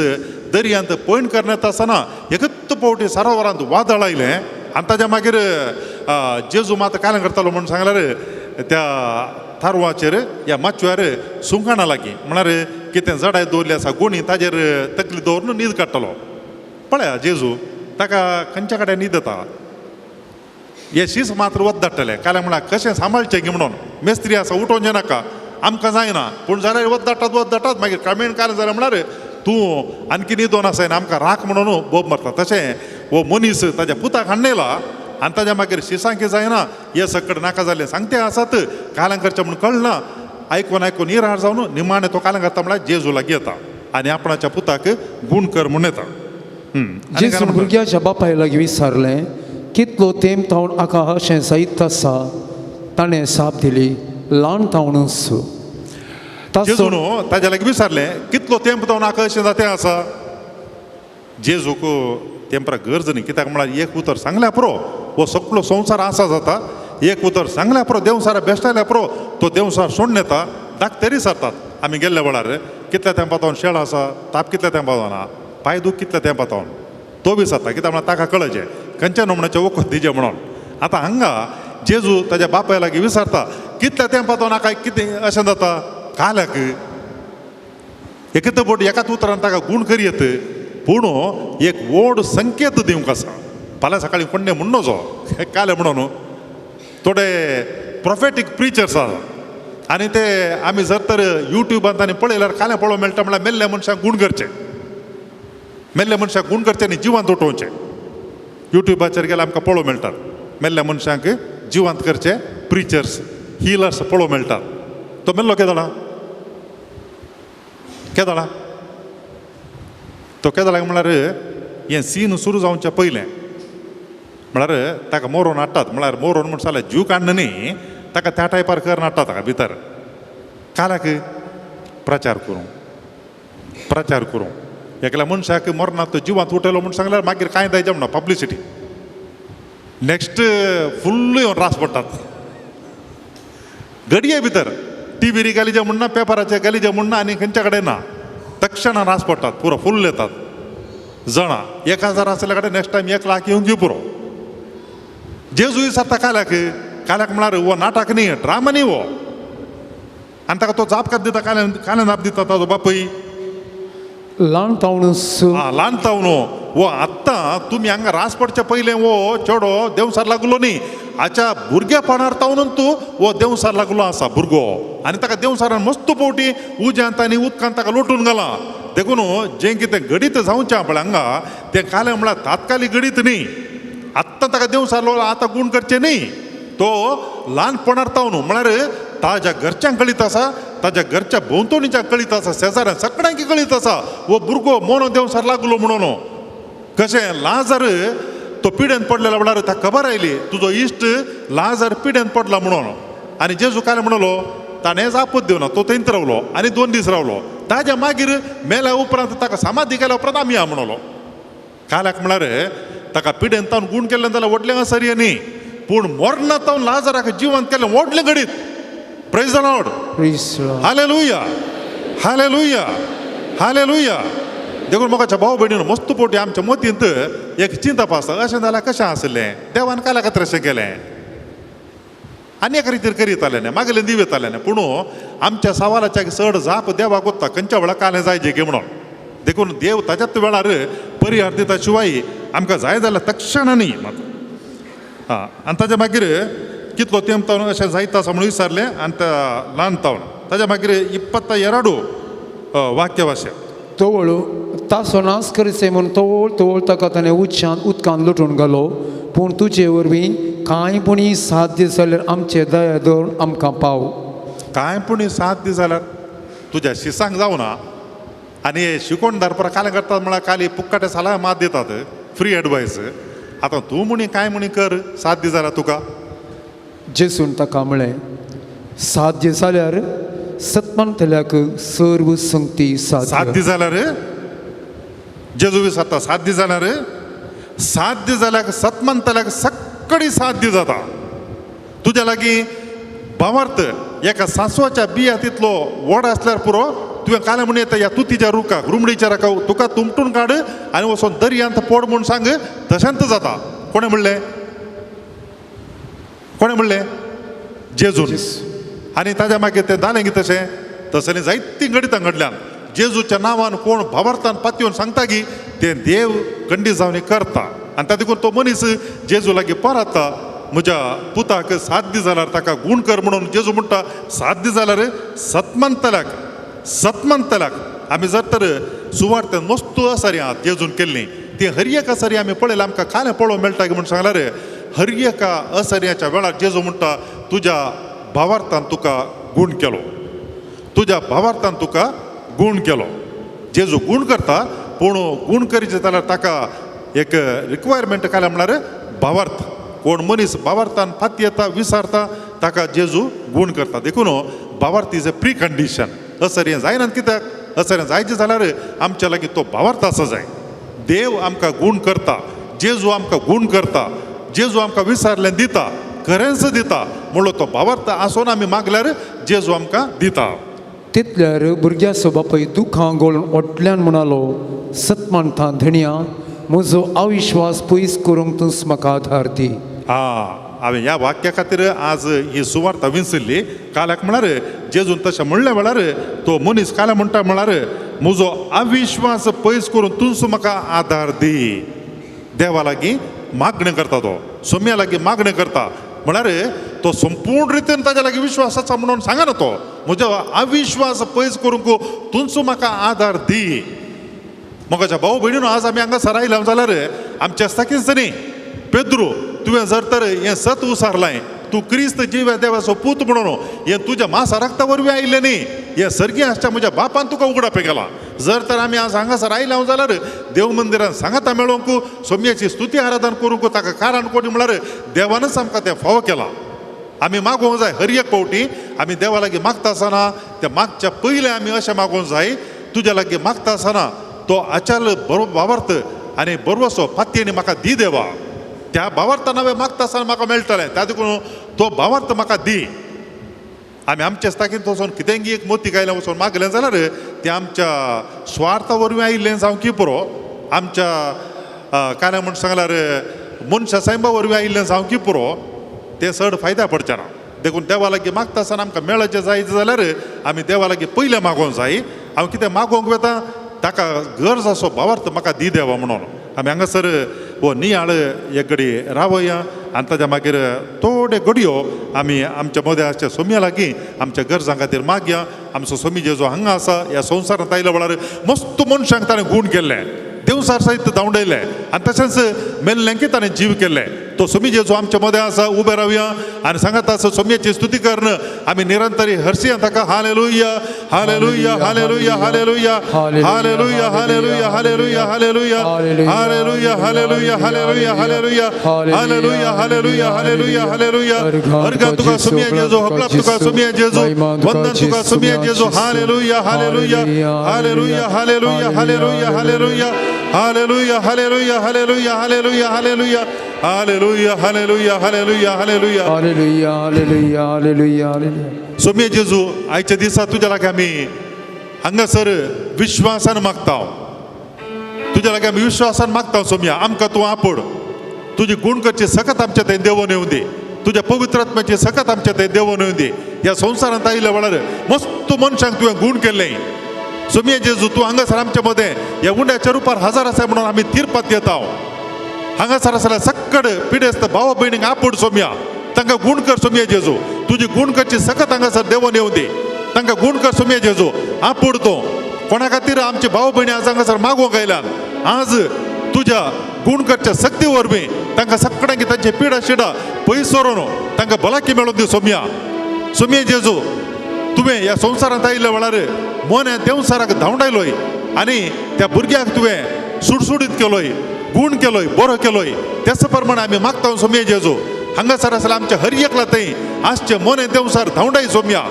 दर्यांत पयण करण्यात आसतना एकच पावटी सरोवरांत वादळ आयलें आनी ताज्या मागीर जेजू मात कालें करतालो म्हूण सांगल्यार त्या थारवाचेर ह्या माचव्यार सुंकाणा लागीं म्हळ्यार कितें जडाय दवरली आसा गोणी ताजेर तकली दवरून न्हीद काडटलो. पळया जेजू ताका खंयच्या कडेन न्हीद येता. हे शीस मात्र वत धाडटले कालें म्हळ्यार कशें सांबाळचें की म्हणून मेस्त्री आसा उठोवचें नाका आमकां जायना पूण जाल्यार वत धाडटात वत धाडटात मागीर क्रमेण कालें जालें म्हळ्यार तूं आणखी न्हिदोन आसाय आमकां राख म्हणून बोब मारता. तशें हो मनीस ताज्या पुताक हाडलेला आनी ताज्या मागीर शिसांकी जायना हे सकड नाका जालें सांगते आसात कालें करचें म्हूण कळना. आयकून आयकून इरार जावन निमाणें तो कालें करता म्हळ्यार जेजू लागीं येता आनी आपणाच्या पुताक गूण कर म्हूण येता. जेजून भुरग्याच्या बापाय लागीं विचारलें कितलो तेंप थावन आका अशें जायत आसा. ताणें साप दिली ल्हान थावनूच. जेजून ताज्या लागीं विचारलें कितलो तेंप थावन आका अशें जातें आसा. जेजूक तेंपरा गरज न्ही कित्याक म्हळ्यार एक उतर सांगल्या पुरो हो सगळो संवसार आसा जाता. एक उतर सांगल्या पुरो देंवसारा बेश्टायल्या पुरो तो देंवसार सोडून येता डाक्टरी सरतात. आमी गेल्ल्या वेळार कितल्या तेंपा थावन शेळ आसा ताप कितल्या तेंपा थावन आहा पांय दूख कितल्या तेंपा थावन तो बी जाता कित्याक म्हळ्यार ताका कळचें खंयच्या नमण्याचें वखद दिजें म्हणून. आतां हांगा जेजू ताज्या बापाय लागीं विचारता कितल्या तेंपा थावन हाका कितें अशें जाता काल्याक एकच बोट एकाच उतरान ताका गूण करी येत पूण एक व्हड संकेत दिवंक आसा. फाल्यां सकाळीं कोण्णें म्हणनो जो कालें म्हणून थोडे प्रोफेटीक प्रिचर्स आसा आनी ते आमी जर तर युट्यूबांत आनी पळयल्यार कालें पळोवंक मेळटा म्हळ्यार मेल्ल्या मनशाक गूण करचें मेल्ल्या मनशाक गूण करचें आनी जिवांत उठोवचें. युट्यूबाचेर गेल्यार आमकां पळोवंक मेळटात मेल्ल्या मनशांक जिवांत करचे प्रिचर्स हिलर्स पळोवंक मेळटात. तो मेल्लो केदळा केदळा तो केदळाक म्हळ्यार हें सीन सुरू जावच्या पयलें म्हळ्यार ताका मोरोन हाडटात म्हळ्यार मोरोन म्हण जाल्यार जीव काडना न्ही ताका त्या टायपार कर हाडटा ताका भितर कालाक प्रचार करूं प्रचार करूं एकल्या मनशाक मरना तो जिवांत उठयलो म्हूण सांगल्यार मागीर कांय जायचे म्हणा पब्लिसिटी नेक्स्ट फुल्ल येवन रास पडटात घडये भितर टिवीर गालीजे म्हण ना पेपराचे गालीजे म्हण ना आनी खंयच्या कडेन ना तक्षणा रास पडटात पुरो फुल्ल येतात जाणां 1000 आसल्या कडेन नेक्स्ट टायम 1 लाख येवन घेव पुरो. जेजू विचारता काल्याक काल्याक म्हळ्यार हो नाटक न्ही ड्रामा न्ही हो आनी ताका तो जाप कात दिता काल्यान काल्यान जाप दिता ताजो बापूय ल्हान तावण ल्हान तावन हो आत्तां तुमी हांगा रास पडचे पयलें हो चेडो देंवसार लागलो न्ही हाच्या भुरगेपणार तावन तूं हो देंवसार लागलो आसा भुरगो आनी ताका देंवसारान मस्त पवटी उज्यांत आनी उदकांत ताका लोटून घाला. देखून जें कितें घडीत जावचें पळय हांगा तें कालें म्हळ्यार तात्कालीक घडीत न्ही आत्तां ताका देंवसार आतां गूण करचें न्ही तो ल्हानपणार तावन म्हळ्यार ताज्या घरच्यांक कळीत आसा ताज्या घरच्या भोंवतणीच्या कळीत आसा शेजाऱ्यां सगळ्यांक कळीत आसा हो भुरगो मोनो देंवसार लागलो म्हणून. कशें लाजर तो पिड्यान पडलेलो म्हळ्यार ताका खबर आयली तुजो इश्ट लाजर पिड्यान पडला म्हणून आनी जेजू काय म्हणलो ताणें जापत दिवना तो थंयच रावलो आनी 2 दीस रावलो. ताज्या मागीर मेल्या उपरांत ताका समाधी केल्या उपरांत आमी या म्हणलो. काल्याक म्हळ्यार ताका पिड्यान तावन गूण केल्लें जाल्यार व्हडलें असर न्ही पूण मरणां तावन लाजराक जिवंत केलें व्हडलें घडीत. Praise the Lord. Hallelujah hallelujah hallelujah. देखून म्हाका भाव भयणीन मस्त पोटी आमच्या मतींत एक चिंतप आसा अशें जाल्यार कशें आसलें देवान काल्या खातीर अशें केलें आनी एका रितीर करीत आलें मागलें दिव येतालें पूण आमच्या सवालाच्या चड जाप देवाक वता खंयच्या वेळार कालें जाय जे म्हणून. देखून देव ताच्याच वेळार परिहार दिता शिवाय आमकां जाय जाल्यार तक्षण न्ही मात. आं आनी ताच्या मागीर कितलो तेंप तावन अशें जायत आसा म्हणून विचारलें आनी त्या ल्हान तावन ताच्या मागीर 22 वाक्य भाशे तवळ तासो नाश करचे म्हूण तवळ तवळ ताका ताणें उच्चान उदकान लोटून घालो पूण तुजे वरवीं कांय पुणी साध्य जाल्यार आमचे दया दवरून आमकां पाव. कांय पुणी साध्य जाल्यार तुज्या शिसांक जावना आनी शिकोणदार परत कालें करतात म्हळ्यार काली पुक्काटे साला मात दितात फ्री एडवायस. आतां तूं म्हणी कांय म्हणी कर साध्य जाल्यार तुका. जेजून ताका म्हळें साध्य जाल्यार सतमानतल्याक सर्व संगती साध्य जाल्यार जेजू विचारता साध्य जाल्यार साध्य जाल्यार सतमानतल्याक सगळी साध्य जाता. तुज्या लागीं भावार्थ एका सांसवाच्या बिया तितलो व्हड आसल्यार पुरो तुवें कालें म्हण येता ह्या तुतीच्या रुखाक रुमडीच्या रुखाक तुका तुमटून काड आनी वचोन दर्यांत पोड म्हूण सांग तशेंच जाता. कोणें म्हणलें कोणें म्हणलें जेजून. आनी ताज्या मागीर तें जालें की तशें तसलें जायतीं घडितां घडल्यान जेजूच्या नांवान कोण भावार्थान पातयेवन सांगता की तें देव खंडीत जावन करता आनी ताका देखून तो मनीस जेजू लागीं परता म्हज्या पुताक साध्य जाल्यार ताका गूण कर म्हणून जेजू म्हणटा साध्य जाल्यार सतमानतल्याक सतमानतल्याक. आमी जर तर सुवार्थ मस्तू आसारी आहात जेजून केल्ली ती हर एक आसारी आमी पळयल्यार आमकां कालें पळोवंक मेळटा की म्हूण सांगल्यार हर एका असर्याच्या वेळार जेजू म्हणटा तुज्या भावार्थान तुका गूण केलो तुज्या भावार्थान तुका गूण केलो. जेजू गूण करता पूण गूण करीत जाल्यार ताका एक रिक्वायरमेंट कालें म्हळ्यार भावार्थ. कोण मनीस भावार्थान फाती येता विसारता ताका जेजू गूण करता. देखून भावार्थ is a pre condition. असरें जायना कित्याक असरें जायचें जाल्यार आमच्या लागीं तो भावार्थ आसा जाय. देव आमकां गूण करता जेजू आमकां गूण करता जेजू आमकां विसारलें दिता खरेंच दिता म्हणलो तो भावार्थ आसून आमी मागल्यार जेजू आमकां दिता. तितल्यार भुरग्याचो बापूय दुखां गळून व्हडल्यान म्हणालो सतमानता धणया म्हजो अविश्वास पयस करूंक तूं म्हाका आधार दी. आं हांवें ह्या वाक्या खातीर आज ही सुवार्ता विंचल्ली. काल्याक म्हळ्यार जेजून तशें म्हणलें म्हळ्यार तो मनीस काल्या म्हणटा म्हळ्यार म्हजो अविश्वास पयस करून तूंच म्हाका आधार दी. देवा लागीं मागणें करता तो सोम्या लागीं मागणें करता म्हळ्यार तो संपूर्ण रितीन ताज्या लागीं विश्वास आसा म्हणून सांगना तो म्हजो अविश्वास पयस करूंक तूंच म्हाका आधार दी. मोगाच्या भाऊ भयणीनो आज आमी हांगा आयल्या जाल्यार आमच्या आसता न्ही पेद्रू तुवें जर तर हें सत उसारलां तूं क्रिस्त जिव्या देवाचो पूत म्हणून हें तुज्या मासा रक्ता वरवीं आयिल्लें न्ही, हें सर्गी आसच्या म्हज्या बापान तुका उगडापें केलां. जर तर आमी आज हांगासर आयले हांव जाल्यार देव मंदिरान सांगाता मेळोवंक, सोमयाची स्तुती आराधन करूंक ताका कारण कोणी म्हळ्यार देवानच आमकां तें फावो केलां. आमी मागोवंक जाय हर एक फावटी आमी देवा लागीं मागता आसतना त्या मागच्या पयलें आमी अशें मागोवंक जाय, तुज्या लागीं मागता आसतना तो आचार बरो भावार्थ आनी बरोसो पातयेनी म्हाका दी देवा. त्या भावार्थान हांवें मागता आसतना म्हाका मेळटलें, त्या देखून तो भावार्थ म्हाका दी. आमी आमच्या ताकीन वचोन कितेंय एक मोती गायलें वचोन मागलें जाल्यार तें आमच्या स्वार्था वरवीं आयिल्लें जावं की पुरो, आमच्या काय म्हण सांगल्यार मनशा सायबा वरवीं आयिल्लें जावं की पुरो, तें चड फायद्या पडचें ना. देखून देवा लागीं मागता आसतना आमकां मेळचें जाय जाल्यार आमी देवा लागीं पयलें मागोवंक जाय. हांव कितें मागोवंक वता ताका गरज आसो भावार्थ म्हाका दी देवा म्हणून. आमी हांगासर हो नियाळ एक घडी रावया आनी ताच्या मागीर थोडे घडयो आमी आमच्या मदें आसच्या सोमया लागीं आमच्या गरजां खातीर मागया. आमचो सोमी जो हांगा आसा ह्या संवसारांत आयल्या वेळार मस्त मनशांक ताणें गूण केल्लें, देवसार सयत धांवडयलें आनी तशेंच मेल्ल्यांकी ताणें जीव केल्लें. तो सोमी जेजू आमच्या मदें आसा, उबे रावया आनी सांगात आसा सोमयाची स्तुती करून आमी निरंतरी हरसिया ताका. Hallelujah hallelujah hallelujah hallelujah hallelujah hallelujah hallelujah hallelujah hallelujah hallelujah hallelujah hallelujah hallelujah hallelujah hallelujah hallelujah. अर्घ तुका सोमया जेजू, हकलाप तुका सोमया जेजू, वंदन तुका सोमया जेजू. Hallelujah hallelujah hallelujah hallelujah hallelujah hallelujah hallelujah hallelujah hallelujah hallelujah hallelujah hallelujah hallelujah hallelujah hallelujah hallelujah hallelujah hallelujah hallelujah. सोमये जेजू, आयच्या दिसा तुज्या लागीं आमी हांगासर विश्वासान मागता, तुज्या लागीं आमी विश्वासान मागता सोमया, आमकां तूं आपोड, तुजी गूण करची सकत आमच्या थंय देवोन येवं दी, तुज्या पवित्र आत्म्याची सकत आमच्या थंय देवोन येवं दी. ह्या संवसारांत आयिल्ल्या वेळार मस्त मनशांक तुवें गूण केल्लें. सोमये जेजू, तूं हांगासर आमच्या मदें ह्या उंड्याच्या रुपार हजार आसा म्हणून आमी तिरपात येता. हांगासर आसल्यार सक्कड पिडेस्त भाव भयणींक आपोड सोमया, तांकां गूण कर सोमये जेजू, तुजी गूण करची सकत हांगासर देवोन येवं दी, तांकां गूण कर सोमये जेजू. आपोड तो कोणा खातीर आमचे भाव भयणी आज हांगासर मागोवंक आयल्यान, आज तुज्या गूण करच्या सक्ती वरवीं तांकां सगळ्यांक तांचे पिडा शिडा पयस व्हरून तांकां भलायकी मेळोवन दी सोमया. सोमये जेजू, तुवें ह्या संवसारांत आयिल्ल्या वेळार मोन्या देंवसाराक धांवडायलोय आनी त्या भुरग्याक तुवें सुडसुडीत केलोय, गूण केलोय, बरो केलोय. त्याच प्रमाणे आमी मागता सोमये जेजू, हांगासर आसल्यार आमच्या हर एकला थंय आसचे मोने देंवसार धांवडाय सोमया.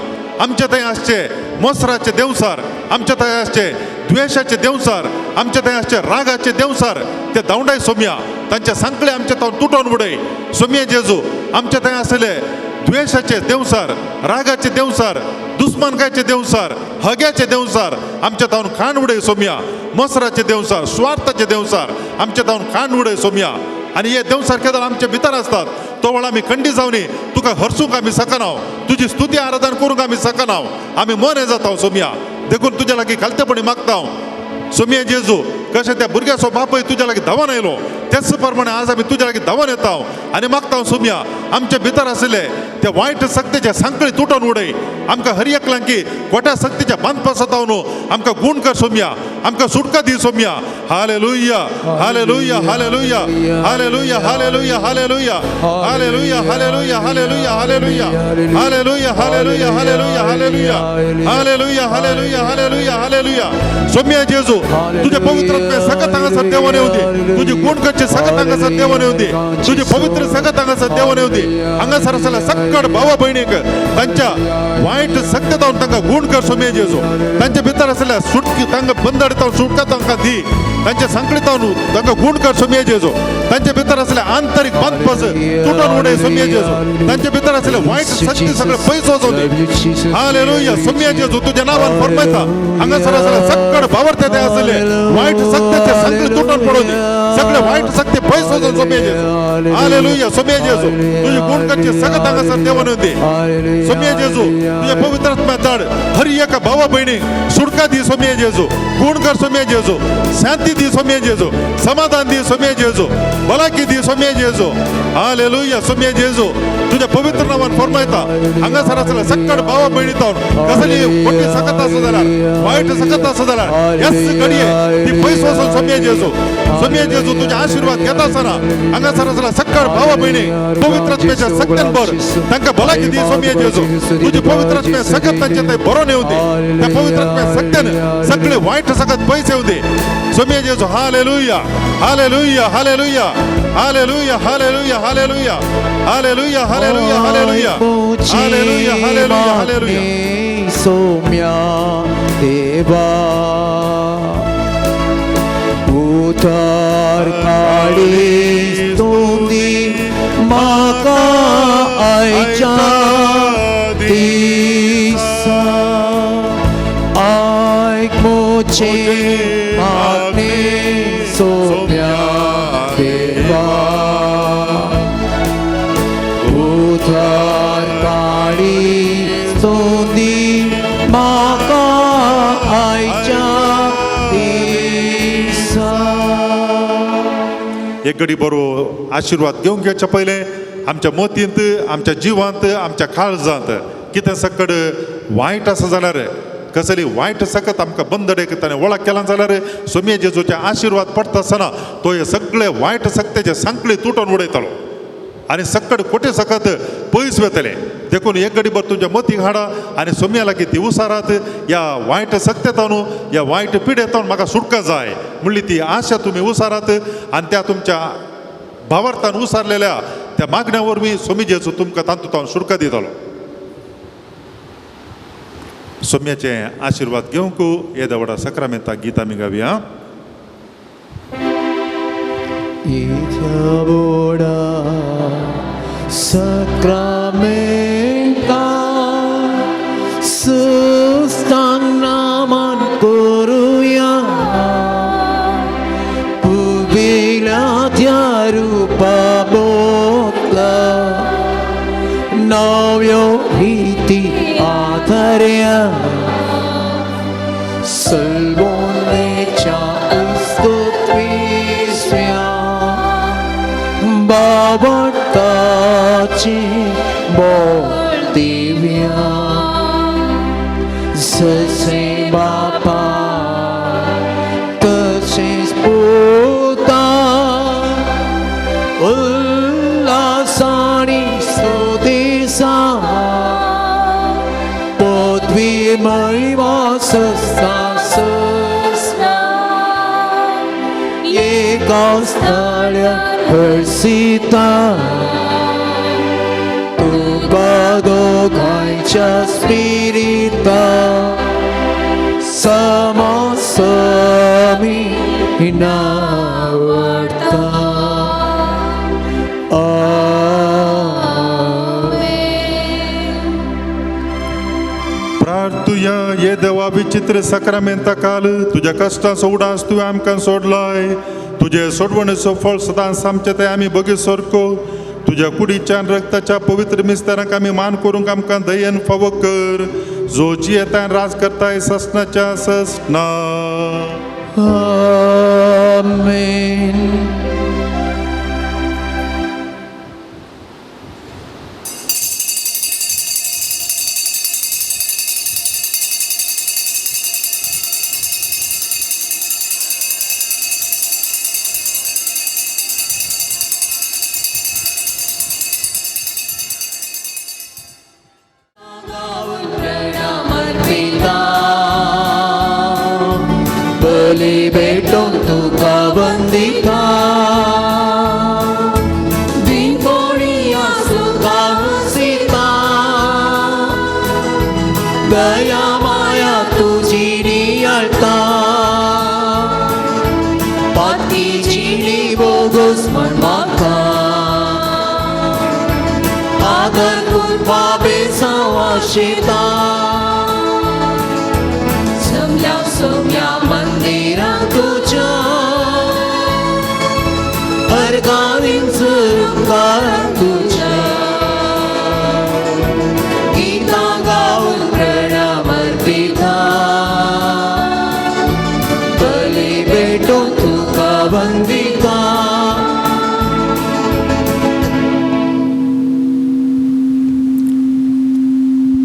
आमच्या थंय आसचे मोसराचे देंवसार, आमच्या थंय आसचे द्वेशाचे देंवसार, आमच्या थंय आसचे रागाचे देंवसार ते धांवडाय सोमया. तांच्या सांकळे आमच्या थंय तुटोवन उडय सोमये जेजू. आमच्या थंय आसले द्वेशाचे देंवसार, रागाचे देंवसार, दुस्मानकायचे देंवसार, हग्याचे देंवसार आमच्या तावन खाण उडय सोमया. मसराचे देंवसार, स्वार्थाचे देंवसार आमच्या तावन खाण उडय सोमया. आनी हे देंवसार केदळ आमचे भितर आसतात तो वेळा आमी खंडी जावनी तुका हरसूंक आमी शकना, तुजी स्तुती आराधन करूंक आमी शकना, आमी मोने जाता सोमया. देखून तुज्या लागीं खालतेपणी मागता सोमये जेजू, कशें त्या भुरग्याचो बापूय तुज्या लागीं धांवन आयलो त्याच प्रमाणे आज आमी तुज्या लागीं धांवन येता आनी मागता सोमया, आमच्या भितर आशिल्ले त्या वायट सक्तीच्या सांकळी तुटोवन उडय. आमकां हर एकल्यांकी खोट्या सक्तीच्या बांदपासातावन आमकां गूण कर सोमया, आमकां सुटका दी Somaiya. Hallelujah hallelujah hallelujah hallelujah hallelujah hallelujah hallelujah hallelujah hallelujah hallelujah hallelujah hallelujah hallelujah hallelujah hallelujah hallelujah hallelujah hallelujah. Somaiya जेजू, तुझ्या पवित्र सकत हांगासर देवान येवं दी, तुजी गूण करची सकत हांगासर देवान येवं दी, तुजी पवित्र सकत हांगासर देवान येवं दी. हांगासर आसल्या सक्कड भावा भयणीक तांच्या वायट सक्ते जावन तांकां गूण कर सोमये जेजू. तांच्या भितर आसल्या सुटकी तांकां बंदड जावन सुटका तांकां दी, तांच्या सांकळी जावन तांकां गूण कर सोमये जेजू. तांच्या भितर आसल्या आंतरीक बांदपास तुटोवन उडय सोमये जेजू. तांच्या भितर आसले वायट शक्ती सगळे पयस वचोवं दी. हालेलुया. सोमये जेजू, तुज्या नांवान फरमायता हांगासर आसल्या सक्कड भावार्थे ते आसले वायट सक्तीचे सांकळी तुटोवन पडोवं दी, सगळे वायट शक्ती पयस वचोवन सोमये जेजू. हालेलुया. सोमये जेजू, तुजी गूण करची सकत हांगासर देवान येवं दी. सोमये जेजू, तुज्या पवित्र आत्म्या धाड हर एका भावा भयणीक सुटका दी सोमये जेजू, गूण कर सोमये जेजू, शांती दी सोमये जेजू, समाधान दी सोमये जेजू, भलायकी दी सोमये जेजू. हालेलुया. सोमये जेजू, तुझ्या पवित्र नांवान फरमायता हांगासर आसल्या सक्कड भावा भयणी तावन कसली खोटी सकत आसा जाल्यार, वायट सकत आसा जाल्यार ह्याच घडये ती पयस सोसून सोम्या जेजू, सोम्या जेजू तुझे आशीर्वाद घेता आसतना हांगासर आसला सक्कड भावा भयणी पवित्र आत्म्याच्या सक्त्यान भर, तांकां भलायकी दी सोम्या जेजू. तुजी पवित्र आत्म्या सगळं तांचे थंय बरोवन येवं दी, त्या पवित्र आत्म्या सक्त्यान सगळे वायट सगळं पयस येवं दी सोम्या जेजू. Hallelujah, hallelujah, hallelujah, hallelujah, hallelujah, hallelujah, hallelujah, hallelujah, hallelujah, hallelujah, hallelujah, hallelujah. Somya देवा उतार काळी स्तुती म्हाका आयच्या दिसा आयक म्हजे मागणें सोम्या देवा उतार काळी स्तुती म्हाका आयच्या दिसा. एक घडी बरो आशिर्वाद घेवंक घेवच्या पयलें आमच्या मतींत, आमच्या जिवांत, आमच्या काळजांत कितें सकड वायट आसा जाल्यार, कसली वायट सकत आमकां बंदडे ताणें वळख केला जाल्यार सोम्या जेजूचे आशिर्वाद पडटा आसतना तो हे सगळे वायट सक्तेचे सांकळी तुटोन उडयतलो आनी सक्कड खोटे सकत पयस वतले. देखून एक घडी भर तुमच्या मतीक हाडा आनी सोम्या लागीं ती उसारात, ह्या वायट सक्तेतानू, ह्या वायट पिडेतावन म्हाका सुटका जाय म्हणली ती आशा तुमी उसारात आनी त्या तुमच्या भावार्थान उसारलेल्या त्या मागण्या वरवीं सोमी जेजू तुमकां तातूंत सुटका दितलो. सोम्याचे आशिर्वाद घेवंक येद्या व्हडा सक्रामेंता गीत आमी गावया. येद्या व्हडा सक्रामेंता सुस्तांग नामान करुया पुबिल्या त्या रुपा बोतला नव्यो रिती आधार्या सलबोनेच्या उस्तुत्विस्व्या बाबटाची बोल दिव्या जसे बापा तसेच पुता उल्हासानी स्तुतीसा पदवी महिमा सस्ता सस्ना एका स्थळ्या हर्षिता तुका दोगांयच्या स्पिरिता समसमी नावडता. प्रार्थुया. ये देवा विचित्र सक्रामेंता काल तुज्या कश्टांचो उडास तुवें आमकां सोडलाय, तुजे सोडवणेचो फळ सदांच आमचे ते आमी बगीर सारको तुज्या कुडीच्या रक्ताच्या पवित्र मिस्तारांक आमी मान करूंक आमकां दयेन फावो कर, जो जियेतान राज करताय ससनाच्या ससना. आमेन.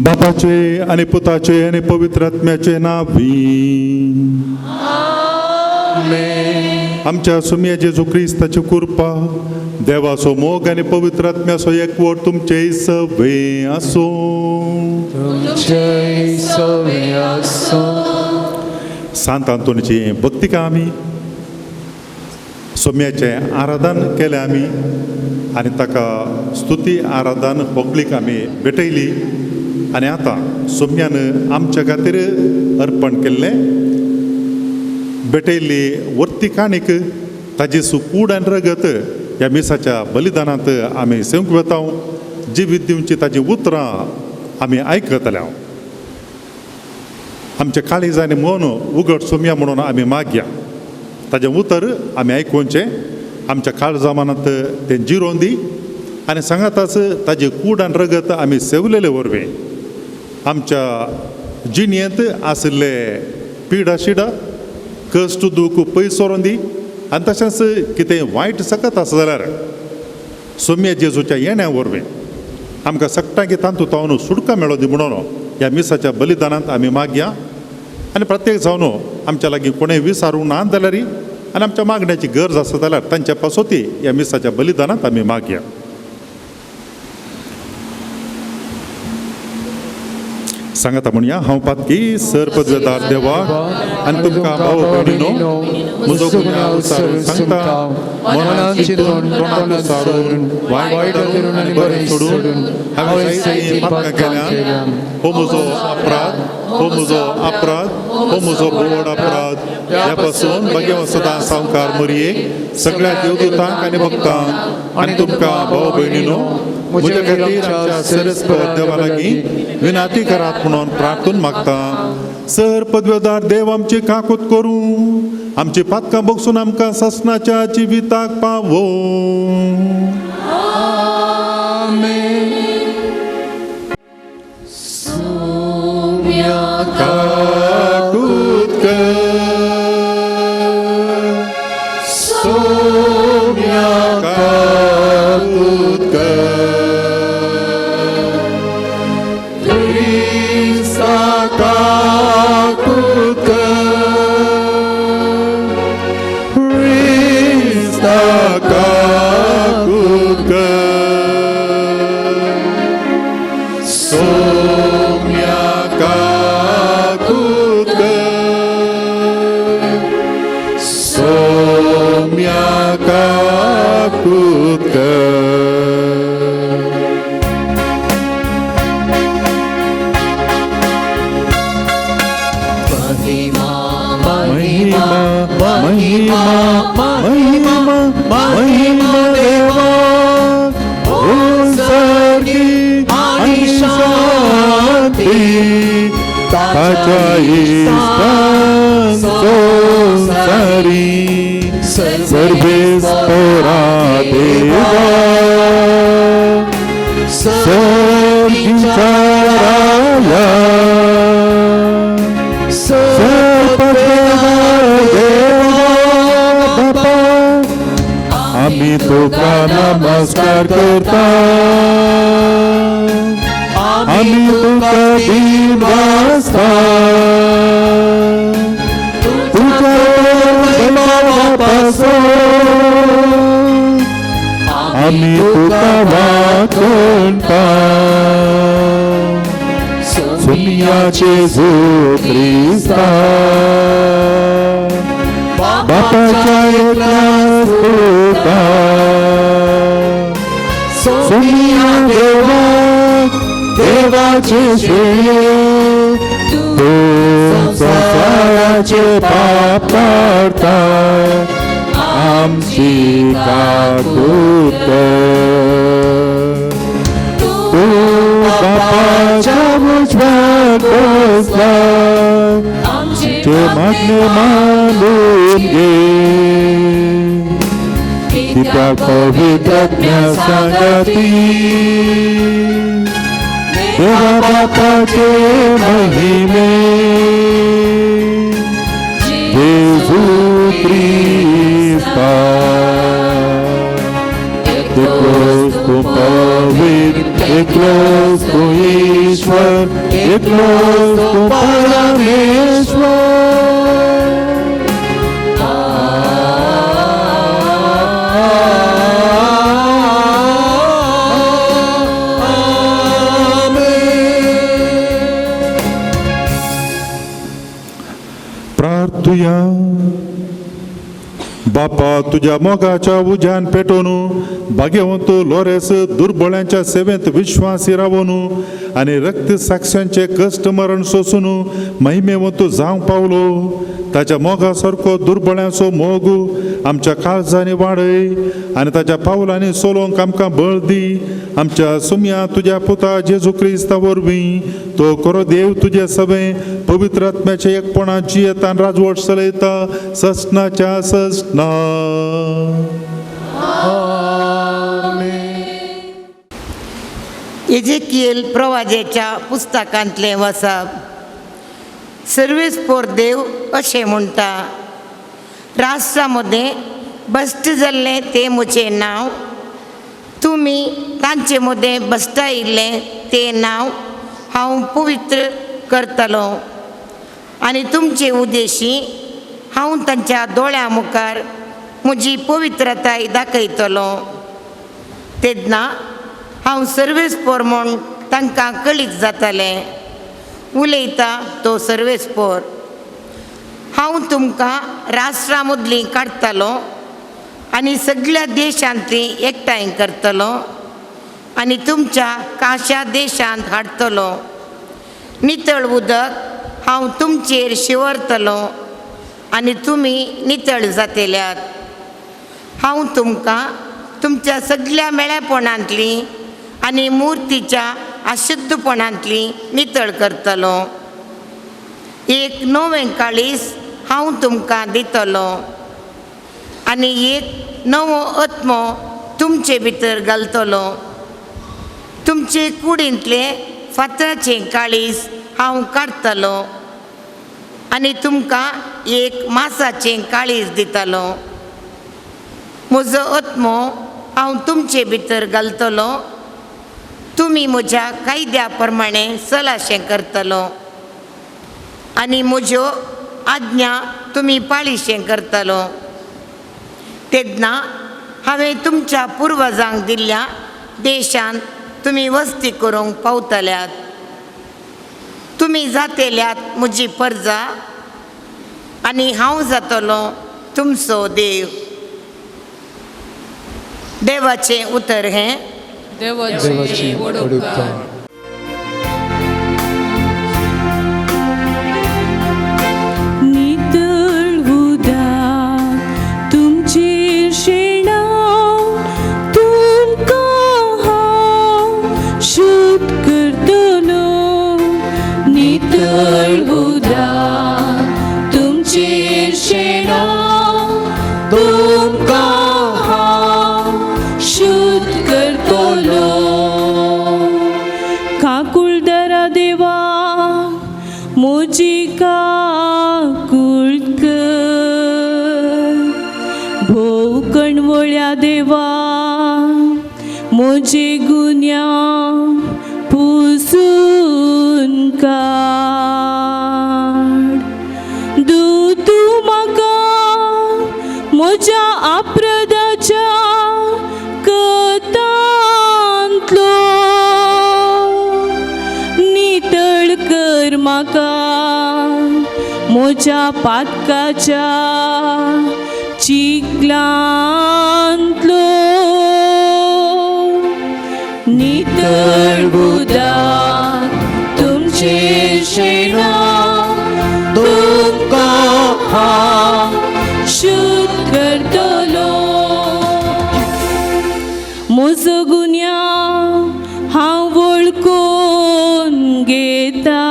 बापाचे आणि पुताचे आणि पवित्र आत्म्याचे नावी. आमेन. आमच्या सुमया जेजू क्रिस्ताची कृपा, देवाचो मोग आनी पवित्र आत्म्याचो एकवट तुमचे सवे आसूं. तुमचे सवे आसूं. सांत आंतोनीची भक्तिका आमी सोम्याचें आराधन केलें आमी आनी ताका स्तुती आराधन होगळीक आमी भेटयली आनी आतां सोम्यान आमच्या खातीर अर्पण केल्लें भेटयल्ली वर्ती काणीक ताजी सुकूड आनी रगत ह्या मिसाच्या बलिदानांत आमी सेवंक वेता. जिवीत दिवची ताजी उतरां आमी आयकतले. आमच्या काळीज आनी मन उगड सोम्या म्हणून आमी मागया. ताजें उतर आमी आयकुचें, आमच्या काळजा मनांत तें जिरोवन दी आनी सांगाताच ताजे कूड आनी रगत आमी सेवलेले वरवीं आमच्या जिणेंत आशिल्ले पिडा शिडा कश्ट दूख पयस सरोन दी आनी तशेंच कितें वायट सकत आसा जाल्यार सोम्या जेजूच्या येण्या वरवीं आमकां सगटांकी तांतूत तावन सुटका मेळो दी म्हणून ह्या मिसाच्या बलिदानांत आमी मागया. आनी प्रत्येक जावन आमच्या लागीं कोणें विसारूंक ना जाल्यार आनी आमच्या मागण्याची गरज आसा जाल्यार तांच्या पासोती ह्या मिसाच्या बलिदानांत आमी मागया. सांगाता म्हणया, हांव पातकी सर पदवेदार देवा आनी तुमकां भाव भयणीनो म्हजो गुन्यांव विचारून सांगता, मनान चिंतून तोंडान सारून वायट करून आनी बरें सोडून हांवें जायतीं पातकां केल्यां. हो म्हजो अपराध, हो म्हजो अपराध, हो म्हजो व्हड अपराध. ह्या पासून भाग्यवंत सदां सावकार मरये सगळ्या देवदूतांक आनी भक्तांक आनी तुमकां भाव भयणीनो म्हज्या खातीर आमच्या सरस्पत देवा लागीं विनाती करात म्हणून प्रार्थून मागता. सर पदवेदार देव आमची काकूत करूं, आमची पातकां बगसून आमकां सासणाच्या जिविताक पावो. काकूत कर, सोम्या काकूत कर, क्रिस्ता काकूत कर, क्रिस्ता काकूत कर, सोम्या काकूत कर, सोम्या काकूत कर. महिमा महिमा महिमा महिमा महिमा देवा उत्सर्गी आणि शांती ताच्या इश्टान संसारी सर्वेस्पोरा देवा सर्गीच्या राया सर्वदेवा बापा आमी तुका नमस्कार करता, आमी तुका दिवासता, तुज्या महिमा पासून आमी तुका वाचणता. सोम्या जेजू क्रिस्ता बापाच्या एकल्याच पुता सोम्या देवा देवाचे श्री तूं संवसाराचे पाप काडता आमची काकूत कर. तूं बापाच्या उजव्याक बसला आमचे मागणे मानून घे, कित्याक पवित्र आत्म्या सांगाती देवा बापाचे महिमे जेजू क्रिस्ता. एकलोच तूं पवित्र, एकलोच तूं ईश्वर, एकलोच तूं परमेश्वर. बापा तुज्या मोगाच्या उज्यान पेटोवन भाग्यवंत लोरेस दुर्बळ्यांच्या सेवेंत विश्वासी रावोन आनी रक्त साक्षांचे कश्ट मरण सोसून महिमेवंत जावंक पावलो. ताच्या मोगा सारको दुर्बळ्यांचो मोग आमच्या काळजांनी वाडय आनी ताच्या पावलांनी सोलोवंक आमकां बळ दी. आमच्या सुमया तुज्या पुता जेजू क्रिस्ता वरवीं तो खरो देव तुजे सगळे पवित्र आत्म्याचे एकपणा जियेतान राजवट चलयता ससनाच्या ससना. एजेकिएल प्रवाजेच्या पुस्तकांतलें वसप. सर्वेस्पोर देव अशें म्हणटा, राष्ट्रा मदें भश्ट जाल्लें तें म्हजें नांव, तुमी तांचे मदें भश्टायिल्लें तें नांव हांव पवित्र करतलो आनी तुमचे उद्देशी हांव तांच्या दोळ्यां मुखार म्हजी पवित्रताय दाखयतलो. तेन्ना हांव सर्वेस्पोर म्हूण तांकां कळीत जातलें. उलयता तो सर्वेस्पोर. हांव तुमकां राष्ट्रां मदलीं काडटलो आनी सगळ्या देशांतलीं एकठांय करतलो आनी तुमच्या काश्या देशांत हाडटलो. नितळ उदक हांव तुमचेर शिंवरतलो आनी तुमी नितळ जातल्यात. हांव तुमकां तुमच्या सगळ्या मेळेपणांतलीं आनी मुर्तीच्या अशुद्धपणांतलीं नितळ करतलो. एक नवें काळीस हांव तुमकां दितलो आनी एक नवो आत्मो तुमचे भितर घालतलो. तुमचे कुडींतलें फातराचें काळीस हांव काडटलो आनी तुमकां एक मासाचें काळीस दितलो. म्हजो आत्मो हांव तुमचे भितर घालतलो. तुमी म्हज्या कायद्या प्रमाणे चलाशें करतलो आनी म्हज्यो आज्ञा तुमी पाळीशें करतलो. तेन्ना हांवें तुमच्या पुर्वजांक दिल्ल्या देशांत तुमी वस्ती करूंक पावतल्यात. तुमी जातेल्यात म्हजी परजा आनी हांव जातलो तुमचो देव. देवाचें उतर हें. देवाची वडोपकार. नितळ उदक तुमचेर शेणाव तुमकां हांव शुद्ध करतलो. नितळ उदक तुमचेर शेणाव तुमकां हांव शुद्ध करतलो. काकुळदरा देवा म्हजी काकूळ कर, भोव कणवळ्या देवा म्हजे गुन्यांव पुसून काड. दू तूं म्हाका म्हज्या आपराधाच्या कथांतलो नितळ कर म्हाका म्हज्या पातकाच्या चिखलांतलो. नितळ उदक तुमचेर शेणाव तुमकां हांव शुद्ध करतलो. म्हजो गुन्यांव हांव वळखून घेता,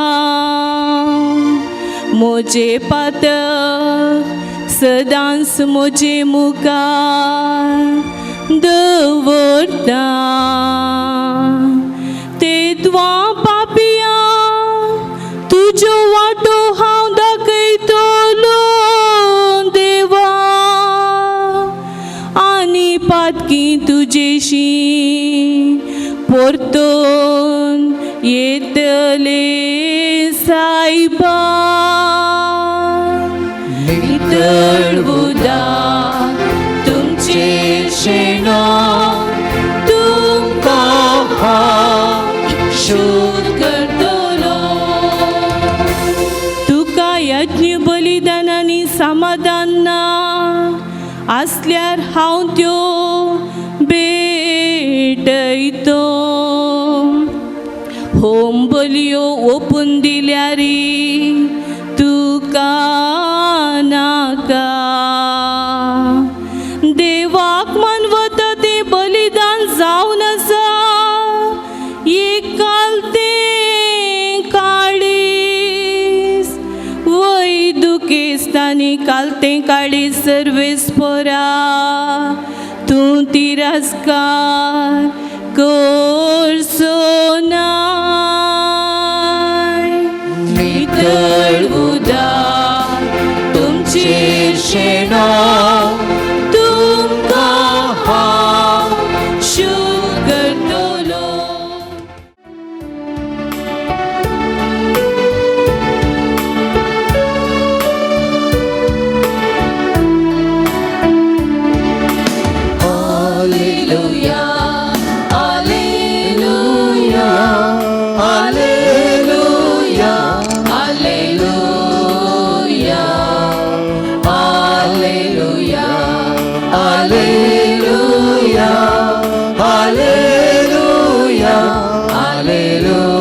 म्हजे पातक सदांच म्हजे मुखार दवरता. ते त्वा पापिया तुज्यो वाटो हांव दाखयतलो देवा आनी पातकी तुजेशी परतून येतले सायबा. नितळ उदक तुमचेर शेणाव तुमकां हांव शुद्ध करतलो. तुका यज्ञ बलिदानांनी समाधान ना आसलें होम बलयो ओपून दिल्यारी तुका नाका. देवाक मानवता तें बलिदान जावन आसा, एक काल तें काळीज वय दुखेस्तांनी काल तें काळीज सर्वेस्परा तूं तिरस्कार करचो नाय. नितळ उदक तुमचें शेणो तुमकां हांव शुद्ध करतलो. Alleluia, Alleluia, Alleluia, Alleluia, Alleluia, Alleluia, Alleluia, Alleluia.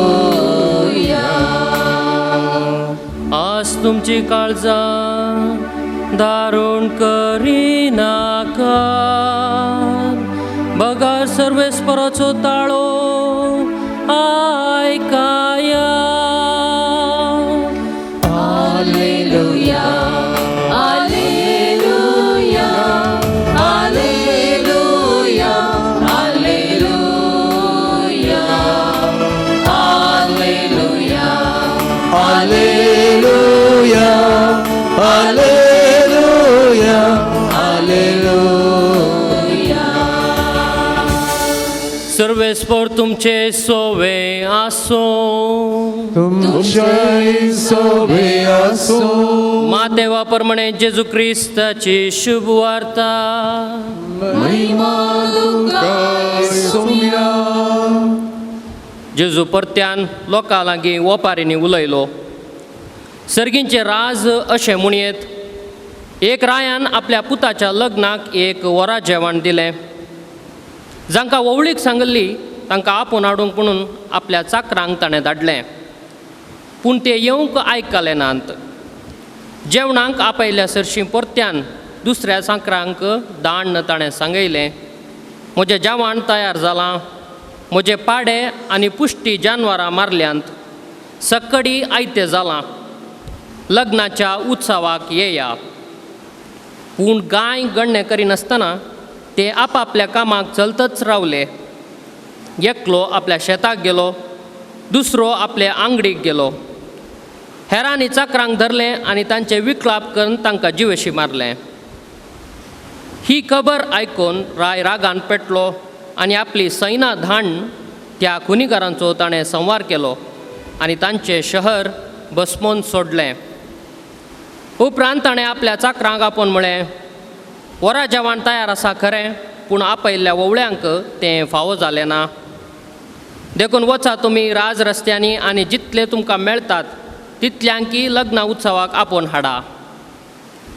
आज तुमची काळजां दारुण करिनाका, बगर सर्वेस्पराचो ताळो आयकाया. Alleluia, Alleluia, Alleluia, Alleluia, Alleluia, Alleluia, Alleluia, Alleluia. सर्वेस्पर तुमचे सोवे आसूं. तुमच्याय सोबे आसूं. मातेवा प्रमाणे जेजू क्रिस्ताची शुभ वार्ता. सोम्या. जेजू परत्यान लोकां लागीं ओपारींनी उलयलो. सर्गींचे राज अशें म्हणयेत, एक रायान आपल्या पुताच्या लग्नाक एक वरा जेवण दिलें. जांकां ओवळीक सांगिल्ली तांकां आपोवन हाडूंक म्हणून आपल्या चाकरांक ताणें धाडलें, पूण ते येवंक आयकले नात. जेवणाक आपयल्या सरशीं परत्यान दुसऱ्या चाकरांक दाण्ण ताणें सांगयलें, म्हजें जेवण तयार जालां, म्हजे पाडे आनी पुश्टी जानवरां मारल्यांत, सक्कडी आयतें जालां, लग्नाच्या उत्सवाक येया. पूण गाय गण्णे करिनासतना ते आपापल्या कामाक चलतच रावले. एकलो आपल्या शेताक गेलो, दुसरो आपल्या आंगडीक गेलो. हेरांनी चाकरांक धरलें आनी तांचे विकलाप करून तांकां जिवेशी मारलें. ही खबर आयकून राय रागान पेटलो आनी आपली सैना धाडून त्या खुनीकारांचो ताणें संवार केलो आनी तांचें शहर बसमोन सोडलें. उपरांत ताणें आपल्या चाकरांक आपोवन म्हळें, वरा जेवण तयार आसा खरें, पूण आपयल्ल्या वोवळ्यांक तें फावो जालें ना. देखून वचा तुमी राज रस्त्यांनी आनी जितले तुमकां मेळटात तितल्यांकी लग्न उत्सवाक आपोवन हाडा.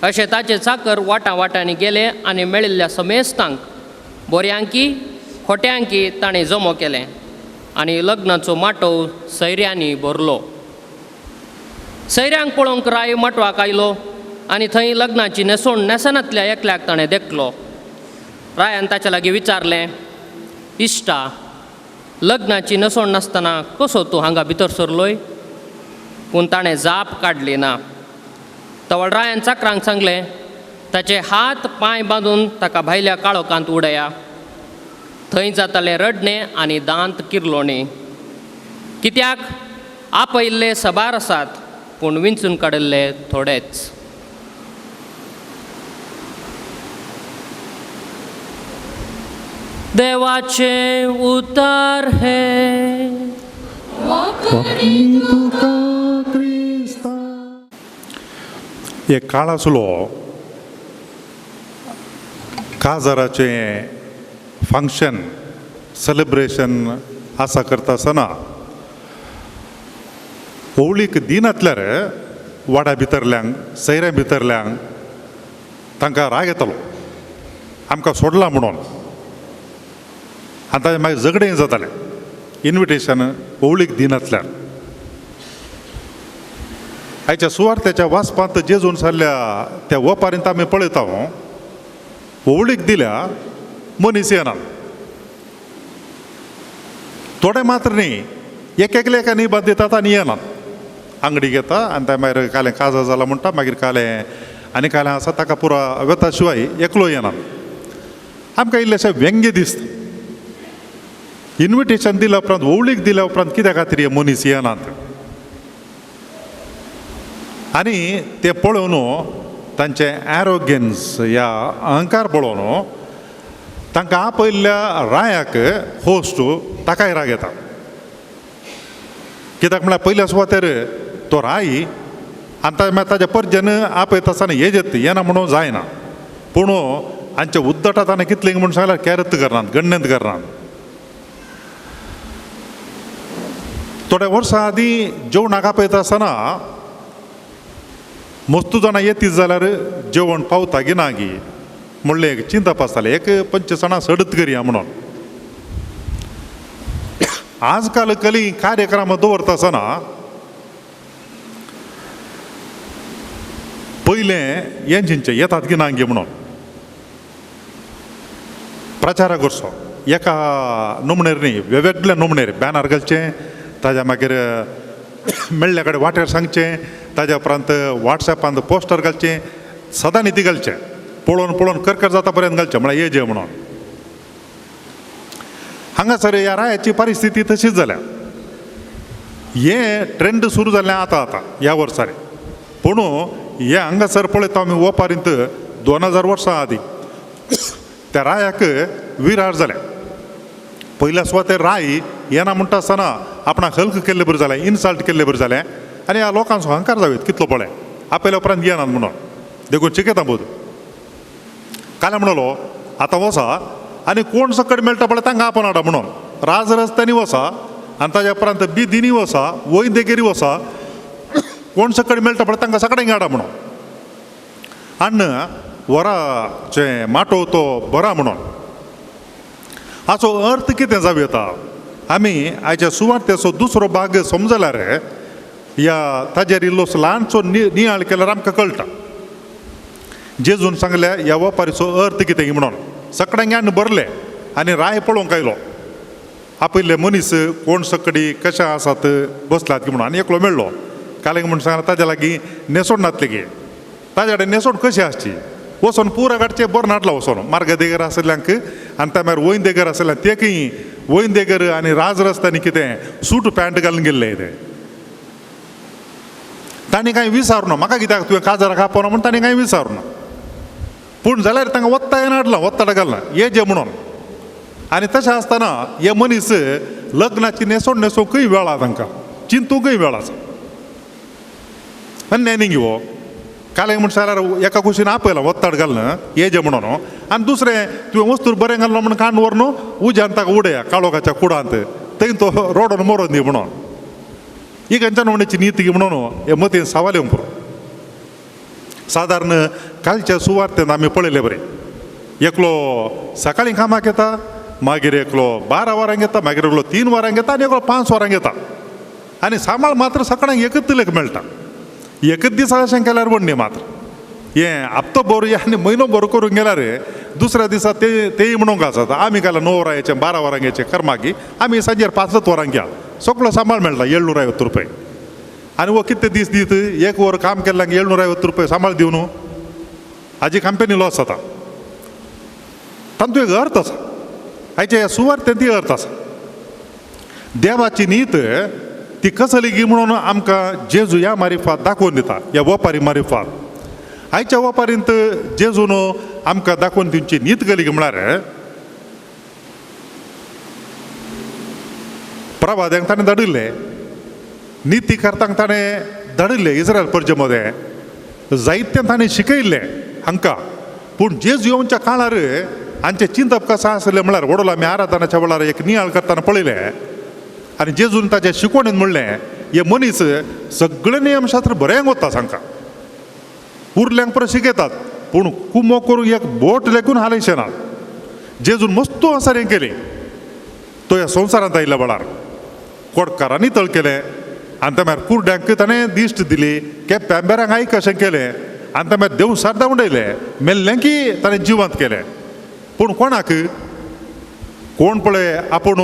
अशें ताचे चाकर वाटां वाटांनी गेले आनी मेळिल्ल्या समेस्तांक बोऱ्यांकी खोट्यांकी ताणें जमो केलें आनी लग्नाचो माटोव सैऱ्यांनी भरलो. सैऱ्यांक पळोवंक राय माटवाक आयलो आनी थंय लग्नाची न्हेसवण न्हेसनांतल्या एकल्याक ताणें देखलो. रायान ताच्या लागीं विचारलें, इश्टा, लग्नाची न्हेसवण नासतना कसो तूं हांगा भितर सरलोय? पूण ताणें जाप काडली ना. तवळ रायान चाकरांक सांगलें, ताचे हात पांय बांदून ताका भायल्या काळोखांत उडया, थंय जातालें रडणें आनी दांत किरलोणी. कित्याक आपयल्ले सबार आसात, पूण विंचून काडिल्ले थोडेच. देवाचें उतर हें. एक काळ आसलो काजाराचें फंक्शन सेलिब्रेशन आसा करता आसतना होळीक दिनातल्यार वाड्या भितरल्यांक सैऱ्या भितरल्यांक तांकां राग येतालो, आमकां सोडला म्हणून. आनी ताजें मागीर झगडें जातालें, इन्विटेशन ओवळीक दिनातल्यार. आयच्या सुवार्थ्याच्या वाचपांत जेजून सारल्या त्या वपारींत आमी पळयता, ओवळीक दिल्या मनीस येना. थोडे मात्र न्ही, एक एकले एका निबाद दितात आनी येनात. आंगडी घेता आनी ते मागीर कालें काजा जाला म्हणटा, मागीर कालें आनी कालें आसा ताका पुरा वेता शिवाय एकलो येना. आमकां इल्लेशें व्यंग्य दिसता. इन्विटेशन दिल्या उपरांत, ओवळीक दिल्या उपरांत कित्या खातीर हे मनीस येनात? आनी ते पळोवन तांचे एरोगन्स या अहंकार पळोवन तांकां आपयल्ल्या रायाक होस्ट ताकाय राग येता. कित्याक म्हळ्यार पयल्या सुवातेर तो राय आनी मागीर ताज्या परजन आपयता आसतना येजेत येना म्हणून जायना. पूण हांच्या उद्दटात आनी कितलें म्हूण सांगल्यार कॅरत करनात, गण्यंत करनात. थोड्या वर्सां आदीं जेवणाक आपयता आसतना मस्तू जाणां येतीत जाल्यार जेवण पावता गी ना गी म्हणलें एक चिंतप आसतालें, एक 25 जाणां सडत करया म्हणून. आजकाल कली कार्यक्रम दवरता आसतना पयलें हें चिंतचें येतात की ना गी म्हणून प्रचार करचो. एका नमणेर न्ही, वेगवेगळ्या नमणेर बॅनर घालचें, ताज्या मागीर मेळ्ळ्या कडेन वाटेर सांगचें, ताज्या उपरांत वॉट्सॅपांत पोस्टर घालचें, सदां ती घालचें, पळोवन पळोवन करकर जाता पर्यंत घालचें, म्हळ्यार ये जे म्हणून. हांगासर ह्या रायाची परिस्थिती तशीच जाल्या. हें ट्रेंड सुरू जालें आतां आतां ह्या वर्सांनी. पूण हें हांगासर पळयता आमी ओपारींत 2000 वर्सां आदीं त्या रायाक विरार जालें. पयल्या सुवातेर राय येना म्हणटा आसतना आपणाक हल्क केल्ले बरें जालें, इन्सल्ट केल्ले बरें जालें आनी ह्या लोकांचो अहंकार जावं कितलो पळय आपयल्या उपरांत येनात म्हणून. देखून शिकयता बोध काल म्हणलो आतां वसा आनी कोण सकट मेळटा पळय तांकां आपोवन हाडा म्हणून. राज रस्त्यांनी वसा आनी ताज्या उपरांत बिदींनी वसा, वैंदेगेरी वसा, कोण सकट मेळटा पळय तांकां सगळ्यांक हाडा म्हणून. आनी वराचें माटोव तो बरा म्हणून. हाचो अर्थ कितें जावं येता? आमी आयच्या सुवार्तेचो दुसरो भाग समजल्यार ह्या ताजेर इल्लोसो ल्हानसो नियाळ केल्यार आमकां कळटा. जेजून सांगल्या ह्या वपारीचो अर्थ कितें म्हणून. सगळ्यांक आनी भरले आनी राय पळोवंक आयलो. आपयल्ले मनीस कोण सकडी कशे आसात बसलात की म्हणून. आनी एकलो मेळ्ळो कालेंग म्हूण सांगला ताज्या लागीं न्हेसोण नातली गे, ताज्या कडेन न्हेसोण कशी आसची, वचोन पुरा काडचें बरें हाडला वचोन मार्ग देगर आशिल्ल्यांक आनी त्या मागीर वयन देगर आशिल्ल्यान तेकय वयन देगर आनी राज रस्त्यांनी कितें सूट पॅन्ट घालून गेल्ले ते. तांणी कांय विचारूना म्हाका कित्याक तुवें काजाराक आपोवना म्हूण तांणी कांय विचारूना. पूण जाल्यार तांकां वत्तायन हाडला, वत्ताड घालना ये जे म्हणून. आनी तशें आसतना हे मनीस लग्नाची न्हेसोण न्हेसोवंकय वेळ तांकां, चिंतूंकय वेळ आसा. आनी न्ही हो कालें म्हण सांगल्यार एका कुशीन आपयला वत्ताड घालना ये जे म्हणून आनी दुसरें तुवें वस्तूर बरें घालना म्हणून कांड व्हरून उज्यान ताका उडया काळोखाच्या कुडांत, थंय तो रोडोन मरोन दी म्हणून. ही खंयच्यान म्हणची नीती म्हणून हे मतीन सवाल येवंक पुरो. सादारण कालच्या सुवार्तेन आमी पळयलें बरें, एकलो सकाळीं कामाक येता, मागीर एकलो 12 वरांक येता, मागीर एकलो 3 वरांक येता आनी एकलो 5 वरांक येता. आनी सांबाळ मात्र सकाळीं एकच लेख मेळटा. एकच दिसा अशें केल्यार व्हडली मात्र हें हप्तो भर आनी म्हयनो भर करूंक गेल्यार दुसऱ्या दिसा ते तेय म्हणूंक आसात आमी काल 9 वरां येचें 12 वरांक येचें कर्मागी आमी सांजेर 5 वरांक या, सगळो सांबाळ मेळटा 750 रुपये. आनी वो कितले दीस दीत एक वर काम केल्ल्यांक 750 रुपये सांबाळ दिवन हाजी कंपनी लॉस जाता. तातूंत एक अर्थ आसा, हाचे ह्या सुवार्थेंत ती अर्थ आसा. देवाची नीत ती कसली गी म्हणून आमकां जेजू ह्या मारिफात दाखोवन दिता, ह्या वपारी मारिफात. आयच्या वपारींत जेजून आमकां दाखोवन दिवची नीत गली म्हळ्यार प्रवाद्यांक ताणें धाडिल्ले, निती करतांक ताणें धाडिल्ले इस्रायल परजे मदें, जायतें ताणें शिकयल्लें हांकां. पूण जेजू येवच्या काळार हांचें चिंतप कशें आसलें म्हळ्यार व्हडलो आमी आराधनाच्या वेळार एक नियाळ करतना पळयलें आनी जेजून ताच्या शिकवणेन म्हणलें हे मनीस सगळे नियमशास्त्र बरें वता तांकां, उरल्यांक परत शिकयतात पूण कुमो करूंक एक बोट लेगून हालयचें ना. जेजून मस्तू आसा हें केलें तो ह्या संवसारांत आयिल्ल्या वेळार. कोडकारांनी तळ केलें आनी त्या मागीर कुर्ड्यांक ताणें दिश्ट दिली, केप्प्यां बेरांक आयक अशें केलें आनी त्या मागीर देव सारदां उडयलें, मेल्लें की ताणें जिवंत केलें. पूण कोणाक कोण पळय आपूण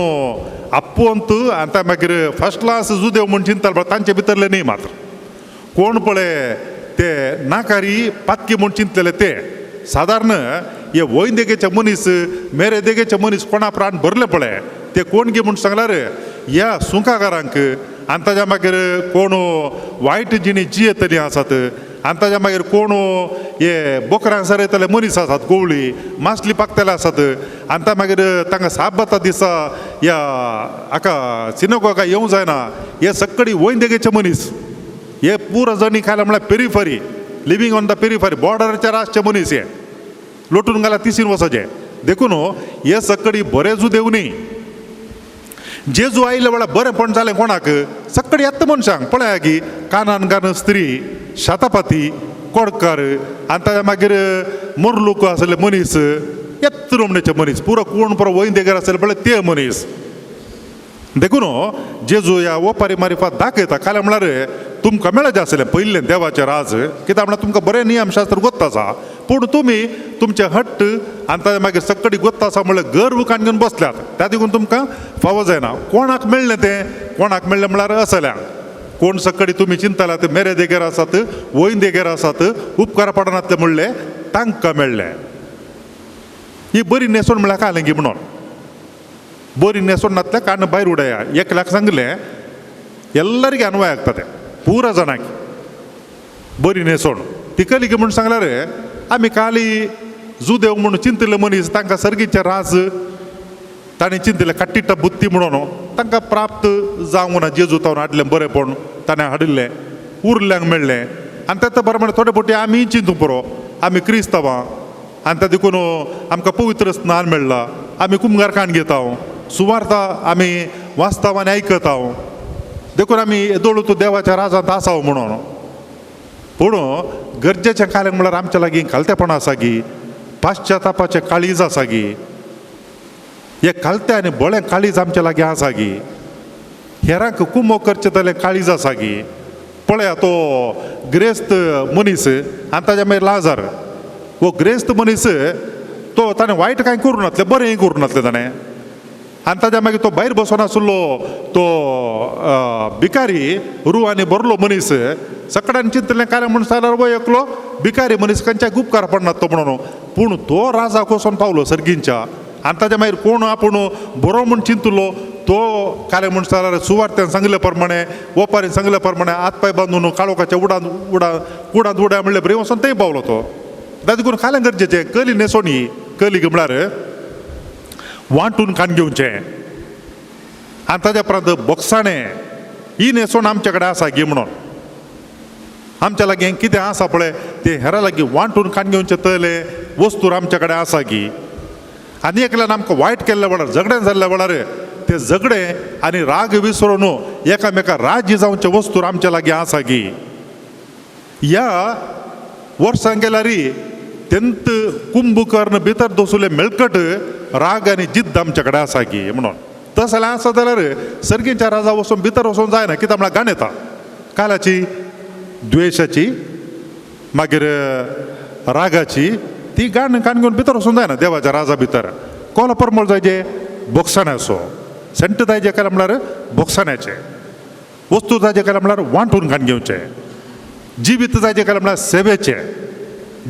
आपोवंत आनी त्या मागीर फर्स्ट क्लास जुदेव म्हूण चिंतताले पळय तांचे भितरले न्ही मात्र. कोण पळय ते नाकारी पातकी म्हूण चिंतलेले ते सादारण हे वयन देगेचे मनीस मेरे देगेचे मनीस कोणा प्राण भरले पळय ते कोण गे म्हूण सांगल्यार ह्या सुंकागारांक आनी ताज्या मागीर कोण वायट जिणी जियेतली आसात आनी ताज्या मागीर कोण हे बोकरांक सरयतले मनीस आसात, गोवळी मासली पाकतले आसात आनी त्या मागीर तांकां साबाता दिसा ह्या हाका सिनोगोगा येवंक जायना. हे सगळी वयन देगेचे मनीस हे पुरो जणी खायला म्हळ्यार periphery, living on the periphery, बॉर्डराचेर आसचे मनीस हे लोटून घाला तिसीन वचचे. देखून हे सगळी बरें जुदेव न्ही. जेजू आयिल्ल्या वेळार बरेंपण जालें कोणाक सगळी येता मनशांक पळया की कानान कान स्त्री, शातापाती, कोडकार आनी ताज्या मागीर मोरलूक आसले मनीस, येत रोमणेचे मनीस पुरो कोण पुरो वयन देगेर आसले पळय ते मनीस. देखून जेजू ह्या ओपारी मारिफात दाखयता काल्यार म्हळ्यार तुमकां मेळचें आसलें पयलें देवाचें राज, कित्याक म्हळ्यार तुमकां बरें नियमशास्त्र गोत्त आसा, पूण तुमी तुमचें हट्ट आनी ताज्या मागीर सगळी गोत्त आसा म्हळ्यार गर्व काण घेवन बसल्यात, त्या देखून तुमकां फावो जायना. कोणाक मेळ्ळें तें, कोणाक मेळ्ळें म्हळ्यार असल्यांक कोण सगळी तुमी चिंतल्यात मेरे देगेर आसात वयन देगेर आसात उपकार पडनातले म्हणलें तांकां मेळ्ळें. ही बरी न्हेसवण म्हळ्यार कालेंगी म्हणून बरी न्हेसवण नातल्या कान भायर उडया. एकल्याक सांगलें ಎಲ್ಲರಿಗೆ ಅನ್ವಯ ಆಗ್ತದೆ ಪೂರ ಜನಕ್ಕೆ बरी न्हेसवण ती कली म्हूण सांगल्यार आमी खाली जुदेव म्हूण चिंतिल्ले मनीस तांकां सर्गीचें राज ताणें चिंतिल्लें काट्टिट्टा बुत्ती म्हणून तांकां प्राप्त जावंक ना. जेजू तावन हाडलें बरेंपण ताणें हाडिल्लें उरल्यांक मेळ्ळें आनी तें बरें म्हणल्यार थोडे फावटी आमी चिंतूंक पुरो आमी क्रिस्तांवां आनी त्या देखून आमकां पवित्र स्नान मेळ्ळां, आमी कुमगार काण घेता, सुवार्ता आमी वाचता आनी आयकता, देखून आमी येदोळ तूं देवाच्या राजांत आसाव म्हणून. पूण गरजेचें कालें म्हळ्यार आमच्या लागीं खालतेपण आसा गी, पाश्चातापाचें काळीज आसा गी, हे खालतें आनी बळें काळीज आमच्या लागीं आसा गी, हेरांक कुमो करचें जाल्यार काळीज आसा गी. पळया तो ग्रेस्त मनीस आनी ताज्या मागीर लाजार, हो ग्रेस्त मनीस तो ताणें वायट कांय करूं नासलें, बरेंय करूं नासलें ताणें आनी ताज्या मागीर तो भायर बसून आशिल्लो तो भिकारी रू आनी बरलो मनीस सगळ्यान चिंतलें कारण म्हूण सांगल्यार वय एकलो भिकारी मनीस खंयच्या उपकार पडना तो म्हणून. पूण तो राजाक वचोन पावलो सर्गींच्या आनी ताज्या मागीर कोण आपूण बरो म्हूण चिंतलो तो कालें म्हूण सांगल्यार सुवार्थ्यान सांगले प्रमाणे ओपारीन सांगले प्रमाणे हात पांय बांदून काळोखाच्या उडान उडा कुडांत उड्या म्हणले बरी वचोन थंय पावलो तो. देखून कालें गरजेचें कली न्हेसवण ही कली म्हळ्यार वांटून खाण घेवचें आनी ताज्या उपरांत बोगसाणें ही न्हेसवण आमचे कडेन आसा गी म्हणून आमच्या लागीं कितें आसा पळय तें हेरां लागीं वांटून खाण घेवचें तले वस्तूर आमचे कडेन आसा गी. आनी एकल्यान आमकां वायट केल्ल्या वेळार झगडें जाल्ल्या वेळार तें झगडें आनी राग विसरून एकामेका राज्य जावचें वस्तूर आमच्या लागीं आसा गी. ह्या वर्सां गेल्यार तेंत कुंभकर्ण भितर दसुले मेळकट राग आनी जिद्द आमचे कडेन आसा गी म्हणून. तशें जाल्यार आसा जाल्यार सर्गीच्या राजा वचून भितर वचून जायना, कित्याक म्हळ्यार गाण येता कालाची द्वेशाची मागीर रागाची ती गाण काण घेवन भितर वचून जायना देवाच्या राजा भितर. कोलो परमळ जायचे बोगसाण्याचो सेंट जायचे काय म्हळ्यार बोगसाण्याचें वस्तू जायचे काय म्हळ्यार वांटून काण घेवचें, जिवीत जायचें काय म्हळ्यार सेवेचें,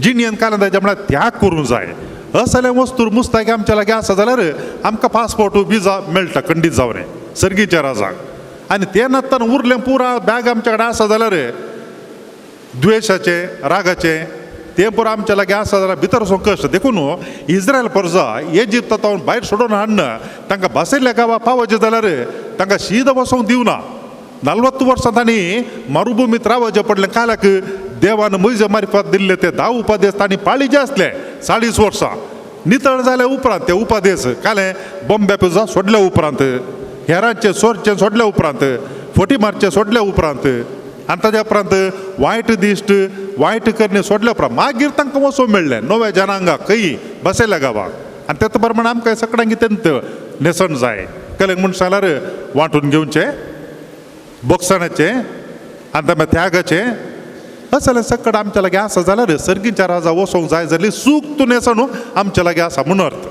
जिणेन काल्यान जायचें म्हळ्यार त्याग करूंक जाय. असले वस्तू मुस्ताकी आमच्या लागीं आसा जाल्यार आमकां पासपोर्ट विजा मेळटा खंडीत जावन सर्गीच्या राजाक. आनी ते नासतना उरलें पुरा बॅग आमच्या कडेन आसा जाल्यार द्वेशाचें रागाचें तें पुरो आमच्या लागीं आसा जाल्यार भितर वचूंक कश्ट. देखून इस्रायल प्रजा इजिप्ता तावन भायर सोडून हाडना तांकां बसयल्ल्या गांवा पावचें जाल्यार तांकां शीद वचोंक दिवना. 40 वर्सां तांणी मरुभुमीत रावचें पडलें. काल्याक देवान म्हजे मार्फत दिल्ले ते 10 उपादेश तांणी पाळीचे आसले 40 वर्सां. नितळ जाल्या उपरांत ते उपादेश कालें बॉम्बे पुजा सोडल्या उपरांत, हेरांचे सोरचें सोडल्या उपरांत, फटी मारचें सोडल्या उपरांत आनी ताज्या उपरांत वायट दिश्ट वायट करणे सोडल्या उपरांत मागीर तांकां वचूंक मेळ्ळें नव्या जनांगाक खंय बसयल्या गांवाक. आनी तेच प्रमाणे आमकां सगळ्यांक तेंत न्हेसण जाय. कलें म्हूण सांगल्यार वांटून घेवचें, बोगसणाचें आनी ताच्या त्यागाचें असलें सकट आमच्या लागीं आसा जाल्यार सर्गीच्या राजा वचोंक जाय जाल्यार सूख तूं न्हेसणू आमच्या लागीं आसा म्हणून अर्थ.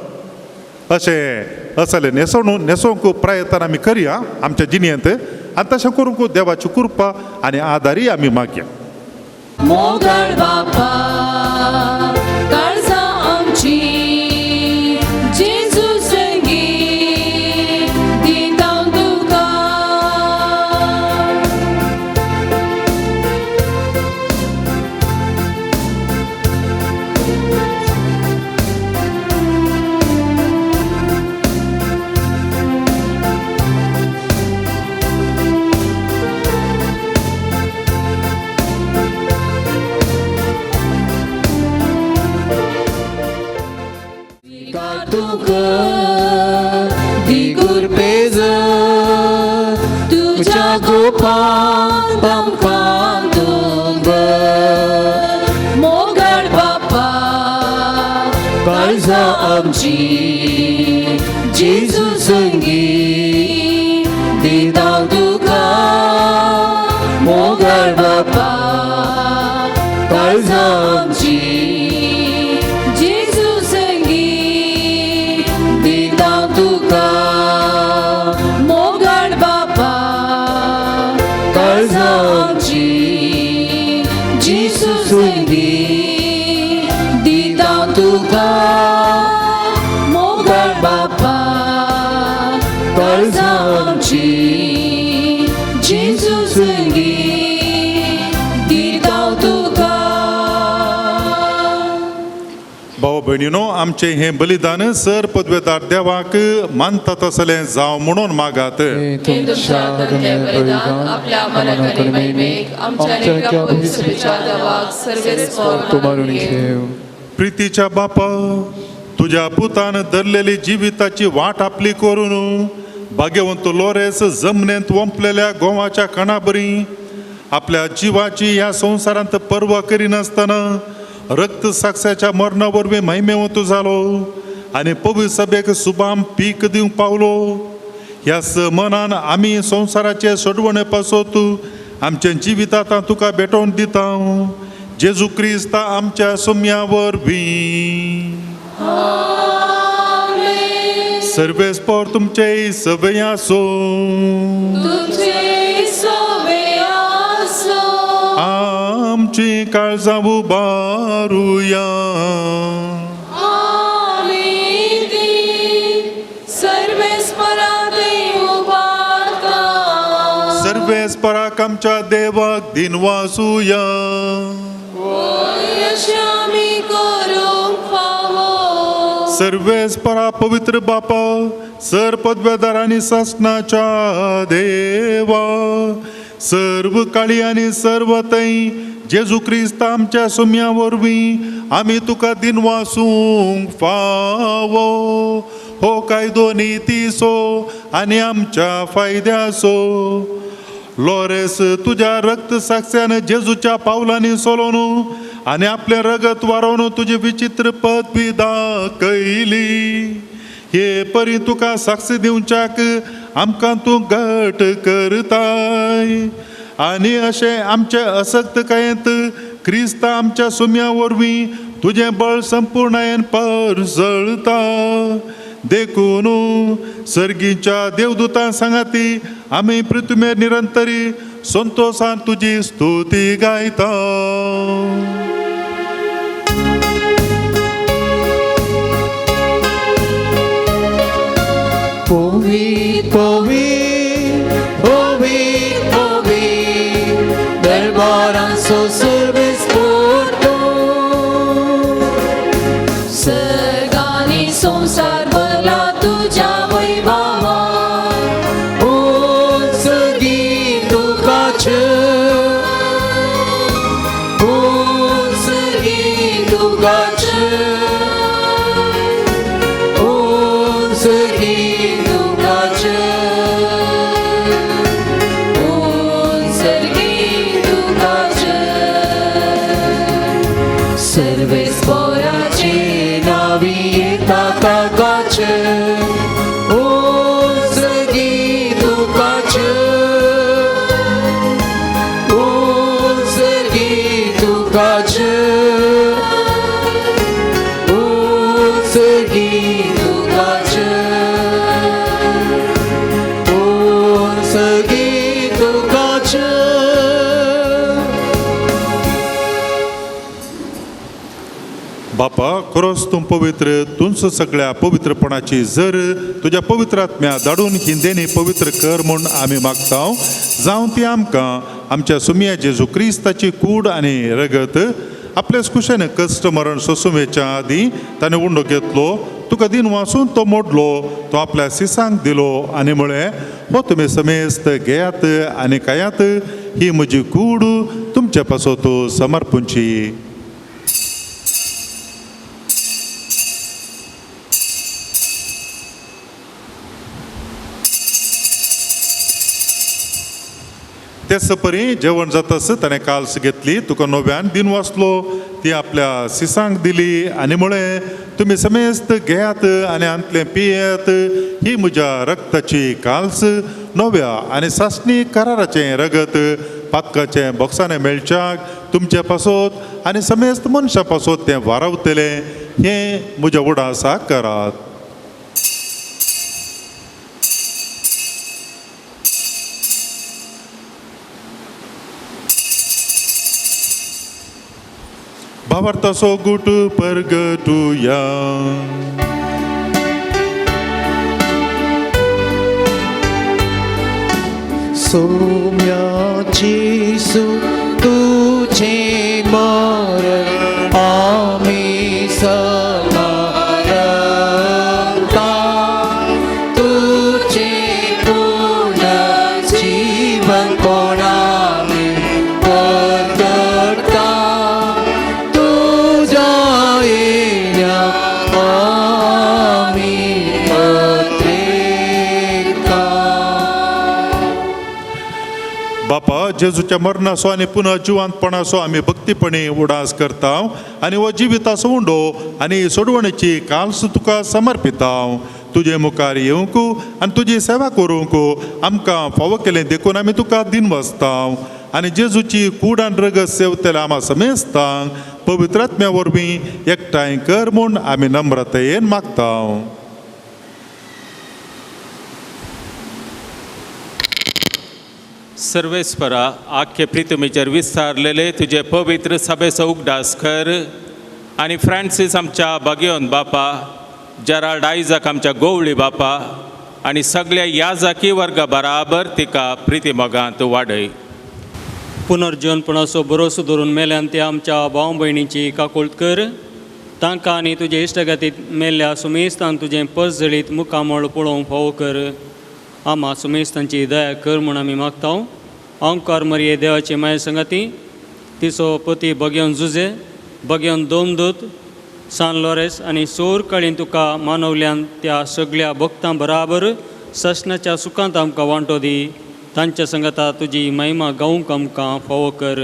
अशें असलें न्हेसणू न्हेसोवंक प्रयत्न आमी करया आमच्या जिणेंत आनी तशें करूंक देवाची कृपा आनी आदारी आमी मागया. मोगाळ बापा काळजां आमची जेजू संगी दिता तुका. तुझ्या गोपान आमकां तूं भर. मोगाळ बापा काळजां आमची जेजू संगी दिता तुका. मोगाळ बापा काळजां आमची जेजू संगी दिता तुका. मोगाळ बापा काळजां आमची जेजू संगी दिता तुका. मोगाळ बापा काळजां आमची जेजू संगी दिता तुका. भाव भयणीनो, आमचें हें बलिदान सर पदवेदार देवाक मानता तसलें जावं म्हणून मागात. हे हे तुमच्या हातांतलें बलिदान आपल्या मनाक आनी महिमेक आमच्या लेखा पवित्रतेच्या देवाक सर्वेस्पर तो मारून घेव. प्रितीच्या बापा, तुज्या पुतान धरलेली जिविताची वाट आपली करून भाग्यवंत लोरेस जमनेंत वंपलेल्या गोवाच्या कणाबरी आपल्या जिवाची ह्या संवसारांत पर्वा करिनासतना रक्त साक्षाच्या मरणा वरवीं महिमेवंत जालो आनी पवित्र सभेक सुबाम पीक दिवंक पावलो. ह्याच मनान आमी संवसाराचे सोडवणे पासत आमच्या जिवीत आतां तुका भेटोवन दिता, जेजू क्रिस्ता आमच्या सुम्या वरवीं. सर्वेस्पर तुमचे सगळे आसूं. तुमचे सवे आसो. आमची काळजां उबारुया. आमी ती सर्वेस्परा देव उबारता. सर्वेस्पराक आमच्या देवाक दिनवासुया. अशें आमी करूंक फावो. सर्वेस्परा पवित्र बापा, सर पदवेदार आनी सासणाच्या देवा, सर्व काळी आनी सर्व थंय जेजू क्रिस्त आमच्या सुम्या वरवीं आमी तुका दिनवासूंक फावो. हो कायदो नितीचो आनी आमच्या फायद्याचो. लोरेस तुज्या रक्त साक्षान जेजूच्या पावलांनी सोलोवन आनी आपलें रगत वारोवन तुजी विचित्र पदवी दाखयली. हे परी तुका साक्ष दिवच्याक आमकां तूं घट करताय आनी अशें आमचे असक्तकायेंत क्रिस्त आमच्या सुम्या वरवीं तुजें बळ संपूर्णायेन परजळता. देखून सर्गीच्या देवदूतां सांगाती आमी पृथ्वीर निरंतरी संतोषान तुजी स्तुती गायता. पवी पवी पवी पवी दरबारांचो सर्वेस्पर तूं. सर्गांनी संवसार भरला तुज्या वैभवान. उंच गीत तुकाच, उंच गीत तुकाच, उंच गीत तुकाच. उंच गीत तुकाच. सर्वेस्पराचे नावी येता ताकाच, उंच गीत तुकाच, सर्गी तुका जय. बापा खरोच तूं पवित्र, तूंच सगळ्या पवित्रपणाची जर तुज्या पवित्र आत्म्या धाडून हिंदेनी पवित्र कर म्हूण आमी मागता. जावं ती आमकां आमच्या सुमया जेजू क्रिस्ताची कूड आनी रगत आपल्याच कुशेन कश्ट मरण सोसुमेच्या आदीं ताणें उंडो घेतलो, तुका दिन वासून तो मोडलो, तो आपल्या सिसांक दिलो आनी म्हळें, हो तुमी समेस्त घेयात आनी खायात, ही म्हजी कूड तुमचे पासत समर्पूंची. तेच परी जेवण जातास ताणें काल्स घेतली, तुका नव्यान दिन वाचलो, ती आपल्या सिसांक दिली आनी म्हळें, तुमी समेस्त घेयात आनी आंतलें पियात, ही म्हज्या रक्ताची काल्स, नव्या आनी सासणी कराराचें रगत, पातकाचें बोक्साणें मेळच्याक तुमचे पासत आनी समेस्त मनशां पासत तें वारावतलें, हें म्हज्या उडासाक करात. भावार्थाचो गुट परगटुया. सोम्याची सु तुझे मरण आमी स्मारता, तुझे पुनर्जीवन कोणामी परगटता, तुझ्या येण्या आमी अत्रेकता. बापा जेजूच्या मरणाचो आनी पुनः जिवंतपणाचो आमी भक्तीपणी उडास करता आनी हो जिविताचो उंडो आनी सोडवणेची काल्स तुका समर्पिता. तुजे मुखार येवंक आनी तुजी सेवा करूंक आमकां फावो केलें देखून आमी तुका दिन वाचता आनी जेजूची कूड आनी रगत सेवतल्या आमा समेस्तांक पवित्र आत्म्या वरवीं एकठांय कर म्हूण आमी नम्रतायेन मागता. सर्वेस्परा आख्खे प्रितुमीचेर विस्तारलेले तुजे पवित्र सभेचो उगडास कर आनी फ्रांसीस आमच्या बागेवन बापा, जेराल्ड आयजक आमच्या गोवळी बापा आनी सगळ्या याजकी वर्गा बराबर तिका प्रिती मोगांत वाडय. पुनर्जीवनपणाचो भरोसो धरून मेल्यान ते आमच्या भाव भयणीची काकुळट कर, तांकां आनी तुजे इश्टगातीत मेल्ल्या सुमेस्तान तुजें पसजळीत मुखामळ पळोवंक फावो कर. आमा सुमेस्तांची दया कर म्हूण आमी मागता. ओंकार मरिये देवाची माय संगाती, तिचो पती बगेवन जुजे, बगेवन दोमदूत, सान लॉरेस आनी सोर काळीन तुका मानवल्यान त्या सगळ्या भक्तां बराबर ससनाच्या सुखांत आमकां वांटो दी. तांच्या संगाता तुजी महिमा गावंक आमकां फावो कर.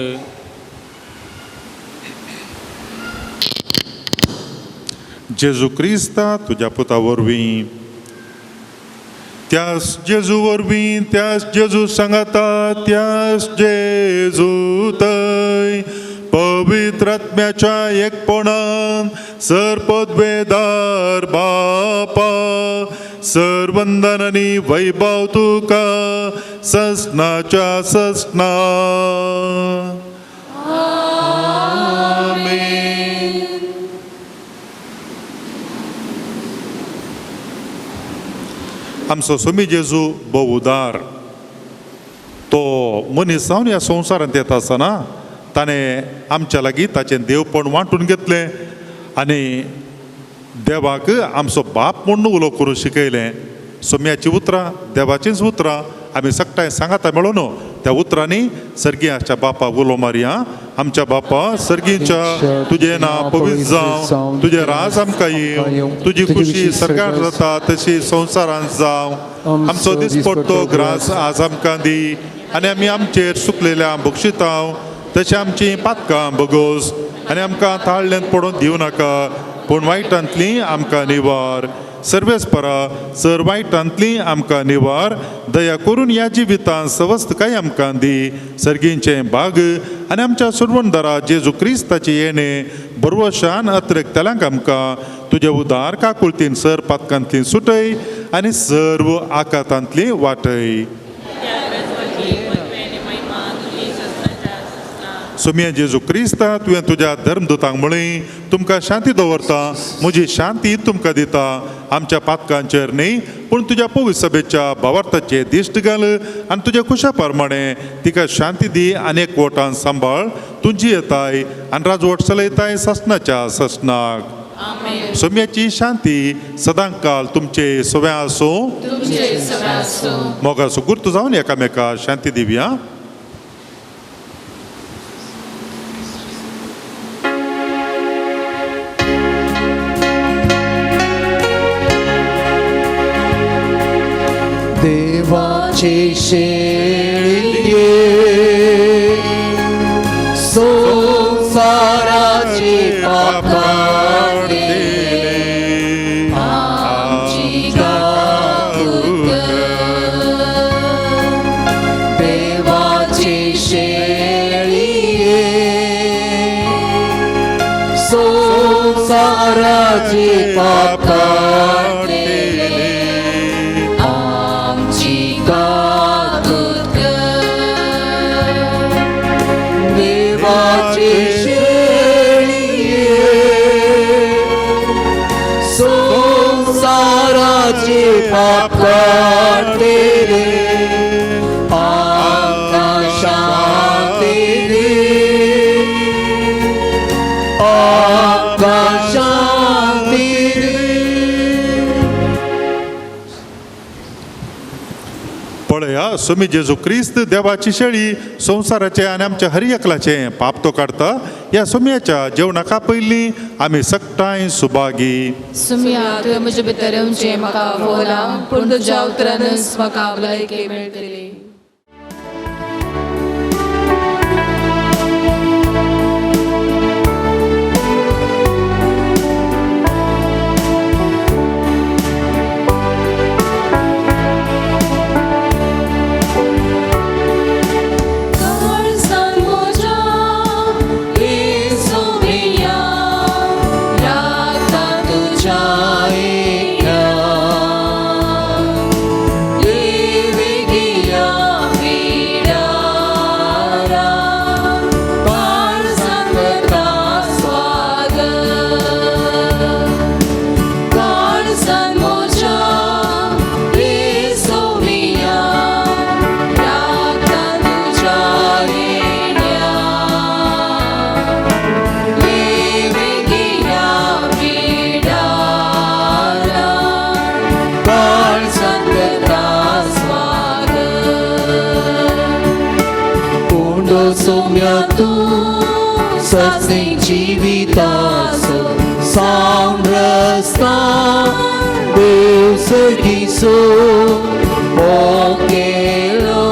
जेजू क्रिस्ता तुज्या पुता वरवीं, त्यास जेजू वरवीं, त्यास जेजू सांगाता, त्यास जेजू थंय पवित्र आत्म्याच्या एकपणान सर पदवेदार बापा, सर वंदन आनी वैभव तुका ससनाच्या ससना. आमचो स्वामी जेजू भोव उदार, तो मनीस जावन ह्या संवसारांत येता आसतना ताणें आमच्या लागीं ताचें देवपण वांटून घेतलें आनी देवाक आमचो बाप म्हूण उलो करूं शिकयलें. सोम्याचीं उतरां देवाचींच उतरां आमी सगटांय सांगाता मेळोन त्या उतरांनी सर्गी आसच्या बापाक उलो मारया. आमच्या बापा सर्गीच्या, तुजें नांव पवित्र जावं, तुजें राज आमकां येवं, तुजी खुशी सरकार जाता तशी संवसारांत जावं. आमचो दिसपडटो ग्रास आज आमकां दी आनी आमी आमचेर सुकलेल्या बक्षितांव तशें आमचीं पातकां बगोस आनी आमकां ताळ्ळ्यांत पडोवन दिवं नाका, पूण वायटांतली आमकां निवार. सर्वेस्परा सर वायटांतली आमकां निवार, दया करून ह्या जिवितांत सवस्तकाय आमकां दी. सर्गींचें भाग आनी आमच्या सुरवणदारा जेजू क्रिस्ताचें येणें बरवशान अत्रेकतल्यांक आमकां तुजे उदार काकुळतीन सर पातकांतली सुटय आनी सर्व आकातांतली वाटय. सोमिया जेजू क्रिस्ता, तुवें तुज्या धर्मदूतांक म्हळी, तुमकां शांती दवरता, म्हजी शांती तुमकां दिता. आमच्या पातकांचेर न्ही पूण तुज्या पवित्र सभेच्या भावार्थाचे दिश्ट घाल आनी तुज्या कुशा प्रमाणे तिका शांती दी आनी एकवटान सांबाळ. तुजी येताय आनी राजवट चलयताय सासणाच्या सासणाक. सोम्याची शांती सदांकाल तुमचे सव्या आसूं. मोगाचो गुर्त जावन एकामेका शांती दिवया. देवाचे शेळये संसाराचे पाप काडले आमची काकूत कर. देवाचे शेळये संसाराचे पाप काडले आमची काकूत कर. देवाचे शेळये संसाराचे पाप काडले आमकां शांती दी, आमकां शांती दी. पळया सोमी जेजू क्रिस्त देवाची शेळी संवसाराचे आनी आमच्या हर एकल्याचे पाप तो काडटा. ह्या सोम्याच्या जेवणाका पयलीं आमी सगटांय सुभागी. सुमिया, तुवें म्हजे भितर येवचें म्हाका आफोवलां, पूण तुज्या उतरानच म्हाका भलायकी मेळटली. काळजान म्हज्या येसुमिया राखता तुज्या एकल्या देविगिया पिडारा काळजान करता स्वागत. काळजान म्हज्या येसुमिया राखता तुज्या येण्या देविगिया पिडारा काळजान करता स्वागत. उंडो सोम्या तूं सस्नी जिविताचो सांरस्ता देव सगीसो मोकेलो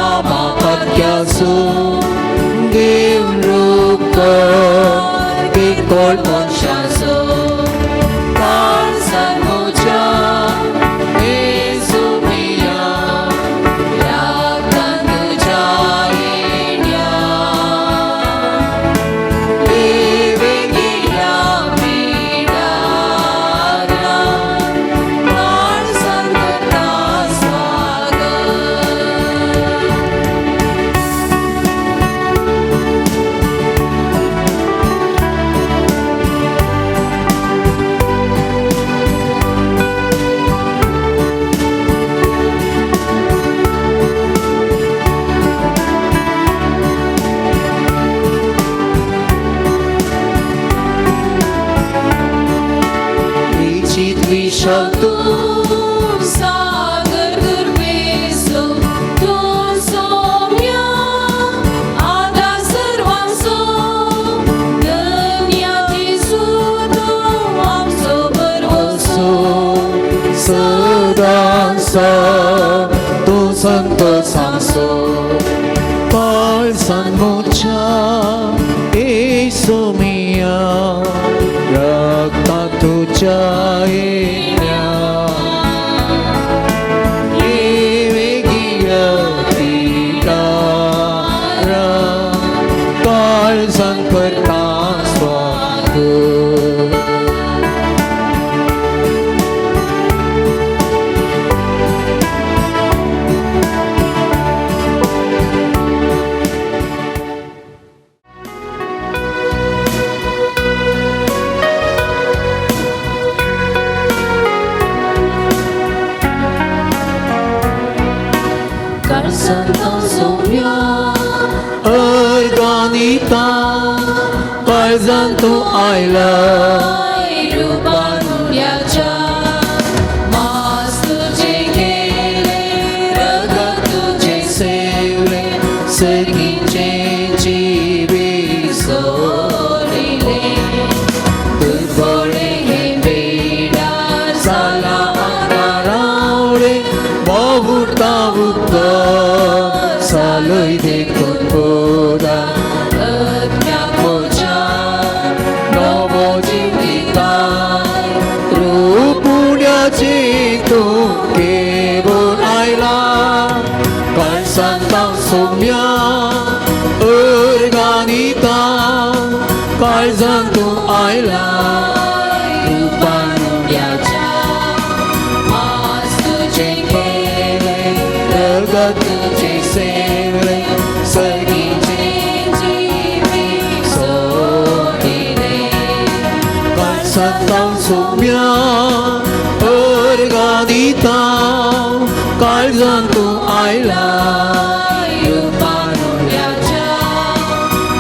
आमा पात्यासो देव रूप कर पिकोळ मनशाचो. काळजान म्हज्या येसुमिया राखता तुज्या येण्या देविगिया पिडारा काळजान करता स्वागत. तूं सागर दुर्वेसो, तूं सोम्या आदार सर्वांचो. धन्य जेजू तूं आमचो भरवंसो. सदांसा तूं संत सांगसो काळजान म्हज्या येसुमिया राखता तुज्या येण्या देविगिया पिडारा काळजान करता स्वागत. काळजांत सोम्या अर्गानिता काळजान तूं आयला रुपानुड्याच्या मास तुझे गेले रगत तुझे सेवले सर्गीचे जिवीत सोडिले दुर्बोळे हे बेडार जाला आतां रावळे बहुता उपकार सालय देखून पोदा आत्म्या म्हज्या नवो जिविताय रुपुण्याची तूं घेवन आयला काळसांत सोम्या अर्गानिता काळजान तूं आयला रुपानुड्याच्या मास तुझे गेले रगत तुझे सेवले सर्गीचे जिवीत सोडिले काळसांत सोम्या अर्गानिता काळजान तूं आयला रुपानुड्याच्या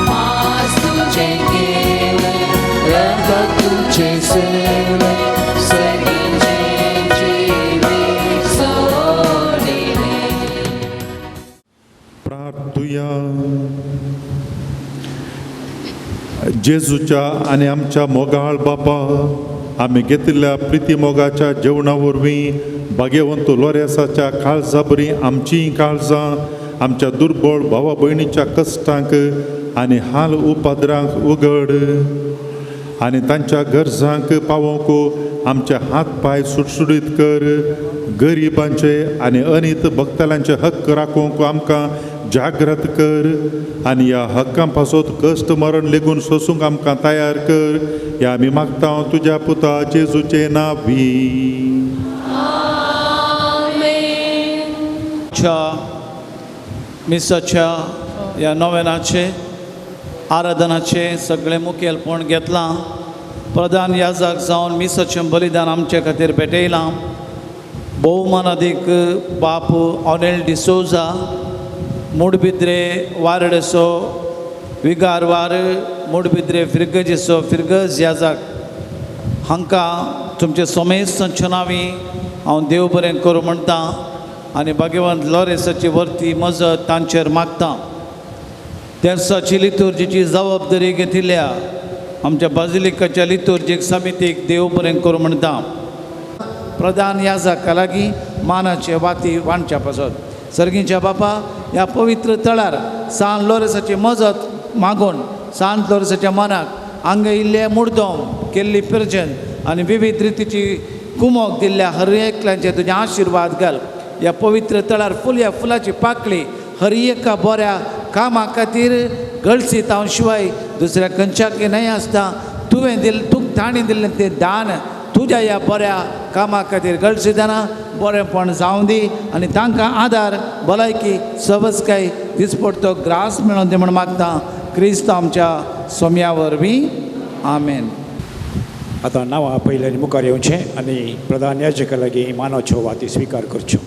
मास तुझे गेले रगत तुझे सेवले सर्गीचे जिवीत सोडिले. प्रार्थुया. जेजूच्या आनी आमच्या मोगाळ बापा, आमी घेतिल्ल्या प्रिती मोगाच्या जेवणा वरवीं भाग्यवंत लोरेसाच्या काळजा बरी आमचीं काळजां आमच्या दुर्बळ भावा भयणीच्या कश्टांक आनी हाल उपद्रांक उगड आनी तांच्या गरजांक पावोवंक आमचे हात पांय सुटसुटीत कर. गरिबांचे आनी अनीत भक्तलांचे हक्क राखूंक आमकां जागृत कर आनी ह्या हक्कां पासत कश्ट मरण लेगून सोसूंक आमकां तयार कर. ह्या आमी मागता तुज्या पुता जेजूचे नांवी. आमेन. च्या मिसाच्या ह्या नोवेनाचे आराधनाचें सगळें मुखेलपण घेतलां. प्रधान याजक जावन मिसाचें बलिदान आमचे खातीर भेटयलां. भोवमानादीक बाप ऑनेल डिसोजा, मुडबिद्रे वारडेसो विगारवार, मुडबिद्रे फिरगजेचो फिरगज याजक हांकां तुमचे सोमेस्त नांवी हांव देव बरें करूं म्हणटा आनी भाग्यवंत लॉरेसाची वर्ती मजत तांचेर मागता. तेर्साची लितुर्जीची जबाबदारी घेतिल्ल्या आमच्या बाजिलिकाच्या लितुर्जीक समितीक देव बरें करूं म्हणटा. प्रधान याजका लागीं मानाचे वाती वांटच्या पासत सर्गीच्या बापा ह्या पवित्र तळार सान लोरेसाची मजत मागून सान लोरेसाच्या मनाक हांगा इल्लें मुर्दम केल्ली पिर्जन आनी विविध रितीची कुमोक दिल्ल्या हर एकल्याचे तुजे आशिर्वाद घाल. ह्या पवित्र तळार फुलया फुलाची पाकळी हर एका बऱ्या कामा खातीर गळसीत हांव शिवाय दुसऱ्या खंयच्याकय न्हय आसता. तुवें दिल्लें तुका ताणें दिल्लें तें दान तुज्या ह्या बऱ्या कामा खातीर गळसितना बरेंपण जावं दी आनी तांकां आदार भलायकी सवसकाय दिसपडतो ग्रास मेळोन दी म्हूण मागता क्रिस्त आमच्या सोम्या वरवीं. आमेन. आतां नांवां पयल्यान मुखार येवचें आनी प्रधान याजका लागीं मानाच्यो वाती स्विकार करच्यो.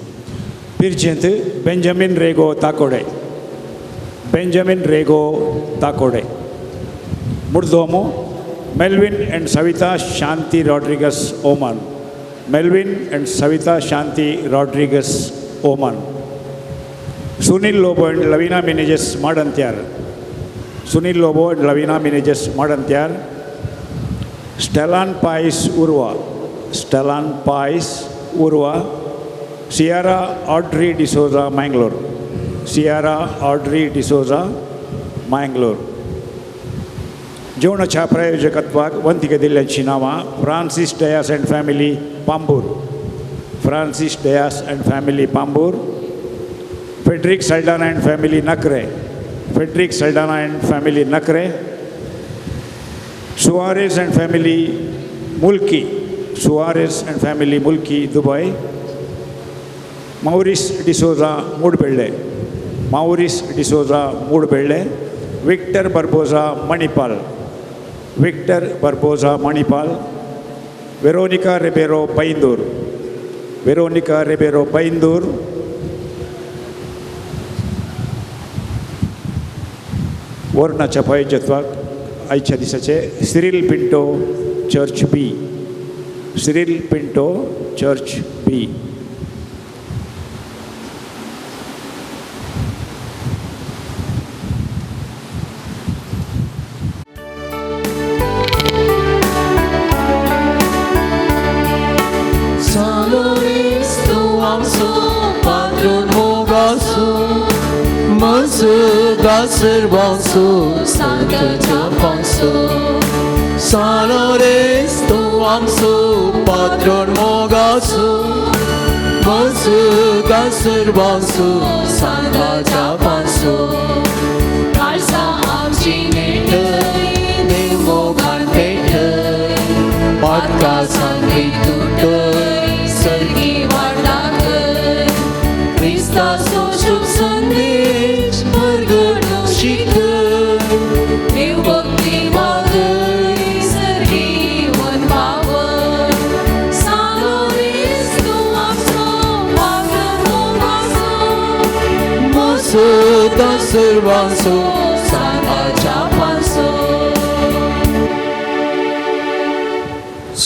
पिर्जेंत Benjamin Rego Takode, Benjamin Rego Takode. मुर्दोमो Melvin and Savita Shanti Rodrigues Oman, Melvin and Savita Shanti Rodrigues Oman. Sunil Lobo and Lavina Menezes Madantyar, Sunil Lobo and Lavina Menezes Madantyar. Stellan Pais Urva, Stellan Pais Urva. Sierra Audrey D'Souza Mangalore, Sierra Audrey D'Souza Mangalore. जेवणाच्या प्रायोजकत्वाक वंतिका दिल्ल्याची नांवां Francis Dias and family Pambur, Francis Dias and family Pambur. Frederick Saldanha and family Nakre, Frederick Saldanha and family Nakre. Suarez and family Mulki, Suarez and family Mulki Dubai. Maurice D'Souza Moodbelle, Maurice D'Souza Moodbelle. Victor Barbosa Manipal, Victor Barbosa Manipal. Veronica Ribeiro Byndoor, Veronica Ribeiro Byndoor. वर्णाच्या प्रायोजकत्वाक आयच्या दिसाचे Cyril Pinto church B, Cyril Pinto church B. San Lorenzo आमचो पात्रण मोगासो मजदा सर्वांसो सांताच्या पासो काळजा आमची नेटय देव मोगान पेटय पातका सांगी तुटय सर्गी वाट दाखय क्रिस्ताचो शुभ संदेश परगटूंक शिकय देव भक्ती वागय सर्गी वन पावय सान लोरेंस तूं आमचो पात्रण मोगाचो मजदा सर्वांसो सांताच्या पासो.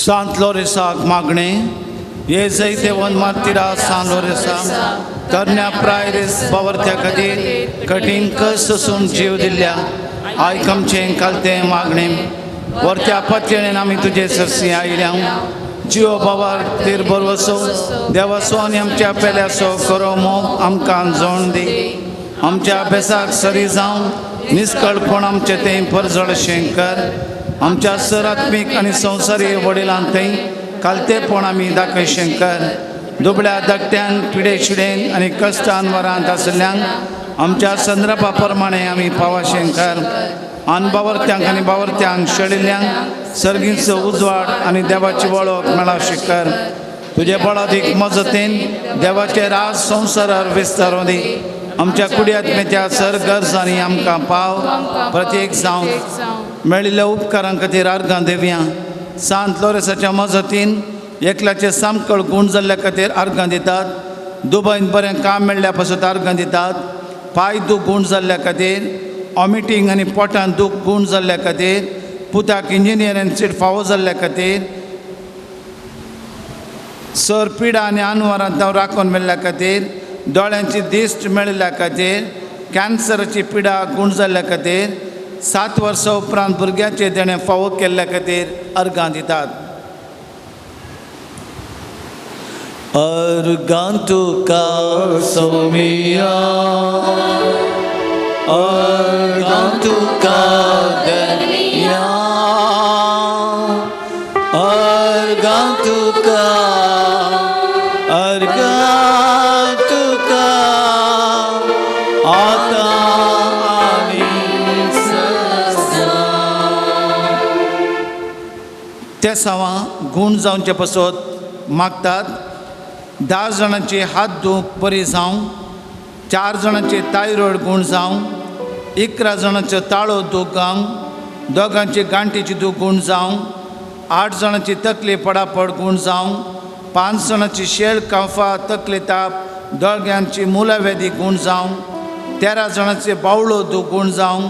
सांत लोरेसाक मागणें हे जैतेवन मार्तिरा सान लोरेसा तरण्या प्रायरेस बावरत्या खातीर कठीण कश्ट सोसून जीव दिल्ल्या आयक आमचें कालतें मागणें. वरत्या पत्रेन आमी तुजे सरसी आयल्या जियो बाबार तेर बरवसो देवासो आनी आमच्या पेल्याचो करो मोग आमकां जोण दी. आमच्या अभ्यासाक सरी जावं निस्कळपण आमचें तें परजळशें कर. आमच्या सरात्मीक आनी संवसारी वडिलां थंय कालतेपण आमी दाखयशें कर. दुबळ्या धाकट्यान पिडे शिडेन आनी कश्टान वरांत आशिल्ल्यांक आमच्या संद्रपा प्रमाणे आमी पावाशें कर. अनबावरत्यांक आनी बावरत्यांक शेळिल्ल्यांक सर्गीचो उजवाड आनी देवाची वळख मेळाशें कर. तुजे बळादीक मजतीन देवाचे राज संवसारार विस्तार दी. आमच्या कुड्यात्मेच्या सर गरजांनी आमकां पाव प्रत्येक जावन मेळिल्ल्या उपकारां खातीर आर्गां दिवया. सांत लोरेसाच्या मजतीन एकल्याचे सामकळ गूण जाल्ल्या खातीर आर्गां दितात. दुबयन बरें काम मेळ्ळ्या पासत आर्गां दितात. पांय दूख गूण जाल्ल्या खातीर, वॉमिटींग आनी पोटान दूख गूण जाल्ल्या खातीर, पुताक इंजिनियरींग सीट फावो जाल्ल्या खातीर, सर पिडा आनी आनवरांत राखून मेळ्ळ्या खातीर, दोळ्यांची दिश्ट मेळिल्ल्या खातीर, कॅन्सराची पिडा गूण जाल्ल्या खातीर, 7 वर्सां उपरांत भुरग्याचें देणें फावो केल्ल्या खातीर अर्गां दितात. अर्गां तुका सोमिया, अर्गां तुका दर्या, अर्गां तुका, अर्गां तुका आतां आनी सदां. ते सवां गूण जावचे पासत मागतात. 10 जाणांची हात दूख बरी जावं, 4 जाणांची थायरॉयड गूण जावं, 11 जाणांचो ताळो दूख जावं, 2 गांठीची दूख गूण जावं, 8 जाणांची तकली पडापड गूण जावं, 5 जाणांची शेळ कांफा तकली ताप दोळग्यांची मुलाव्याधी गूण जावं, 13 जाणांचे बावळो दूख गूण जावं,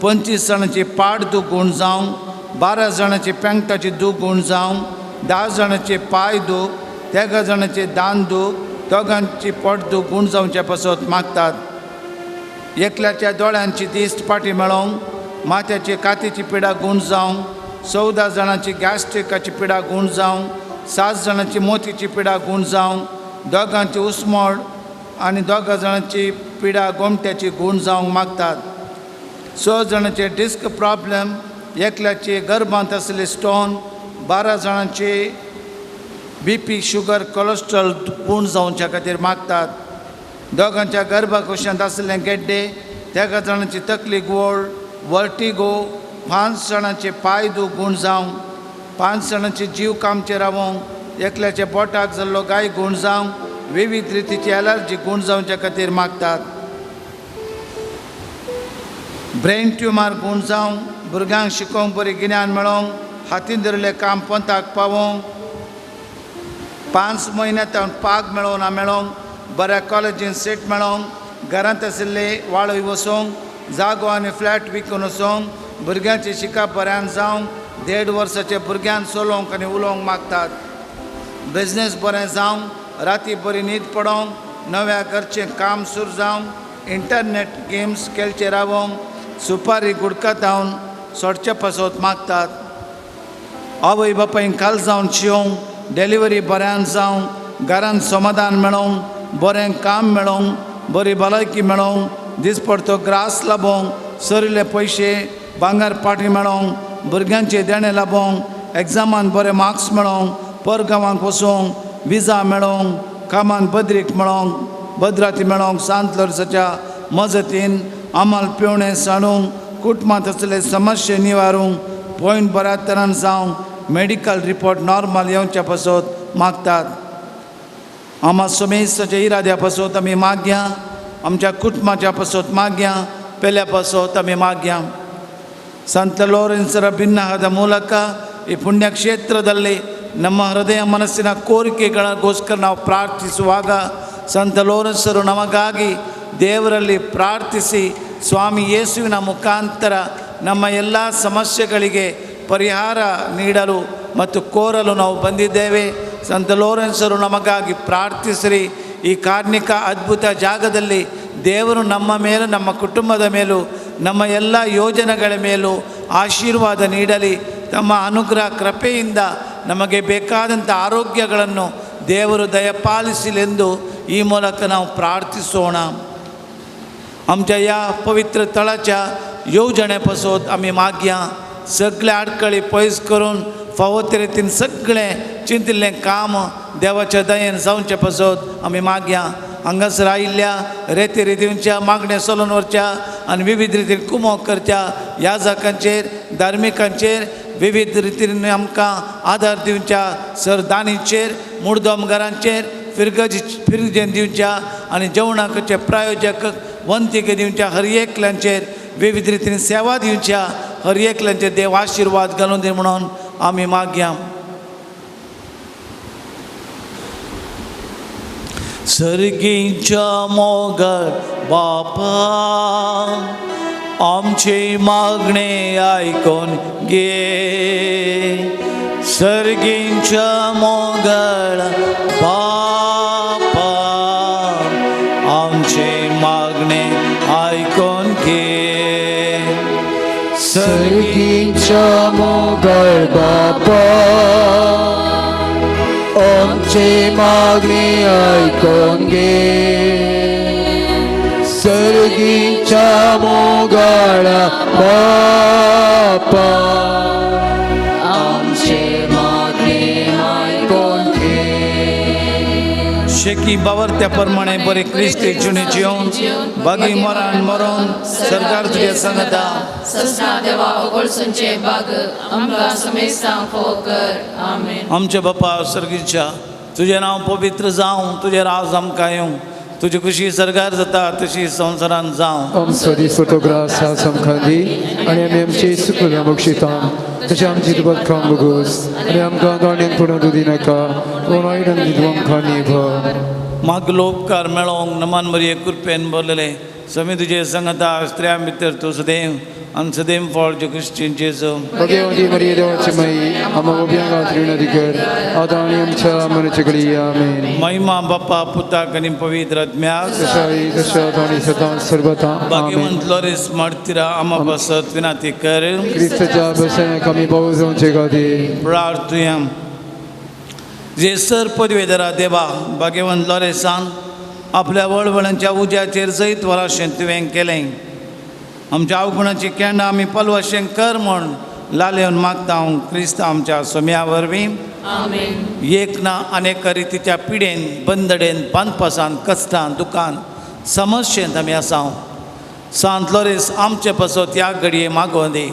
25 जाणांची पाड दूख गूण जावं, 12 जाणांची पेंगटाची दूख गूण जावं, 10 जाणांचे पांय दूख, 13 जाणांचे दान दूख, 2 पोट दूख गूण जावचे पासत मागतात. एकल्याच्या दोळ्यांची दिश्ट फाटी मेळोवंक, माथ्याची कातीची पिडा गूण जावंक, 14 जाणांची गॅस्ट्रिकाची पिडा गूण जावंक, 7 जाणांची मोतीची पिडा गूण जावंक, 2 उस्मोड आनी 2 जाणांची पिडा गोमट्याची गूण जावंक मागतात. 6 जाणांचे डिस्क प्रॉब्लम, एकल्याची गर्भांत आसले स्टोन, 12 जाणांची बी पी शुगर कोलेस्ट्रॉल गूण जावच्या खातीर मागतात. 2 गर्भकोशांत आसले गेड्डे, 13 जाणांची तकली गोळ वर्टिगो, 5 जाणांचे पांय दूख गूण जावंक, 5 जाणांचे जीव कामचे रावोंक, एकल्याच्या पोटाक जाल्लो गाय गूण जावंक, विविध रितीची एलर्जी गूण जावच्या खातीर मागतात. ब्रेन ट्युमर गूण जावंक, भुरग्यांक शिकोवंक बरें गिन्यान मेळोवंक, हातीन धरिल्लें काम पंथाक पावोवंक, 5 म्हयन्यांत पाग मेळोवंक ना मेळोवंक, बऱ्या कॉलेजीन सीट मेळोवंक, घरांत आशिल्ले वाळय वसोवंक, जागो आनी फ्लॅट विकून वचोंक भुरग्यांची शिकप बऱ्यान जावंक 1.5 वर्साचे भुरग्यान चलोवंक आनी उलोवंक मागतात. बिजनेस बरें जावंक राती बरी न्हीद पडोवंक नव्या घरचें काम सुरू जावंक इंटरनेट गेम्स खेळचे रावोंक सुपारी गुडकातावन सोडचे पासत मागतात. आवय बापायन काल जावन शिवंक डिलिव्हरी बऱ्यान जावंक घरान समाधान मेळोवंक बरें काम मेळोवंक बरी भलायकी मेळोवंक दिसपडतो ग्रास लाबोवंक सरिल्ले पयशे भांगर पाटी मेळोवंक भुरग्यांचे देणें लाबोवंक एग्जामान बरे मार्क्स मेळोवंक परगांवांक वचोंक विजा मेळोवंक कामान बद्रीक मेळोवंक भद्राती मेळोवंक सांत लोरसाच्या मजतीन आमाल पिवणें सांडूंक कुटुंबांत आसले समस्ये निवारूंक पॉयंट बऱ्या तरान जावंक मेडिकल रिपोर्ट नॉर्मल येवच्या पासत मागतात. आमा समेस्ताच्या इराद्या पासत आमी मागया आमच्या कुटुंबाच्या पासत मागया पेल्या पासत आमी मागया. ಸಂತ ಲೋರೆನ್ಸರ ಭಿನ್ನಹದ ಮೂಲಕ ಈ ಪುಣ್ಯಕ್ಷೇತ್ರದಲ್ಲಿ ನಮ್ಮ ಹೃದಯ ಮನಸ್ಸಿನ ಕೋರಿಕೆಗಳಿಗೋಸ್ಕರ ನಾವು ಪ್ರಾರ್ಥಿಸುವಾಗ ಸಂತ ಲೋರೆನ್ಸರು ನಮಗಾಗಿ ದೇವರಲ್ಲಿ ಪ್ರಾರ್ಥಿಸಿ ಸ್ವಾಮಿ ಯೇಸುವಿನ ಮುಖಾಂತರ ನಮ್ಮ ಎಲ್ಲ ಸಮಸ್ಯೆಗಳಿಗೆ ಪರಿಹಾರ ನೀಡಲು ಮತ್ತು ಕೋರಲು ನಾವು ಬಂದಿದ್ದೇವೆ. ಸಂತ ಲೋರೆನ್ಸರು ನಮಗಾಗಿ ಪ್ರಾರ್ಥಿಸಿರಿ. ಈ ಕಾರ್ಣಿಕ ಅದ್ಭುತ ಜಾಗದಲ್ಲಿ ದೇವರು ನಮ್ಮ ಮೇಲೂ ನಮ್ಮ ಕುಟುಂಬದ ಮೇಲೂ ನಮ್ಮ ಎಲ್ಲ ಯೋಜನೆಗಳ ಮೇಲೂ ಆಶೀರ್ವಾದ ನೀಡಲಿ. ತಮ್ಮ ಅನುಗ್ರಹ ಕೃಪೆಯಿಂದ ನಮಗೆ ಬೇಕಾದಂಥ ಆರೋಗ್ಯಗಳನ್ನು ದೇವರು ದಯಪಾಲಿಸಲೆಂದು ಈ ಮೂಲಕ ನಾವು ಪ್ರಾರ್ಥಿಸೋಣ. आमच्या ह्या पवित्र तळाच्या येवजणे पासत आमी मागया सगळे आडखळी पयस करून फावो ते रितीन सगळें चिंतिल्लें काम देवाच्या दयेन जावचे पासत आमी मागया. हांगासर आयिल्ल्या रेती रितींच्या मागण्या चलोवन व्हरच्या आनी विविध रितीन कुमोक करच्या याजकांचेर धार्मिकांचेर विविध रितीन आमकां आदार दिवच्या सरदानीचेर मुडदमगारांचेर फिरगजी फिरगजेन दिवच्या आनी जेवणाचे प्रायोजक वंतीक दिवच्या हर एकल्यांचेर विविध रितीन सेवा दिवच्या हर एकल्यांचेर देव आशिर्वाद घालून दी म्हणून आमी मागया. सर्गीच्या मोगल बापा आमचे मागणे आयकोन घे. सर्गीच्या मोगल बापा आमचे मागणे आयकोन घे. सर्गीच्या मोगल बापा आमचे मागणे आयकोन घे. सर्गीच्या मोगल बापा आमचे मागणे आयकोन घे. शेकी बावरत्या प्रमाणे बरे क्रिस्ती जिणे जिवन बागी मरान मरोन सरकार तुगे सांगता. ससना देवा ओगोळसुंचे बाग आमकां समेस्तांक फोव कर. आमेन. आमच्या बापा सर्गीच्या तुजें नांव पवित्र जावं तुजें राज आमकां येवं तुजी खुशी सरकार जाता तशी संवसारान जावं. आमचो दिसपटो ग्रास आमकां दी आनी आमी आमची सुकल्या बक्षिता तशें आमची तुका काम बगोस आनी आमकां दोण्यांक पडून तूं दिनाका पूण वायटान दी तूं आमकां निभर. मागलो उपकार मेळोंक नमान मरये कृपेन भरलेले समी तुजे संगता स्त्रियां भितर तूं सदैव आनी सदैव फळ जे क्रिश्चन जेजू. भगवती मरिये देवाची माई आम्हा उभ्या विनंती कर आता आणि आमच्या मनाची घडी. आमेन. महिमा बाप्पा पुताक आनी पवित्र आत्म्याक तशाही तशा आणि सदा सर्वथा. आमेन. भाग्यवंत लोरेस मार्तिरा आमा पासत विनंती कर. क्रिस्तच्या बसण्याक आमी पावस जावचे खातीर प्रार्थुया. जे सर पदवेधरा देवा भाग्यवंत लोरेसान आपल्या वळवळांच्या उज्याचेर जैत वराशें तुवें केलें. आमच्या अवगुणाची केंडां आमी पलवशें कर म्हूण लालेवन मागता हांव क्रिस्त आमच्या सोम्या वरवीं. आमेन. एक ना अनेक रितीच्या पिडेन बंदडेन बांदपासान कश्टान दुकान समस्येंत आमी आसा. सांत लोरेस आमचे पासत ह्या घडये मागोवं दी.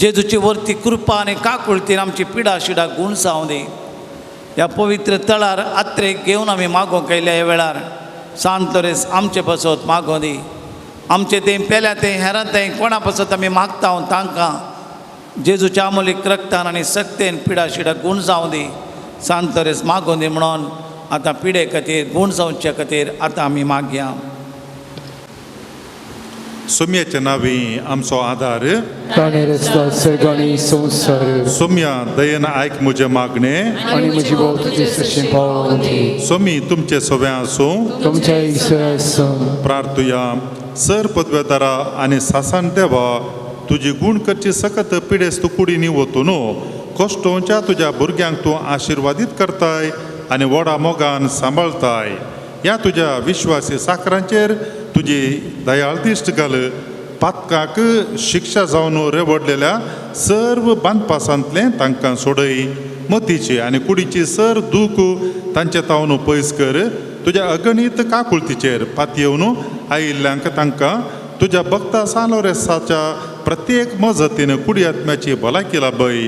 जेजूची वरती कृपा आनी काकुळतीन आमची पिडा शिडा गूण जावं दी. ह्या पवित्र तळार आत्रेक घेवन आमी मागोवंक आयल्या ह्या वेळार सांत लोरेस आमचे पासत मागोवं दी. आमचे तें पेल्या तें हेरां तें कोणा पासत आमी मागता तांकां जेजूच्या आमोलीक रक्तान आनी सक्तेन पिडा शिडा गूण जावं दी. सांत लोरेस मागोवं दी म्हणून आतां पिडे खातीर गूण जावचे खातीर आतां आमी मागया. सोम्याच्या नांवी आमचो आदार ताणें रचला सर्ग आनी संवसार. सोम्या दयेन आयक म्हजें मागणें आनी म्हजी भोव तुजे सशीं पावोवं दी. सोमी तुमचे सव्या आसूं. तुमच्या इसरा आसूं. प्रार्थुया. सर पदवेदारा आनी सासान देवा, तुजी गूण करची सकत पिडेस्त कुडींनी वतून कश्टोंच्या तुज्या भुरग्यांक तूं आशिर्वादीत करताय आनी व्हडा मोगान सांबाळताय. ह्या तुज्या विश्वासी साकरांचेर तुजी दयाळ दिश्ट घाल. पातकाक शिक्षा जावन रेवडलेल्या सर्व बांदपासांतलें तांकां सोडय. मतीची आनी कुडीची सर दूख तांचे तावन पयस कर. तुज्या अगणीत काकुळतीचेर पातयेवन आयिल्ल्यांक तांकां तुज्या भक्ता सालोरेसाच्या प्रत्येक मजतीन कुडी आत्म्याची भलायकी लाभय.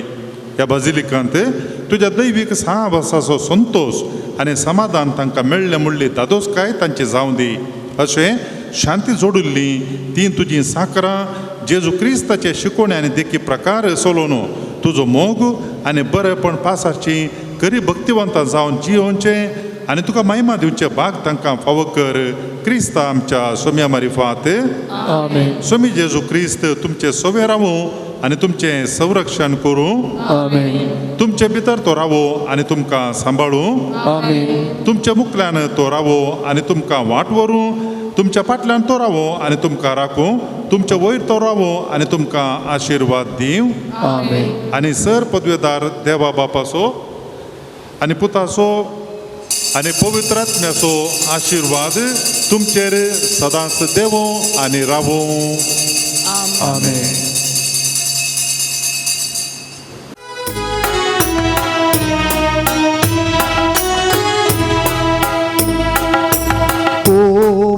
ह्या बाजिलिकांत तुज्या दैवीक साहवासाचो संतोश आनी समाधान तांकां मेळ्ळें म्हणली दादोसकाय तांची जावं दी. अशें शांती जोडिल्ली तीं तुजीं साकरां जेजू क्रिस्ताचे शिकोवणे आनी देखी प्रकार सोलोवन तुजो मोग आनी बरेपण पासाची खरी भक्तिवंतां जावन जियोवचें आनी तुका महिमा दिवचें भाग तांकां फावो कर. क्रिस्ता आमच्या सोम्या मारिफात. आमेन. सोमी जेजू क्रिस्त तुमचे सोवे रावूं आनी तुमचें संरक्षण करूं. आमेन. तुमचे भितर तो रावो आनी तुमकां सांबाळूं. आमेन. तुमच्या मुखल्यान तो रावो आनी तुमकां वाट व्हरूं. तुमच्या फाटल्यान तो रावो आनी तुमकां राखूं. तुमच्या वयर तो रावो आनी तुमकां आशिर्वाद दिवं. आमेन. आनी सर पदवेदार देवा बापाचो आनी पुताचो आनी पवित्र आत्म्याचो आशिर्वाद तुमचेर सदांच देवो आनी रावूं. आमेन.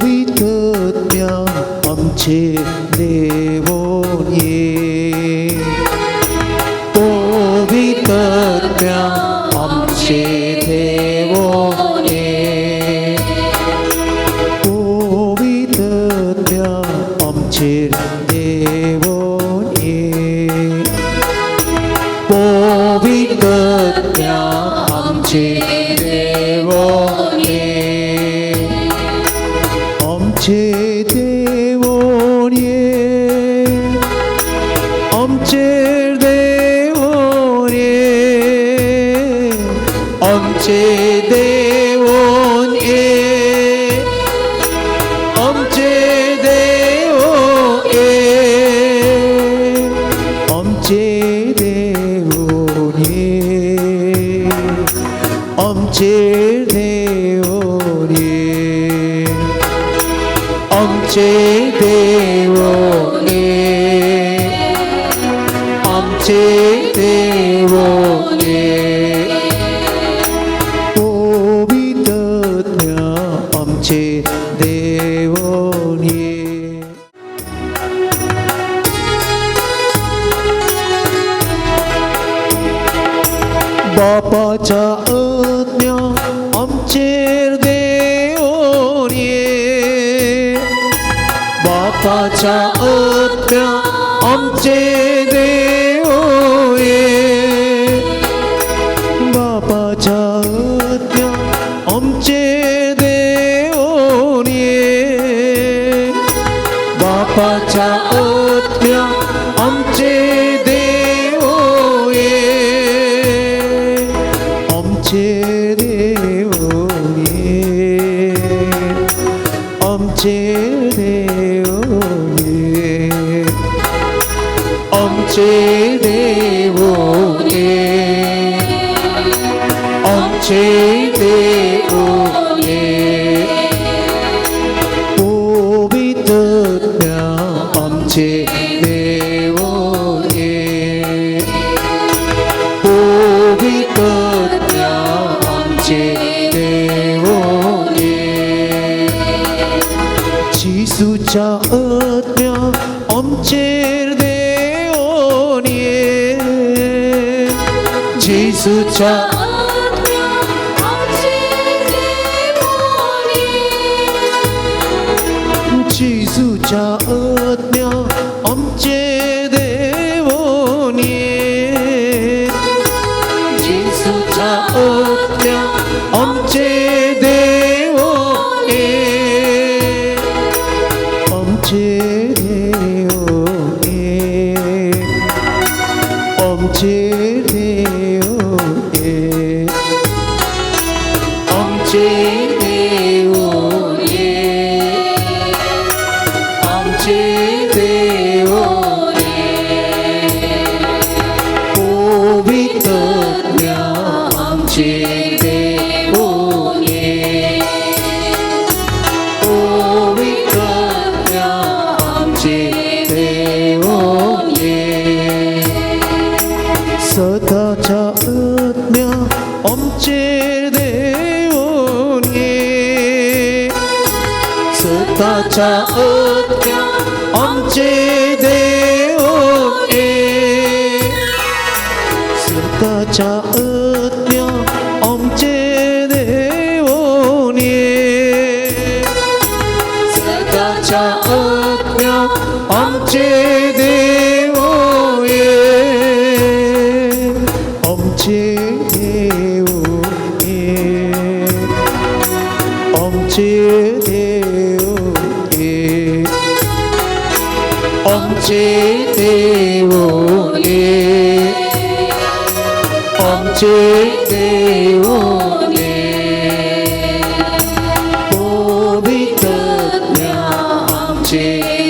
पवित्रत्या आमचे देवोन ये, पवित्रत्या आमचे देवोन ये, पवित्रत्या आमचे देवोन ये, पवित्रत्या आमचे देवोन ये, आमचे देवोन ये, आमचे देवोन ये, आमचे देवोन ये, आमचे देवोन ये, आमचे देवोन ये, आमचे देवोन ये, आमचे देवोन ये, आमचे देवोन ये, पवित्रत्या आमचे देवोन ये. बापाच्या आज्ञा आमचेर देवोन ये, बापाच्या आज्ञा आमचे देवोन ये, बापाच्या आज्ञा आमचे देवोन ये, बापाच्या आज्ञा आमचे देवोन ये, आमचे देवोन ये, आमचे देवोन ये, आमचे देवोन ये, आमचे देवोन ये, पवित्रत्या आमचे देवोन ये, पवित्रत्या आमचे देवोन ये, जेजूच्या आज्ञा आमचेर देवोन ये, जेजूच्या जेजूच्या आज्ञा आमचे देवोन ये, जेजूच्या आज्ञा आमचे देवोन ये, आमचे सर्गाच्या आत्म्या आमचे देव ये. सर्गाच्या आत्म्या आमचे देव ये. सर्गाच्या आत्म्या आमचे देव ये. आमचे देव ये. आमचे देव ये. आमचे देव ये. आमचे देव ये. पवित्र आमचे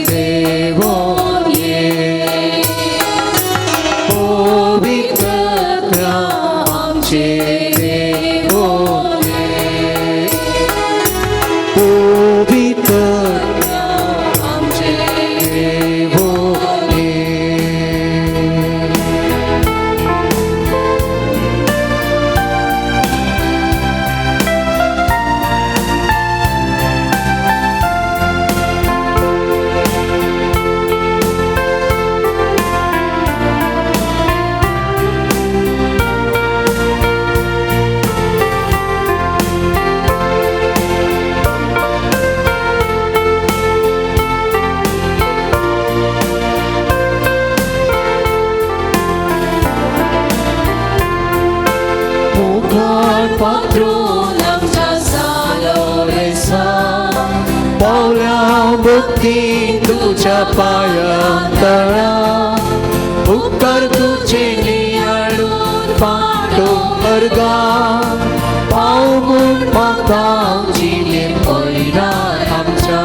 देव ये. पवित्र आमचे देव ये. पवित्र आमचे देव ये. मुखार पात्रून आमच्या सालोरेसा पावल्या भक्ती तुझ्या पाया तळा उपकार तुझे नियाळून पाटो अर्गा पाव म्हूण म्हाका जिणे पयरा आमच्या.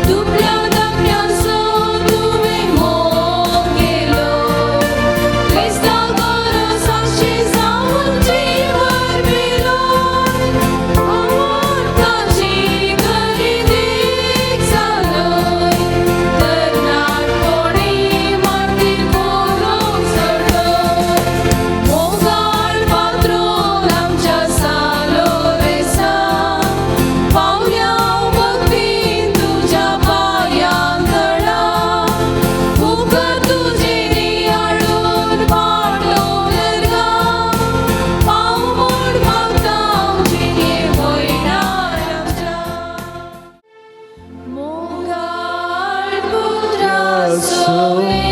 दुबळ्या दाखल्याचो तुवें मोग केलो क्रिस्ता गरजाची जावन जीवन पिलो आवडताची खरी देख जालय तरणाटपणी मार्तीर करूंक सोडलय मोगाळ पात्रून आमच्या सालोरेसा पावल्या भक्तीन तुज्या पांयां तळा उपकार तुजे नियाळून पाटोवन पाव म्हूण मागता जिणे भयणार आमच्या. मोगाळ पुत्रा सोवे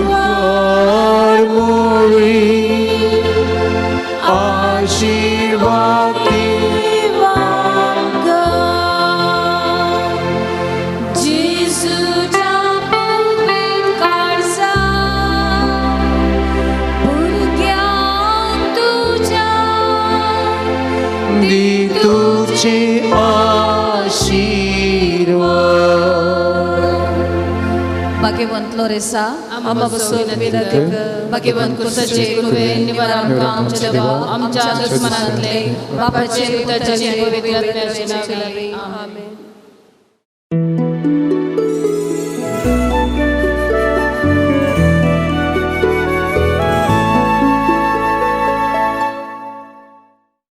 अंगार मोळी आशीर्वाद जेजूच्या पवित्र काळजा भुरग्यांक तुज्या दी तुझे आशीर्वाद. भाग्यवंत लोरेसा आम्हा बसून विनंती कर. भाग्यवंत कुर्साचे कृपे निवारण आमच्या देवा आमच्या दुस्मनांतले बापाचे पुताचे पवित्र आत्म्याचे नावे. आमेन.